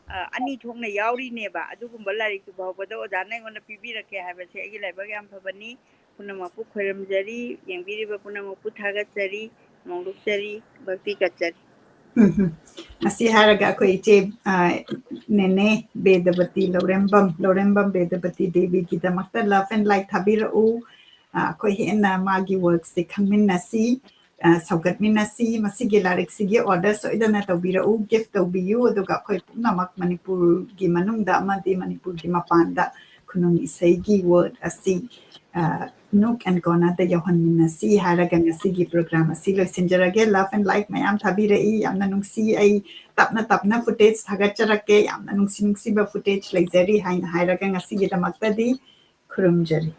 ꯑ, ꯑꯅꯤ ꯊꯣꯛꯅ ꯌꯥꯎꯔꯤꯅꯦꯕ꯫ ꯑꯗꯨꯒꯨꯝꯕ ꯂꯥꯏꯔꯤꯛꯇꯨ ꯐꯥꯎꯕꯗ ꯑꯣꯖꯥꯅ ꯑꯩꯉꯣꯟꯗ ꯄꯤꯕꯤꯔꯛꯀꯦ ꯍꯥꯏꯕꯁꯦ ꯑꯩꯒꯤ ꯂꯥꯏꯕꯛ ꯌꯥꯝ ꯐꯕꯅꯤ꯫ ꯄꯨꯝꯅꯃꯛꯄꯨ ꯈꯣꯏꯔꯝꯖꯔꯤ, ꯌꯦꯡꯕꯤꯔꯤꯕ ꯄꯨꯝꯅꯃꯛꯄꯨ ꯊꯥꯒꯠꯆꯔꯤ, ꯃꯣꯡꯂꯨꯛꯆꯔꯤ, ꯚꯛꯇꯤ ꯀꯠꯆꯔꯤ꯫ ꯎꯝ, ꯎꯝ꯫ ꯑꯁꯤ ꯍꯥꯏꯔꯒ ꯑꯩꯈꯣꯏ ꯏꯆꯦ, ꯑ, ꯅꯦꯅꯦ ꯕꯦꯗꯕꯇꯤ ꯂꯧꯔꯦꯝꯕꯝ, ꯂꯧꯔꯦꯝꯕꯝ ꯕꯦꯗꯕꯇꯤ ꯗꯦꯕꯤꯒꯤꯗꯃꯛꯇ love and like ꯊꯥꯕꯤꯔꯛꯎ꯫ ꯑ, ꯑꯩꯈꯣꯏ ꯍꯦꯟꯅ ꯃꯥꯒꯤ workꯁꯦ ꯈꯪꯃꯤꯟꯅꯁꯤ, ꯑ, ꯁꯧꯒꯠꯃꯤꯟꯅꯁꯤ꯫ ꯃꯁꯤꯒꯤ ꯂꯥꯏꯔꯤꯛꯁꯤꯒꯤ order ꯁꯣꯏꯗꯅ ꯇꯧꯕꯤꯔꯛꯎ, gift ꯇꯧꯕꯤꯌꯨ꯫ ꯑꯗꯨꯒ ꯑꯩꯈꯣꯏ ꯄꯨꯝꯅꯃꯛ ꯃꯅꯤꯄꯨꯔꯒꯤ ꯃꯅꯨꯡꯗ ꯑꯃꯗꯤ ꯃꯅꯤꯄꯨꯔꯒꯤ ꯃꯄꯥꯟꯗ ꯈꯨꯅꯨꯡ ꯏꯁꯩꯒꯤ world ꯑꯁꯤ, ꯑ, nook and cornerꯗ ꯌꯧꯍꯟꯃꯤꯟꯅꯁꯤ ꯍꯥꯏꯔꯒ ꯉꯁꯤꯒꯤ program ꯑꯁꯤ ꯂꯣꯏꯁꯤꯟꯖꯔꯒꯦ꯫ Love and like ꯃꯌꯥꯝ ꯊꯥꯕꯤꯔꯛꯏ, ꯌꯥꯝꯅ ꯅꯨꯡꯁꯤ꯫ ꯑꯩ ꯇꯞꯅ ꯇꯞꯅ footage ꯊꯥꯒꯠꯆꯔꯛꯀꯦ꯫ ꯌꯥꯝꯅ ꯅꯨꯡꯁꯤ ꯅꯨꯡꯁꯤꯕ footage ꯂꯩꯖꯔꯤ ꯍꯥꯏꯅ ꯍꯥꯏꯔꯒ ꯉꯁꯤꯒꯤꯗꯃꯛꯇꯗꯤ ꯈꯨꯔꯨꯝꯖꯔꯤ꯫